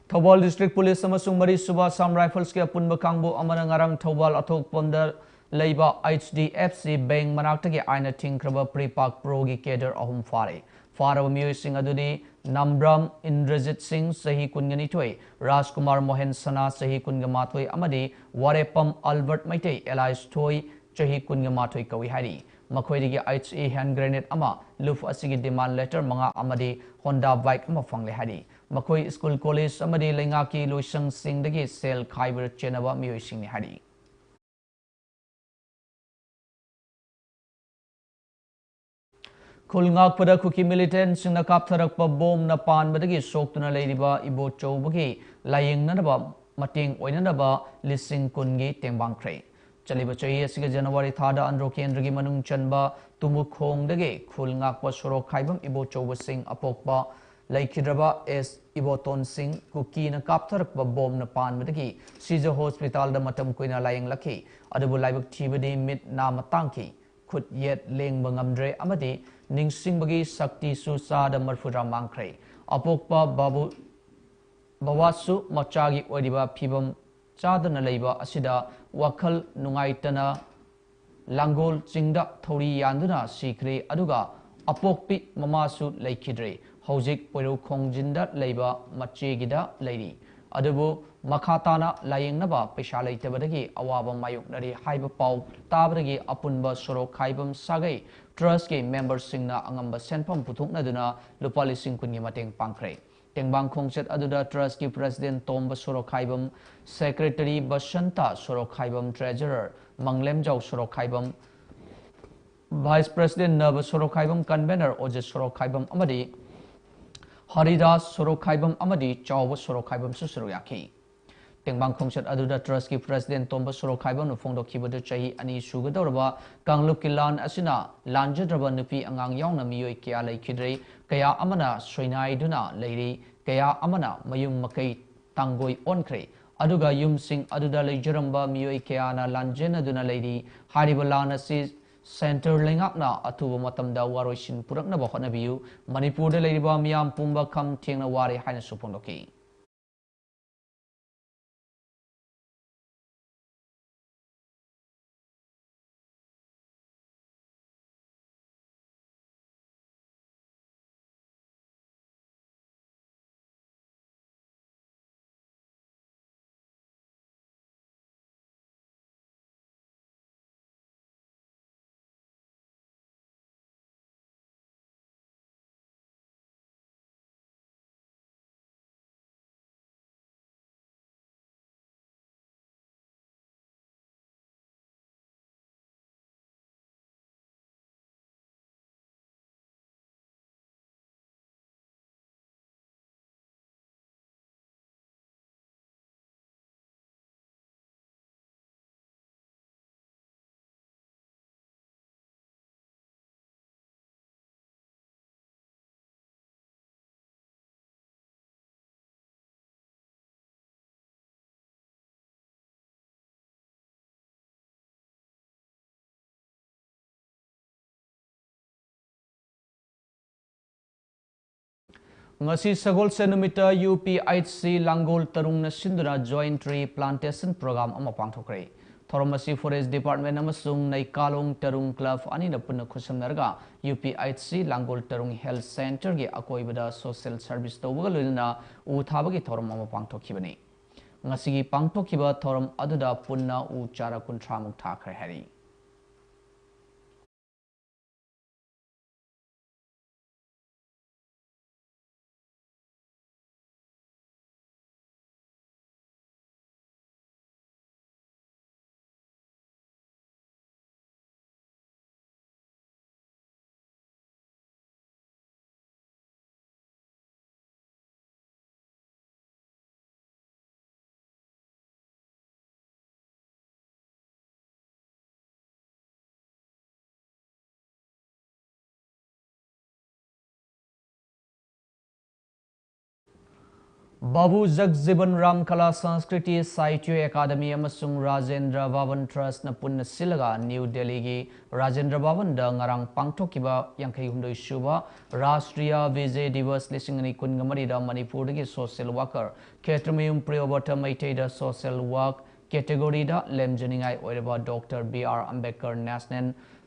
ꯊꯧꯕꯥꯜ District Police ꯑꯃꯁꯨꯡ ꯃꯔꯤꯁꯨꯕ Assam Riflesꯀꯤ ꯑꯄꯨꯟꯕ ꯀꯥꯡꯕꯨ ꯑꯃꯅ ꯉꯔꯥꯡ ꯊꯧꯕꯥꯜ ꯑꯊꯣꯛꯄꯝꯗ ꯂꯩꯕ HDFC Bank ꯃꯅꯥꯛꯇꯒꯤ ꯑꯥꯏꯟꯅ ꯊꯤꯡꯈ꯭ꯔꯕ PREPAK Proꯒꯤ cadre ꯑꯍꯨꯝ ꯐꯥꯔꯦ꯫ ꯐꯥꯔꯕ ꯃꯤꯑꯣꯏꯁꯤꯡ ꯑꯗꯨꯗꯤ ꯅꯥꯝꯕ꯭ꯔꯥꯝ ꯏꯟꯗ꯭ꯔꯖꯤꯠ ꯁꯤꯡ, ꯆꯍꯤ ꯀꯨꯟꯒ ꯅꯤꯊꯣꯏ, ꯔꯥꯖꯀꯨꯃꯥꯔ ꯃꯣꯍꯦꯟ ꯁꯅꯥ, ꯆꯍꯤ ꯀꯨꯟꯒ ꯃꯥꯊꯣꯏ, ꯑꯃꯗꯤ ꯋꯥꯔꯦꯄꯝ ꯑꯜꯕꯔꯠ ꯃꯩꯇꯩ alias ꯊꯣꯏ, ꯆꯍꯤ ꯀꯨꯟꯒ ꯃꯥꯊꯣꯏ ꯀꯧꯏ ꯍꯥꯏꯔꯤ꯫ ꯃꯈꯣꯏꯗꯒꯤ HE hand grenade ꯑꯃ, ꯂꯨꯞ ꯑꯁꯤꯒꯤ demand letter ꯃꯉꯥ ꯑꯃꯗꯤ Honda bike ꯑꯃ ꯐꯪꯂꯦ ꯍꯥꯏꯔꯤ꯫ ꯃꯈꯣꯏ ꯁ꯭ꯀꯨꯜ, ꯀꯣꯂꯦꯖ ꯑꯃꯗꯤ ꯂꯩꯉꯥꯛꯀꯤ ꯂꯣꯏꯁꯪꯁꯤꯡꯗꯒꯤ ꯁꯦꯜ ꯈꯥꯏꯕꯗ ꯆꯦꯟꯅꯕ ꯃꯤꯑꯣꯏꯁꯤꯡꯅꯤ ꯍꯥꯏꯔꯤ꯫ ꯈꯨꯜ ꯉꯥꯛꯄꯗ ꯀꯨꯀꯤ militantꯁꯤꯡꯅ ꯀꯥꯞꯊꯔꯛꯄ ꯕꯣꯝꯅ ꯄꯥꯟꯕꯗꯒꯤ ꯁꯣꯛꯇꯨꯅ ꯂꯩꯔꯤꯕ ꯏꯕꯣꯆꯧꯕꯒꯤ ꯂꯥꯌꯦꯡꯅꯅꯕ ꯃꯇꯦꯡ ꯑꯣꯏꯅꯅꯕ ꯂꯤꯁꯤꯡ ꯀꯨꯟꯒꯤ ꯇꯦꯡꯕꯥꯡꯈ꯭ꯔꯦ꯫ ꯆꯠꯂꯤꯕ ꯆꯍꯤ ꯑꯁꯤꯒꯤ ꯖꯅꯋꯥꯔꯤ ꯊꯥꯗ ꯑꯟꯗ꯭ꯔꯣ ꯀꯦꯟꯗ꯭ꯔꯒꯤ ꯃꯅꯨꯡ ꯆꯟꯕ ꯇꯨꯃꯨꯈꯣꯡꯗꯒꯤ ꯈꯨꯜ ꯉꯥꯛꯄ ꯁꯣꯔꯣꯛ ꯈꯥꯏꯕꯝ ꯏꯕꯣꯆꯧꯕꯁꯤꯡ ꯑꯄꯣꯛꯄ ꯂꯩꯈꯤꯗ꯭ꯔꯕ ꯑꯦꯁ ꯏꯕꯣꯇꯣꯟꯁꯤꯡ ꯀꯨꯀꯤꯅ ꯀꯥꯞꯊꯔꯛꯄ ꯕꯣꯝꯅ ꯄꯥꯟꯕꯗꯒꯤ ꯁꯤꯖ ꯍꯣꯁꯄꯤꯇꯥꯜꯗ ꯃꯇꯝ ꯀꯨꯏꯅ ꯂꯥꯌꯦꯡꯂꯛꯈꯤ꯫ ꯑꯗꯨꯕꯨ ꯂꯥꯏꯕꯛ ꯊꯤꯕꯗꯤ ꯃꯤꯠ ꯅꯥ ꯃꯇꯥꯡꯈꯤ꯫ ꯈꯨꯠ ꯌꯦꯠ ꯂꯦꯡꯕ ꯉꯝꯗ꯭ꯔꯦ ꯑꯃꯗꯤ ꯅꯤꯡꯁꯤꯡꯕꯒꯤ ꯁꯛꯇꯤꯁꯨ ꯆꯥꯗ ꯃꯔꯐꯨꯇꯔꯥ ꯃꯥꯡꯈ꯭ꯔꯦ꯫ ꯑꯄꯣꯛꯄ ꯕꯥꯕꯨ, ꯕꯕꯥꯁꯨ ꯃꯆꯥꯒꯤ ꯑꯣꯏꯔꯤꯕ ꯐꯤꯕꯝ ꯆꯥꯗꯅ ꯂꯩꯕ ꯑꯁꯤꯗ ꯋꯥꯈꯜ ꯅꯨꯡꯉꯥꯏꯇꯅ ꯂꯥꯡꯒꯣꯜ ꯆꯤꯡꯗ ꯊꯧꯔꯤ ꯌꯥꯟꯗꯨꯅ ꯁꯤꯈ꯭ꯔꯦ, ꯑꯗꯨꯒ ꯑꯄꯣꯛꯄꯤ ꯃꯃꯥꯁꯨ ꯂꯩꯈꯤꯗ꯭ꯔꯦ꯫ ꯍꯧꯖꯤꯛ ꯄꯣꯏꯔꯧ ꯈꯣꯡꯖꯤꯟꯗ ꯂꯩꯕ ꯃꯆꯦꯒꯤꯗ ꯂꯩꯔꯤ꯫ ꯑꯗꯨꯕꯨ ꯃꯈꯥ ꯇꯥꯅ ꯂꯥꯌꯦꯡꯅꯕ ꯄꯩꯁꯥ ꯂꯩꯇꯕꯗꯒꯤ ꯑꯋꯥꯕ ꯃꯥꯌꯣꯛꯅꯔꯤ ꯍꯥꯏꯕ ꯄꯥꯎ ꯇꯥꯕꯗꯒꯤ ꯑꯄꯨꯟꯕ ꯁꯣꯔꯣꯛ ꯈꯥꯏꯕꯝ ꯁꯥꯒꯩ Trustꯀꯤ memberꯁꯤꯡꯅ ꯑꯉꯝꯕ ꯁꯦꯟꯐꯝ ꯄꯨꯊꯣꯛꯅꯗꯨꯅ ꯂꯨꯄꯥ ꯂꯤꯁꯤꯡ ꯀꯨꯟꯒꯤ ꯃꯇꯦꯡ ꯄꯥꯡꯈ꯭ꯔꯦ꯫ ꯇꯦꯡꯕꯥꯡ ꯈꯣꯡꯆꯠ ꯑꯗꯨꯗ Trustꯀꯤ President ꯇꯣꯝꯕ ꯁꯣꯔꯣꯛꯈꯥꯏꯕꯝ, Secretary ꯕꯁꯟꯇ ꯁꯣꯔꯣꯛꯈꯥꯏꯕꯝ, Treasurer ꯃꯪꯂꯦꯝꯖꯥꯎ ꯁꯣꯔꯣꯛꯈꯥꯏꯕꯝ, Vice President ꯅꯕ ꯁꯣꯔꯣꯛꯈꯥꯏꯕꯝ, Convener ꯑꯣꯖꯦ ꯁꯣꯔꯣꯛꯈꯥꯏꯕꯝ ꯑꯃꯗꯤ ꯍꯔꯤꯗꯥꯁ ꯁꯣꯔꯣꯛꯈꯥꯏꯕꯝ ꯑꯃꯗꯤ ꯆꯥꯎꯕ ꯁꯣꯔꯣꯛꯈꯥꯏꯕꯝꯁꯨ ꯁꯔꯨꯛ ꯌꯥꯈꯤ꯫ ꯇꯦꯡꯕꯥꯡ ꯈꯣꯡꯆꯠ ꯑꯗꯨꯗ ꯇ꯭ꯔꯁꯀꯤ ꯄ꯭ꯔꯁꯤꯗꯦꯟ ꯇꯣꯝꯕ ꯁꯣꯔꯣꯛꯈꯥꯏꯕꯝꯅ ꯐꯣꯡꯗꯣꯛꯈꯤꯕꯗꯨ ꯆꯍꯤ ꯑꯅꯤ ꯁꯨꯒꯗꯧꯔꯕ ꯀꯥꯡꯂꯨꯞꯀꯤ ꯂꯥꯟ ꯑꯁꯤꯅ ꯂꯥꯟꯖꯗ꯭ꯔꯕ ꯅꯨꯄꯤ ꯑꯉꯥꯡ ꯌꯥꯎꯅ ꯃꯤꯑꯣꯏ ꯀꯌꯥ ꯂꯩꯈꯤꯗ꯭ꯔꯦ, ꯀꯌꯥ ꯑꯃꯅ ꯁꯣꯏꯅꯥꯏꯗꯨꯅ ꯂꯩꯔꯤ, ꯀꯌꯥ ꯑꯃꯅ ꯃꯌꯨꯝ ꯃꯀꯩ ꯇꯥꯡꯒꯣꯏ ꯑꯣꯟꯈ꯭ꯔꯦ, ꯑꯗꯨꯒ ꯌꯨꯝꯁꯤꯡ ꯑꯗꯨꯗ ꯂꯩꯖꯔꯝꯕ ꯃꯤꯑꯣꯏ ꯀꯌꯥꯅ ꯂꯥꯟꯖꯦꯟꯅꯗꯨꯅ ꯂꯩꯔꯤ꯫ ꯍꯥꯏꯔꯤꯕ ꯂꯥꯟ ꯑꯁꯤ ꯁꯦꯟꯇꯔ ꯂꯩꯉꯥꯛꯅ ꯑꯊꯨꯕ ꯃꯇꯝꯗ ꯋꯥꯔꯣꯏꯁꯤꯟ ꯄꯨꯔꯛꯅꯕ ꯍꯣꯠꯅꯕꯤꯌꯨ꯫ ꯃꯅꯤꯄꯨꯔꯗ ꯂꯩꯔꯤꯕ ꯃꯤꯌꯥꯝ ꯄꯨꯝꯕ ꯈꯝ ꯊꯦꯡꯅ ꯋꯥꯔꯦ ꯍꯥꯏꯅꯁꯨ ꯐꯣꯡꯗꯣꯛꯈꯤ꯫ ꯉꯁꯤ ꯁꯒꯣꯜꯁꯦꯟ ꯅꯨꯃꯤꯠꯇ ꯌꯨ ꯄꯤ ꯑꯩꯆ ꯁꯤ ꯂꯥꯡꯒꯣꯜ ꯇꯔꯨꯡꯅ ꯁꯤꯟꯗꯨꯅ Joint Tree Plantation Program ꯑꯃ ꯄꯥꯡꯊꯣꯛꯈ꯭ꯔꯦ꯫ ꯊꯧꯔꯝ ꯑꯁꯤ Forest Department ꯑꯃꯁꯨꯡ ꯅꯩꯀꯥꯂꯣꯡ ꯇꯔꯨꯡ Club ꯑꯅꯤꯅ ꯄꯨꯟꯅ ꯈꯨꯠꯁꯝꯅꯔꯒ ꯌꯨ ꯄꯤ ꯑꯩꯆ ꯁꯤ ꯂꯥꯡꯒꯣꯜ ꯇꯔꯨꯡ Health Centreꯒꯤ ꯑꯀꯣꯏꯕꯗ social service ꯇꯧꯕꯒ ꯂꯣꯏꯅꯅ ꯎ ꯊꯥꯕꯒꯤ ꯊꯧꯔꯝ ꯑꯃ ꯄꯥꯡꯊꯣꯛꯈꯤꯕꯅꯤ꯫ ꯉꯁꯤꯒꯤ ꯄꯥꯡꯊꯣꯛꯈꯤꯕ ꯊꯧꯔꯝ ꯑꯗꯨꯗ ꯄꯨꯟꯅ ꯎ ꯆꯥꯔꯥ ꯀꯨꯟꯊ꯭ꯔꯥ ꯃꯨꯛ ꯊꯥꯈ꯭ꯔꯦ ꯍꯥꯏꯔꯤ꯫ ꯕꯥꯕꯨ ꯖꯒꯖꯤꯕꯟ ꯔꯥꯝ ꯀꯂꯥ ꯁꯪꯁꯀ꯭ꯔꯤꯇꯤ ꯁꯥꯍꯤꯇ꯭ꯌ ꯑꯦꯀꯥꯗꯃꯤ ꯑꯃꯁꯨꯡ ꯔꯥꯖꯦꯟꯗ꯭ꯔ ꯚꯕꯟ ꯇ꯭ꯔꯁꯅ ꯄꯨꯟꯅ ꯁꯤꯜꯂꯒ ꯅ꯭ꯌꯨ ꯗꯦꯜꯂꯤꯒꯤ ꯔꯥꯖꯦꯟꯗ꯭ꯔ ꯚꯕꯟꯗ ꯉꯔꯥꯡ ꯄꯥꯡꯊꯣꯛꯈꯤꯕ ꯌꯥꯡꯈꯩ ꯍꯨꯝꯗꯣꯏ ꯁꯨꯕ ꯔꯥꯁꯇ꯭ꯔꯤꯌꯥ ꯚꯤꯖꯦ ꯗꯤꯕꯁ ꯂꯤꯁꯤꯡ ꯑꯅꯤ ꯀꯨꯟꯒ ꯃꯔꯤꯗ ꯃꯅꯤꯄꯨꯔꯗꯒꯤ ꯁꯣꯁꯤꯌꯦꯜ ꯋꯥꯀꯔ ꯈꯦꯇ꯭ꯔꯃꯌꯨꯝ ꯄ꯭ꯔꯤꯌꯣꯕ꯭ꯔꯇ ꯃꯩꯇꯩꯗ ꯁꯣꯁꯤꯌꯦꯜ ꯋꯥꯔꯛ ꯀꯦꯇꯦꯒꯣꯔꯤꯗ ꯂꯦꯝꯖꯅꯤꯡꯉꯥꯏ ꯑꯣꯏꯔꯕ doctor B R Ambedkar national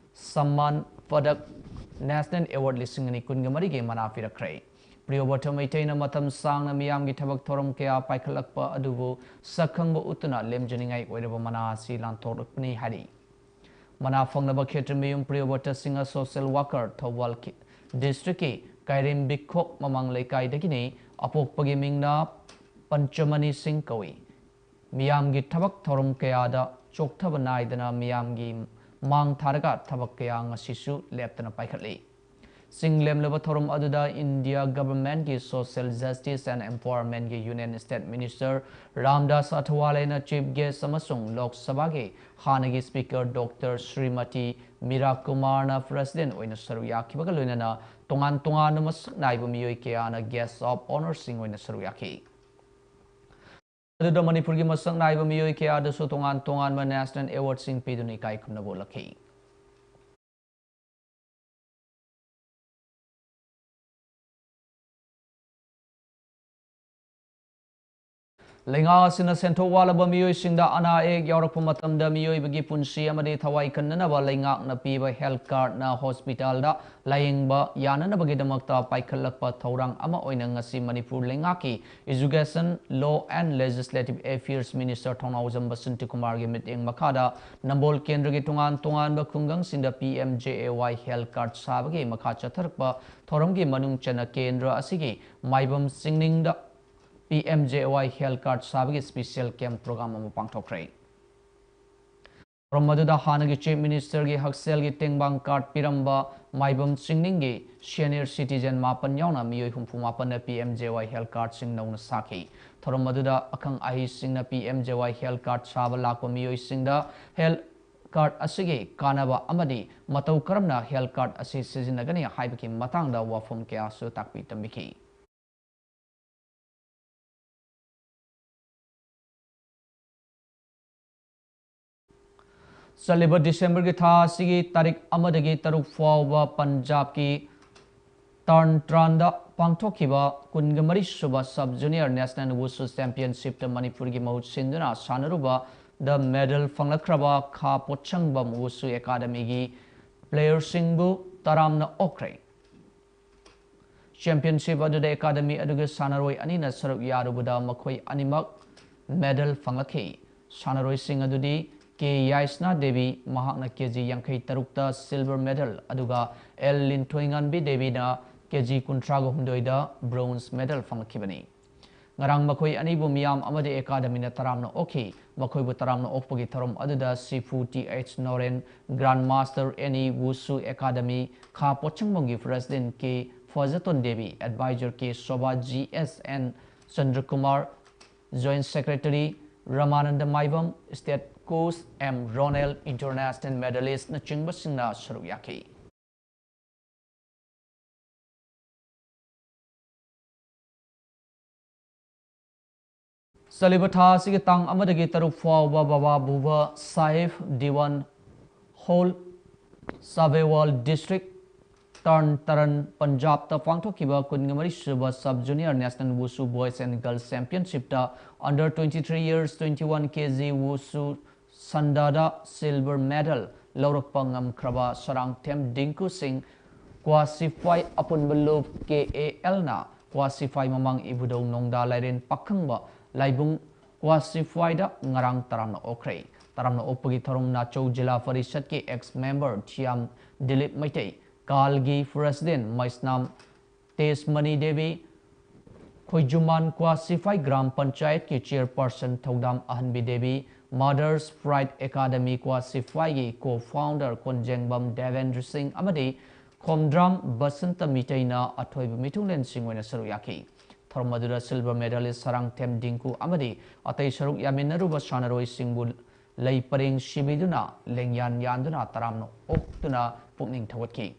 Samman Padak, national award ꯂꯤꯁꯤꯡ ꯑꯅꯤ ꯀꯨꯟꯒ ꯃꯔꯤꯒꯤ ꯃꯅꯥ ꯄꯤꯔꯛꯈ꯭ꯔꯦ꯫ ꯄ꯭ꯔꯤꯌꯣꯕ꯭ꯔꯇ ꯃꯩꯇꯩꯅ ꯃꯇꯝ ꯁꯥꯡꯅ ꯃꯤꯌꯥꯝꯒꯤ ꯊꯕꯛ ꯊꯧꯔꯝ ꯀꯌꯥ ꯄꯥꯏꯈꯠꯂꯛꯄ ꯑꯗꯨꯕꯨ ꯁꯛꯈꯪꯕ ꯎꯠꯇꯨꯅ ꯂꯦꯝꯖꯅꯤꯡꯉꯥꯏ ꯑꯣꯏꯔꯕ ꯃꯅꯥ ꯑꯁꯤ ꯂꯥꯟꯊꯣꯛꯂꯛꯄꯅꯤ ꯍꯥꯏꯔꯤ꯫ ꯃꯅꯥ ꯐꯪꯂꯕ ꯈꯦꯇ꯭ꯔꯃꯌꯨꯝ ꯄ꯭ꯔꯤꯌꯣꯕ꯭ꯔꯇ ꯁꯤꯡꯍ ꯁꯣꯁꯤꯌꯦꯜ ꯋꯥꯀꯔ ꯊꯧꯕꯥꯜ ꯗꯤꯁꯇ꯭ꯔꯤꯛꯀꯤ ꯀꯥꯏꯔꯦꯝꯕꯤꯈꯣꯛ ꯃꯃꯥꯡ ꯂꯩꯀꯥꯏꯗꯒꯤꯅꯤ꯫ ꯑꯄꯣꯛꯄꯒꯤ ꯃꯤꯡꯅ ꯄꯟꯆꯃꯅꯤ ꯁꯤꯡ ꯀꯧꯏ꯫ ꯃꯤꯌꯥꯝꯒꯤ ꯊꯕꯛ ꯊꯧꯔꯝ ꯀꯌꯥꯗ ꯆꯣꯛꯊꯕ ꯅꯥꯏꯗꯅ ꯃꯤꯌꯥꯝꯒꯤ ꯃꯥꯡ ꯊꯥꯔꯒ ꯊꯕꯛ ꯀꯌꯥ ꯉꯁꯤꯁꯨ ꯂꯦꯞꯇꯅ ꯄꯥꯏꯈꯠꯂꯤ꯫ ꯆꯤꯡ ꯂꯦꯝꯂꯕ ꯊꯧꯔꯝ ꯑꯗꯨꯗ ꯏꯟꯗꯤꯌꯥ ꯒꯚꯔꯟꯃꯦꯟꯠꯀꯤ ꯁꯣꯁꯤꯌꯦꯜ ꯖꯁꯇꯤꯁ ꯑꯦꯟ ꯑꯦꯝꯄꯥꯋꯔꯃꯦꯟꯠꯀꯤ ꯌꯨꯅꯤꯌꯟ ꯁ꯭ꯇꯦꯠ ꯃꯤꯅꯤꯁꯇꯔ ꯔꯥꯝꯗꯥꯁ ꯑꯊꯋꯥꯂꯦꯅ ꯆꯤꯐ ꯒꯦꯁ ꯑꯃꯁꯨꯡ ꯂꯣꯛ ꯁꯚꯥꯒꯤ ꯍꯥꯟꯅꯒꯤ ꯁ꯭ꯄꯤꯀꯔ ꯗꯣꯛꯇꯔ ꯁ꯭ꯔꯤꯃꯇꯤ ꯃꯤꯔꯥ ꯀꯨꯃꯥꯔꯅ ꯄ꯭ꯔꯁꯤꯗꯦꯟꯠ ꯑꯣꯏꯅ ꯁꯔꯨꯛ ꯌꯥꯈꯤꯕꯒ ꯂꯣꯏꯅꯅ ꯇꯣꯉꯥꯟ ꯇꯣꯉꯥꯟꯕ ꯃꯁꯛ ꯅꯥꯏꯕ ꯃꯤꯑꯣꯏ ꯀꯌꯥꯅ ꯒꯦꯁ ꯑꯣꯐ ꯑꯣꯅꯔꯁꯤꯡ ꯑꯣꯏꯅ ꯁꯔꯨꯛ ꯌꯥꯈꯤ꯫ ꯑꯗꯨꯗ ꯃꯅꯤꯄꯨꯔꯒꯤ ꯃꯁꯛ ꯅꯥꯏꯕ ꯃꯤꯑꯣꯏ ꯀꯌꯥꯗꯁꯨ ꯇꯣꯉꯥꯟ ꯇꯣꯉꯥꯟꯕ ꯅꯦꯁꯅꯦꯜ ꯑꯦꯋꯥꯔꯗꯁꯤꯡ ꯄꯤꯗꯨꯅ ꯏꯀꯥꯏ ꯈꯨꯝꯅꯕ ꯎꯠꯂꯛꯈꯤ꯫ ꯂꯩꯉꯥꯛ ꯑꯁꯤꯅ ꯁꯦꯟꯊꯣꯛ ꯋꯥꯠꯂꯕ ꯃꯤꯑꯣꯏꯁꯤꯡꯗ ꯑꯅꯥ ꯑꯌꯦꯛ ꯌꯥꯎꯔꯛꯄ ꯃꯇꯝꯗ ꯃꯤꯑꯣꯏꯕꯒꯤ ꯄꯨꯟꯁꯤ ꯑꯃꯗꯤ ꯊꯋꯥꯏ ꯀꯟꯅꯅꯕ ꯂꯩꯉꯥꯛꯅ ꯄꯤꯕ ꯍꯦꯜꯊ ꯀꯥꯔꯗꯅ ꯍꯣꯁꯄꯤꯇꯥꯜꯗ ꯂꯥꯌꯦꯡꯕ ꯌꯥꯅꯅꯕꯒꯤꯗꯃꯛꯇ ꯄꯥꯏꯈꯠꯂꯛꯄ ꯊꯧꯔꯥꯡ ꯑꯃ ꯑꯣꯏꯅ ꯉꯁꯤ ꯃꯅꯤꯄꯨꯔ ꯂꯩꯉꯥꯛꯀꯤ Education, Law and Legislative Affairs Minister ꯊꯧꯅꯥꯎꯖꯝ ꯕꯁꯟꯇ ꯀꯨꯃꯥꯔꯒꯤ ꯃꯤꯠꯌꯦꯡ ꯃꯈꯥꯗ ꯅꯝꯕꯣꯜ ꯀꯦꯟꯗ꯭ꯔꯒꯤ ꯇꯣꯉꯥꯟ ꯇꯣꯉꯥꯟꯕ ꯈꯨꯡꯒꯪꯁꯤꯡꯗ P M J A Y health card ꯁꯥꯕꯒꯤ ꯃꯈꯥ ꯆꯠꯊꯔꯛꯄ ꯊꯧꯔꯝꯒꯤ ꯃꯅꯨꯡ ꯆꯟꯅ ꯀꯦꯟꯗ꯭ꯔ ꯑꯁꯤꯒꯤ ꯃꯥꯏꯕꯝ ꯆꯤꯡꯅꯤꯡꯗ P M J A Y health card ꯁꯥꯕꯒꯤ special camp program ꯑꯃ ꯄꯥꯡꯊꯣꯛꯈ꯭ꯔꯦ꯫ ꯊꯧꯔꯝ ꯑꯗꯨꯗ ꯍꯥꯟꯅꯒꯤ Chief Ministerꯒꯤ ꯍꯛꯁꯦꯜꯒꯤ ꯇꯦꯡꯕꯥꯡ card ꯄꯤꯔꯝꯕ ꯃꯥꯏꯕꯝ ꯆꯤꯡꯅꯤꯡꯒꯤ senior citizen ꯃꯥꯄꯟ ꯌꯥꯎꯅ ꯃꯤꯑꯣꯏ ꯍꯨꯝꯐꯨ ꯃꯥꯄꯟꯅ P M J A Y health cardꯁꯤꯡ ꯅꯧꯅ ꯁꯥꯈꯤ꯫ ꯊꯧꯔꯝ ꯑꯗꯨꯗ ꯑꯈꯪ ꯑꯍꯩꯁꯤꯡꯅ P M J A Y health card ꯁꯥꯕ ꯂꯥꯛꯄ ꯃꯤꯑꯣꯏꯁꯤꯡꯗ health card ꯑꯁꯤꯒꯤ ꯀꯥꯟꯅꯕ ꯑꯃꯗꯤ ꯃꯇꯧ ꯀꯔꯝꯅ health card ꯑꯁꯤ ꯁꯤꯖꯤꯟꯅꯒꯅꯤ ꯍꯥꯏꯕꯒꯤ ꯃꯇꯥꯡꯗ ꯋꯥꯐꯝ ꯀꯌꯥꯁꯨ ꯇꯥꯛꯄꯤ ꯇꯝꯕꯤꯈꯤ꯫ ꯆꯠꯂꯤꯕ ꯗꯤꯁꯦꯝꯕꯔꯒꯤ ꯊꯥ ꯑꯁꯤꯒꯤ ꯇꯥꯔꯤꯛ ꯑꯃꯗꯒꯤ ꯇꯔꯨꯛ ꯐꯥꯎꯕ ꯄꯟꯖꯥꯕꯀꯤ ꯇꯔꯟ ꯇꯔꯟꯗ ꯄꯥꯡꯊꯣꯛꯈꯤꯕ ꯀꯨꯟꯒ ꯃꯔꯤ ꯁꯨꯕ Sub Junior National Wushu Championshipꯇ ꯃꯅꯤꯄꯨꯔꯒꯤ ꯃꯍꯨꯠ ꯁꯤꯟꯗꯨꯅ ꯁꯥꯟꯅꯔꯨꯕꯗ medal ꯐꯪꯂꯛꯈ꯭ꯔꯕ ꯈꯥ ꯄꯣꯠꯁꯪꯕꯝ Wushu Academyꯒꯤ playerꯁꯤꯡꯕꯨ ꯇꯔꯥꯝꯅ ꯑꯣꯛꯈ꯭ꯔꯦ꯫ Championship ꯑꯗꯨꯗ academy ꯑꯗꯨꯒꯤ ꯁꯥꯟꯅꯔꯣꯏ ꯑꯅꯤꯅ ꯁꯔꯨꯛ ꯌꯥꯔꯨꯕꯗ ꯃꯈꯣꯏ ꯑꯅꯤꯃꯛ medal ꯐꯪꯂꯛꯈꯤ꯫ ꯁꯥꯟꯅꯔꯣꯏꯁꯤꯡ ꯑꯗꯨꯗꯤ ꯀꯦ ꯌꯥꯏꯁꯅꯥ ꯗꯦꯕꯤ, ꯃꯍꯥꯛꯅ ꯀꯦ ꯖꯤ ꯌꯥꯡꯈꯩ ꯇꯔꯨꯛꯇ silver medal, ꯑꯗꯨꯒ ꯑꯦꯜ ꯂꯤꯟꯊꯣꯏꯉꯥꯟꯕꯤ ꯗꯦꯕꯤꯅ ꯀꯦ ꯖꯤ ꯀꯨꯟꯊ꯭ꯔꯥꯒ ꯍꯨꯝꯗꯣꯏꯗ bronze medal ꯐꯪꯂꯛꯈꯤꯕꯅꯤ꯫ ꯉꯔꯥꯡ ꯃꯈꯣꯏ ꯑꯅꯤꯕꯨ ꯃꯤꯌꯥꯝ ꯑꯃꯗꯤ academyꯅ ꯇꯔꯥꯝꯅ ꯑꯣꯛꯈꯤ꯫ ꯃꯈꯣꯏꯕꯨ ꯇꯔꯥꯝꯅ ꯑꯣꯛꯄꯒꯤ ꯊꯧꯔꯝ ꯑꯗꯨꯗ sifu T H Noren, Grandmaster Eni wushu academy ꯈꯥ ꯄꯣꯠꯁꯪꯕꯝꯒꯤ president K Phajaton Devi, advisor K Sova, G S N Chandrakumar, joint secretary Ramananda Maibam, state coach M Ronel, international medalistꯅꯆꯤꯡꯕꯁꯤꯡꯅ ꯁꯔꯨꯛ ꯌꯥꯈꯤ꯫ ꯆꯠꯂꯤꯕ ꯊꯥ ꯑꯁꯤꯒꯤ ꯇꯥꯡ ꯑꯃꯗꯒꯤ ꯇꯔꯨꯛ ꯐꯥꯎꯕ ꯕꯕꯥ ꯕꯨꯕꯥ Sahib Diwan hall, ꯁꯥꯕꯦꯋꯥꯜ district, turn turn, ꯄꯟꯖꯥꯕꯇ ꯄꯥꯡꯊꯣꯛꯈꯤꯕ ꯀꯨꯟꯒ ꯃꯔꯤ ꯁꯨꯕ Sub Junior National Wushu Boys and Girls Championshipꯇ under twenty three years twenty one K G Wushu ꯁꯟꯗꯥꯗ silver medal ꯂꯧꯔꯛꯄ ꯉꯝꯈ꯭ꯔꯕ Sarangthem Dingko ꯁꯤꯡ ꯀ꯭ꯋꯥꯁꯤꯐꯥꯏ ꯑꯄꯨꯟꯕ ꯂꯨꯞ ꯀꯦ ꯑꯦ ꯑꯦꯜꯅ ꯀ꯭ꯋꯥꯁꯤꯐꯥꯏ ꯃꯃꯥꯡ ꯏꯕꯨꯙꯧ ꯅꯣꯡꯗꯥ ꯂꯥꯏꯔꯦꯟ ꯄꯥꯈꯪꯕ ꯂꯥꯏꯕꯨꯡ ꯀ꯭ꯋꯥꯁꯤꯐꯥꯏꯗ ꯉꯔꯥꯡ ꯇꯔꯥꯝꯅ ꯑꯣꯛꯈ꯭ꯔꯦ꯫ ꯇꯔꯥꯝꯅ ꯑꯣꯛꯄꯒꯤ ꯊꯧꯔꯝ ꯅꯥꯆꯧ ꯖꯤꯂꯥ ꯄꯔꯤꯁꯠꯀꯤ ex member ꯊꯤꯌꯥꯝ ꯗꯤꯂꯤꯞ ꯃꯩꯇꯩ, ꯀꯥꯜꯒꯤ president ꯃꯩꯁꯅꯥꯝ ꯇꯦꯖꯃꯅꯤ ꯗꯦꯕꯤ, ꯈꯣꯏꯖꯨꯃꯥꯟ ꯀ꯭ꯋꯥꯁꯤꯐꯥꯏ ꯒ꯭ꯔꯥꯝ ꯄꯟꯆꯥꯌꯠꯀꯤ chairperson ꯊꯧꯗꯥꯝ ꯑꯍꯟꯕꯤ Devi, Mothers Pride Academy ꯀ꯭ꯋꯥꯁꯤꯐꯥꯏꯒꯤ co-founder ꯀꯣꯟꯖꯦꯡꯕꯝ Debendra ꯁꯤꯡ ꯑꯃꯗꯤ ꯈꯣꯝꯗ꯭ꯔꯥꯝ ꯕꯁꯟꯇ ꯃꯤꯇꯩꯅ ꯑꯊꯣꯏꯕ ꯃꯤꯊꯨꯡꯂꯦꯟꯁꯤꯡ ꯑꯣꯏꯅ ꯁꯔꯨꯛ ꯌꯥꯈꯤ꯫ ꯊꯧꯔꯝ ꯑꯗꯨꯗ silver medalist ꯁꯔꯥꯡꯊꯦꯝ ꯗꯤꯡꯀꯨ ꯑꯃꯗꯤ ꯑꯇꯩ ꯁꯔꯨꯛ ꯌꯥꯃꯤꯟꯅꯔꯨꯕ ꯁꯥꯟꯅꯔꯣꯏꯁꯤꯡꯕꯨ ꯂꯩ ꯄꯔꯦꯡ ꯁꯤꯕꯤꯗꯨꯅ ꯂꯦꯡꯌꯥꯟ ꯌꯥꯟꯗꯨꯅ ꯇꯔꯥꯝꯅ ꯑꯣꯛꯇꯨꯅ ꯄꯨꯛꯅꯤꯡ ꯊꯧꯒꯠꯈꯤ꯫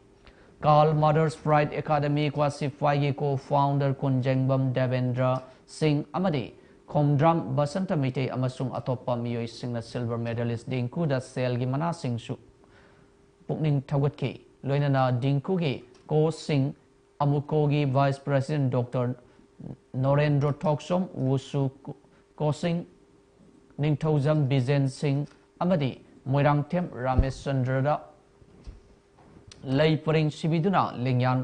ꯀꯥꯜ Mothers Pride Academy ꯀ꯭ꯋꯥꯁꯤꯐꯥꯏꯒꯤ co-founder ꯀꯣꯟꯖꯦꯡꯕꯝ Debendra ꯁꯤꯡ ꯑꯃꯗꯤ ꯈꯣꯝꯗ꯭ꯔꯥꯝ ꯕꯁꯟꯇ ꯃꯩꯇꯩ ꯑꯃꯁꯨꯡ ꯑꯇꯣꯞꯄ ꯃꯤꯑꯣꯏꯁꯤꯡꯅ silver medalist ꯗꯤꯡꯀꯨꯗ ꯁꯦꯜꯒꯤ ꯃꯅꯥꯁꯤꯡꯁꯨ ꯄꯨꯛꯅꯤꯡ ꯊꯧꯒꯠꯈꯤ꯫ ꯂꯣꯏꯅꯅ ꯗꯤꯡꯀꯨꯒꯤ coachꯁꯤꯡ ꯑꯃꯨꯀꯣꯒꯤ vice president Doctor ꯅꯣꯔꯦꯟꯗ꯭ꯔꯣ ꯊꯣꯛꯁꯣꯝ, ꯋꯨꯁꯨ coachꯁꯤꯡ ꯅꯤꯡꯊꯧꯖꯝ ꯕꯤꯖꯦꯟ ꯁꯤꯡ ꯑꯃꯗꯤ ꯃꯣꯏꯔꯥꯡꯊꯦꯝ ꯔꯥꯃꯦꯁꯆꯟꯗ꯭ꯔꯗ ꯂꯩ ꯄꯔꯦꯡ ꯁꯤꯕꯤꯗꯨꯅ ꯂꯦꯡꯌꯥꯟ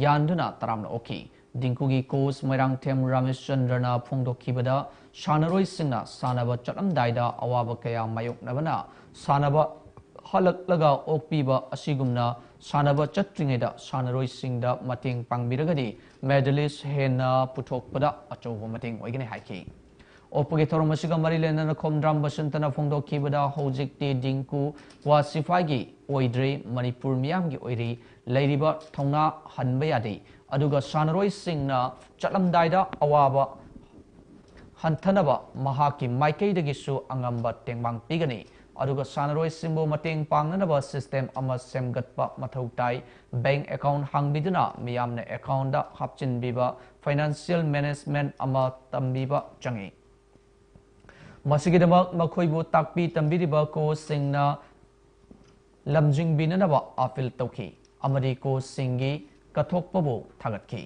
ꯌꯥꯟꯗꯨꯅ ꯇꯔꯥꯝꯅ ꯑꯣꯛꯈꯤ꯫ ꯗꯤꯡꯀꯨꯒꯤ coach ꯃꯣꯏꯔꯥꯡꯊꯦꯝ ꯔꯥꯃꯦꯁꯆꯟꯗ꯭ꯔꯅ ꯐꯣꯡꯗꯣꯛꯈꯤꯕꯗ, ꯁꯥꯟꯅꯔꯣꯏꯁꯤꯡꯅ ꯁꯥꯟꯅꯕ ꯆꯠꯂꯝꯗꯥꯏꯗ ꯑꯋꯥꯕ ꯀꯌꯥ ꯃꯥꯌꯣꯛꯅꯕꯅ ꯁꯥꯟꯅꯕ ꯍꯜꯂꯛꯂꯒ ꯑꯣꯛꯄꯤꯕ ꯑꯁꯤꯒꯨꯝꯅ ꯁꯥꯟꯅꯕ ꯆꯠꯇ꯭ꯔꯤꯉꯩꯗ ꯁꯥꯟꯅꯔꯣꯏꯁꯤꯡꯗ ꯃꯇꯦꯡ ꯄꯥꯡꯕꯤꯔꯒꯗꯤ medalist ꯍꯦꯟꯅ ꯄꯨꯊꯣꯛꯄꯗ ꯑꯆꯧꯕ ꯃꯇꯦꯡ ꯑꯣꯏꯒꯅꯤ ꯍꯥꯏꯈꯤ꯫ ꯑꯣꯛꯄꯒꯤ ꯊꯧꯔꯝ ꯑꯁꯤꯒ ꯃꯔꯤ ꯂꯩꯅꯅ ꯈꯣꯝꯗ꯭ꯔꯥꯝ ꯕꯁꯟꯇꯅ ꯐꯣꯡꯗꯣꯛꯈꯤꯕꯗ, ꯍꯧꯖꯤꯛꯇꯤ ꯗꯤꯡꯀꯨ ꯋꯥ ꯁꯤꯐꯥꯏꯒꯤ ꯑꯣꯏꯗ꯭ꯔꯦ, ꯃꯅꯤꯄꯨꯔ ꯃꯤꯌꯥꯝꯒꯤ ꯑꯣꯏꯔꯤ꯫ ꯂꯩꯔꯤꯕ ꯊꯧꯅꯥ ꯍꯟꯕ ꯌꯥꯗꯦ꯫ ꯑꯗꯨꯒ ꯁꯥꯟꯅꯔꯣꯏꯁꯤꯡꯅ ꯆꯠꯂꯝꯗꯥꯏꯗ ꯑꯋꯥꯕ ꯍꯟꯊꯅꯕ ꯃꯍꯥꯛꯀꯤ ꯃꯥꯏꯀꯩꯗꯒꯤꯁꯨ ꯑꯉꯝꯕ ꯇꯦꯡꯕꯥꯡ ꯄꯤꯒꯅꯤ꯫ ꯑꯗꯨꯒ ꯁꯥꯟꯅꯔꯣꯏꯁꯤꯡꯕꯨ ꯃꯇꯦꯡ ꯄꯥꯡꯅꯅꯕ system ꯑꯃ ꯁꯦꯝꯒꯠꯄ ꯃꯊꯧ ꯇꯥꯏ꯫ Bank account ꯍꯥꯡꯕꯤꯗꯨꯅ ꯃꯤꯌꯥꯝꯅ accountꯗ ꯍꯥꯞꯆꯤꯟꯕꯤꯕ, financial management ꯑꯃ ꯇꯝꯕꯤꯕ ꯆꯪꯏ꯫ ꯃꯁꯤꯒꯤꯗꯃꯛ ꯃꯈꯣꯏꯕꯨ ꯇꯥꯛꯄꯤ ꯇꯝꯕꯤꯔꯤꯕ coachꯁꯤꯡꯅ ꯂꯝꯖꯤꯡꯕꯤꯅꯅꯕ appeal ꯇꯧꯈꯤ ꯑꯃꯗꯤ coachꯁꯤꯡꯒꯤ ꯀꯠꯊꯣꯛꯄꯕꯨ ꯊꯥꯒꯠꯈꯤ꯫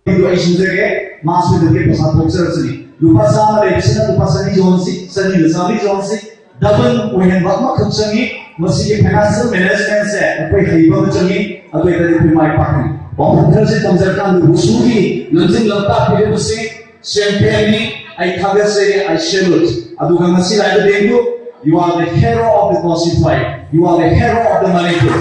ꯑꯗꯨ ꯑꯩ ꯁꯤꯟꯖꯒꯦ, ꯃꯥ ꯁꯤꯟꯖꯒꯦ, ꯄꯩꯁꯥ ꯊꯣꯛꯆꯔꯁꯅꯤ꯫ ꯂꯨꯄꯥ ꯆꯥꯝꯃ ꯂꯩꯕꯁꯤꯅ ꯂꯨꯄꯥ ꯆꯅꯤ ꯌꯣꯟꯁꯤ, ꯆꯅꯤꯗ ꯆꯥꯝꯃꯔꯤ ꯌꯣꯟꯁꯤ, double ꯑꯣꯏꯍꯟꯕ ꯑꯃꯈꯛ ꯆꯪꯏ꯫ ꯃꯁꯤꯒꯤ financial managementꯁꯦ ꯑꯩꯈꯣꯏ ꯍꯩꯕ ꯑꯃ ꯆꯪꯏ, ꯑꯗꯨ ꯑꯣꯏꯇꯥꯔꯗꯤ ꯑꯩꯈꯣꯏ ꯃꯥꯏ ꯄꯥꯛꯀꯅꯤ꯫ ꯋꯥꯐꯝ ꯈꯔꯁꯦ ꯇꯝꯖꯔꯀꯥꯟꯗ ꯋꯨꯁꯨꯒꯤ ꯂꯝꯖꯤꯡ ꯂꯝꯇꯥꯛꯄꯤꯔꯤꯕꯁꯤ championꯅꯤ, ꯑꯩ ꯊꯥꯒꯠꯆꯔꯤ, I salute꯫ ꯑꯗꯨꯒ ꯉꯁꯤ ꯂꯥꯛꯏꯕ dengue, you are the hero of the Classified, you are the hero of the Manipur꯫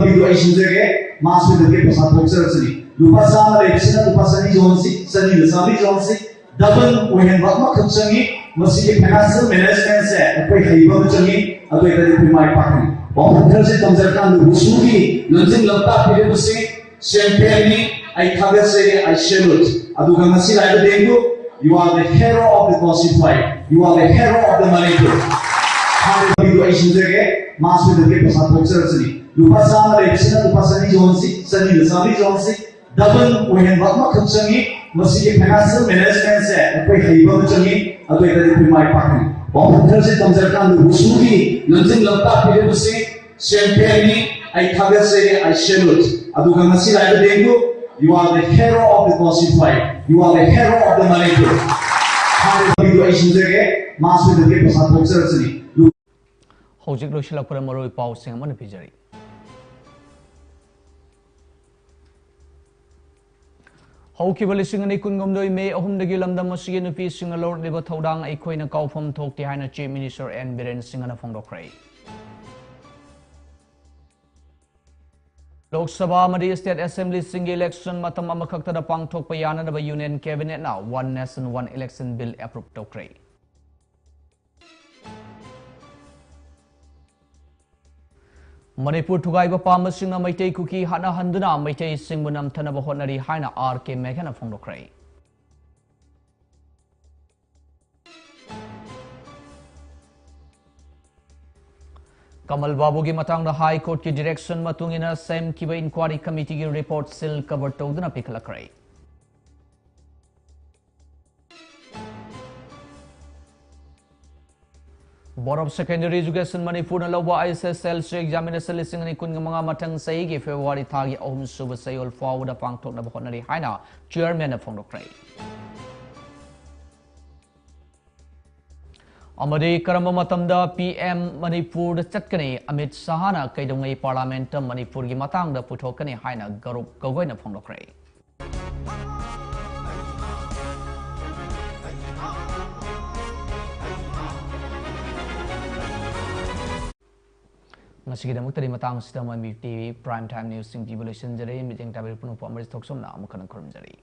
ꯑꯗꯨ ꯑꯩ ꯁꯤꯟꯖꯒꯦ, ꯃꯥ ꯁꯤꯟꯖꯒꯦ, ꯄꯩꯁꯥ ꯊꯣꯛꯆꯔꯁꯅꯤ꯫ ꯂꯨꯄꯥ ꯆꯥꯝꯃ ꯂꯩꯕꯁꯤꯅ ꯂꯨꯄꯥ ꯆꯅꯤ ꯌꯣꯟꯁꯤ, ꯆꯅꯤꯗ ꯆꯥꯝꯃꯔꯤ ꯌꯣꯟꯁꯤ, double ꯑꯣꯏꯍꯟꯕ ꯑꯃꯈꯛ ꯆꯪꯏ꯫ ꯃꯁꯤꯒꯤ financial managementꯁꯦ ꯑꯩꯈꯣꯏ ꯍꯩꯕ ꯑꯃ ꯆꯪꯏ, ꯑꯗꯨ ꯑꯣꯏꯔꯒꯗꯤ ꯑꯩꯈꯣꯏ ꯃꯥꯏ ꯄꯥꯛꯀꯅꯤ꯫ ꯋꯥꯐꯝ ꯈꯔꯁꯦ ꯇꯝꯖꯔꯀꯥꯟꯗ ꯋꯨꯁꯨꯒꯤ ꯂꯝꯖꯤꯡ ꯂꯝꯇꯥꯛꯄꯤꯔꯤꯕꯁꯤ championꯅꯤ, ꯑꯩ ꯊꯥꯒꯠꯆꯔꯤ, I salute꯫ ꯑꯗꯨꯒ ꯉꯁꯤ ꯂꯥꯛꯏꯕ dengue, you are the hero of the Classified, you are the hero of the Manipur꯫ ꯍꯥꯏꯔꯤꯕ ꯃꯤꯗꯨ ꯑꯩ ꯁꯤꯟꯖꯒꯦ, ꯃꯥ ꯁꯤꯟꯖꯒꯦ, ꯄꯩꯁꯥ ꯊꯣꯛꯆꯔꯁꯅꯤ꯫ ꯂꯨꯄꯥ ꯆꯥꯝꯃ ꯂꯩꯕꯁꯤꯅ ꯂꯨꯄꯥ ꯆꯅꯤ ꯌꯣꯟꯁꯤ, ꯆꯅꯤꯗ ꯆꯥꯝꯃꯔꯤ ꯌꯣꯟꯁꯤ, ꯗꯕꯜ ꯑꯣꯏꯍꯟꯕ ꯑꯃꯈꯛ ꯆꯪꯏ꯫ ꯃꯁꯤꯒꯤ ꯐꯥꯏꯅꯥꯟꯁꯤꯌꯦꯜ ꯃꯦꯅꯦꯖꯃꯦꯟꯁꯦ ꯑꯩꯈꯣꯏ ꯍꯩꯕ ꯑꯃ ꯆꯪꯏ, ꯑꯗꯨ ꯑꯣꯏꯔꯒꯗꯤ ꯑꯩꯈꯣꯏ ꯃꯥꯏ ꯄꯥꯛꯀꯅꯤ꯫ ꯋꯥꯐꯝ ꯈꯔꯁꯦ ꯇꯝꯖꯔꯀꯥꯟꯗ ꯋꯨꯁꯨꯒꯤ ꯂꯝꯖꯤꯡ ꯂꯝꯇꯥꯛꯄꯤꯔꯤꯕꯁꯤ ꯆꯦꯝꯄꯤꯌꯟꯅꯤ꯫ ꯑꯩ ꯊꯥꯒꯠꯆꯔꯤ, I salute꯫ ꯑꯗꯨꯒ ꯉꯁꯤ ꯂꯥꯛꯏꯕ dengue, you are the hero of the constituency, you are the hero of the Manipur꯫ ꯍꯥꯏꯔꯤꯕ ꯃꯤꯗꯨ ꯑꯩ ꯁꯤꯟꯖꯒꯦ, ꯃꯥ ꯁꯣꯏꯗꯅ ꯄꯩꯁꯥ ꯊꯣꯛꯆꯔꯁꯅꯤ꯫ ꯍꯧꯖꯤꯛ ꯂꯣꯏꯁꯤꯜꯂꯛꯄꯗ ꯃꯔꯨꯑꯣꯏꯕ ꯄꯥꯎꯁꯤꯡ ꯑꯃꯅ ꯄꯤꯖꯔꯤ꯫ ꯍꯧꯈꯤꯕ ꯂꯤꯁꯤꯡ ꯑꯅꯤ ꯀꯨꯟꯍꯨꯝꯗꯣꯏ ꯃꯦ ꯑꯍꯨꯝꯗꯒꯤ ꯂꯝꯗꯝ ꯑꯁꯤꯒꯤ ꯅꯨꯄꯤꯁꯤꯡꯅ ꯂꯧꯔꯛꯂꯤꯕ ꯊꯧꯗꯥꯡ ꯑꯩꯈꯣꯏꯅ ꯀꯥꯎꯐꯝ ꯊꯣꯛꯇꯦ ꯍꯥꯏꯅ Chief Minister N ꯕꯤꯔꯦꯟ ꯁꯤꯡꯍꯅ ꯐꯣꯡꯗꯣꯛꯈ꯭ꯔꯦ꯫ ꯂꯣꯛ ꯁꯚꯥ ꯑꯃꯗꯤ State Assemblyꯁꯤꯡꯒꯤ election ꯃꯇꯝ ꯑꯃꯈꯛꯇꯗ ꯄꯥꯡꯊꯣꯛꯄ ꯌꯥꯅꯅꯕ Union Cabinetꯅ One Nation One Election Bill approve ꯇꯧꯈ꯭ꯔꯦ꯫ ꯃꯅꯤꯄꯨꯔ ꯊꯨꯒꯥꯏꯕ ꯄꯥꯝꯕꯁꯤꯡꯅ ꯃꯩꯇꯩ ꯀꯨꯀꯤ ꯍꯥꯠꯅꯍꯟꯗꯨꯅ ꯃꯩꯇꯩꯁꯤꯡꯕꯨ ꯅꯝꯊꯅꯕ ꯍꯣꯠꯅꯔꯤ ꯍꯥꯏꯅ ꯑꯥꯔ ꯀꯦ ꯃꯦꯘꯅ ꯐꯣꯡꯗꯣꯛꯈ꯭ꯔꯦ꯫ ꯀꯃꯜ ꯕꯥꯕꯨꯒꯤ ꯃꯇꯥꯡꯗ High Courtꯀꯤ direction ꯃꯇꯨꯡ ꯏꯟꯅ ꯁꯦꯝꯈꯤꯕ inquiry committeeꯒꯤ report seal cover ꯇꯧꯗꯨꯅ ꯄꯤꯈꯠꯂꯛꯈ꯭ꯔꯦ꯫ Board of Secondary Education ꯃꯅꯤꯄꯨꯔꯅ ꯂꯧꯕ I S S L C examination ꯂꯤꯁꯤꯡ ꯑꯅꯤ ꯀꯨꯟꯃꯉꯥ ꯃꯊꯪ ꯆꯍꯤꯒꯤ February ꯊꯥꯒꯤ ꯑꯍꯨꯝ ꯁꯨꯕ ꯆꯌꯣꯜ ꯐꯥꯎꯕꯗ ꯄꯥꯡꯊꯣꯛꯅꯕ ꯍꯣꯠꯅꯔꯤ ꯍꯥꯏꯅ Chairmanꯅ ꯐꯣꯡꯗꯣꯛꯈ꯭ꯔꯦ꯫ ꯑꯃꯗꯤ ꯀꯔꯝꯕ ꯃꯇꯝꯗ P M ꯃꯅꯤꯄꯨꯔꯗ ꯆꯠꯀꯅꯤ? ꯑꯃꯤꯠ ꯁꯍꯥꯅ ꯀꯩꯗꯧꯉꯩ Parliamentꯇ ꯃꯅꯤꯄꯨꯔꯒꯤ ꯃꯇꯥꯡꯗ ꯄꯨꯊꯣꯛꯀꯅꯤ ꯍꯥꯏꯅ ꯒꯧꯔꯕ ꯒꯒꯣꯏꯅ ꯐꯣꯡꯗꯣꯛꯈ꯭ꯔꯦ꯫ ꯉꯁꯤꯒꯤꯗꯃꯛꯇꯗꯤ ꯃꯇꯥꯡ ꯑꯁꯤꯗ ꯃꯟꯕꯤ T V Prime Time Newsꯁꯤꯡ ꯄꯤꯕ ꯂꯣꯏꯁꯤꯟꯖꯔꯦ꯫ ꯃꯤꯠꯌꯦꯡ ꯇꯥꯕꯤꯔꯤꯕ ꯄꯨꯝꯅꯃꯛꯄꯨ ꯑꯃꯔꯖꯤꯠ ꯊꯣꯛꯆꯣꯝꯅ ꯑꯃꯨꯛ ꯍꯟꯅ ꯈꯨꯔꯨꯝꯖꯔꯤ꯫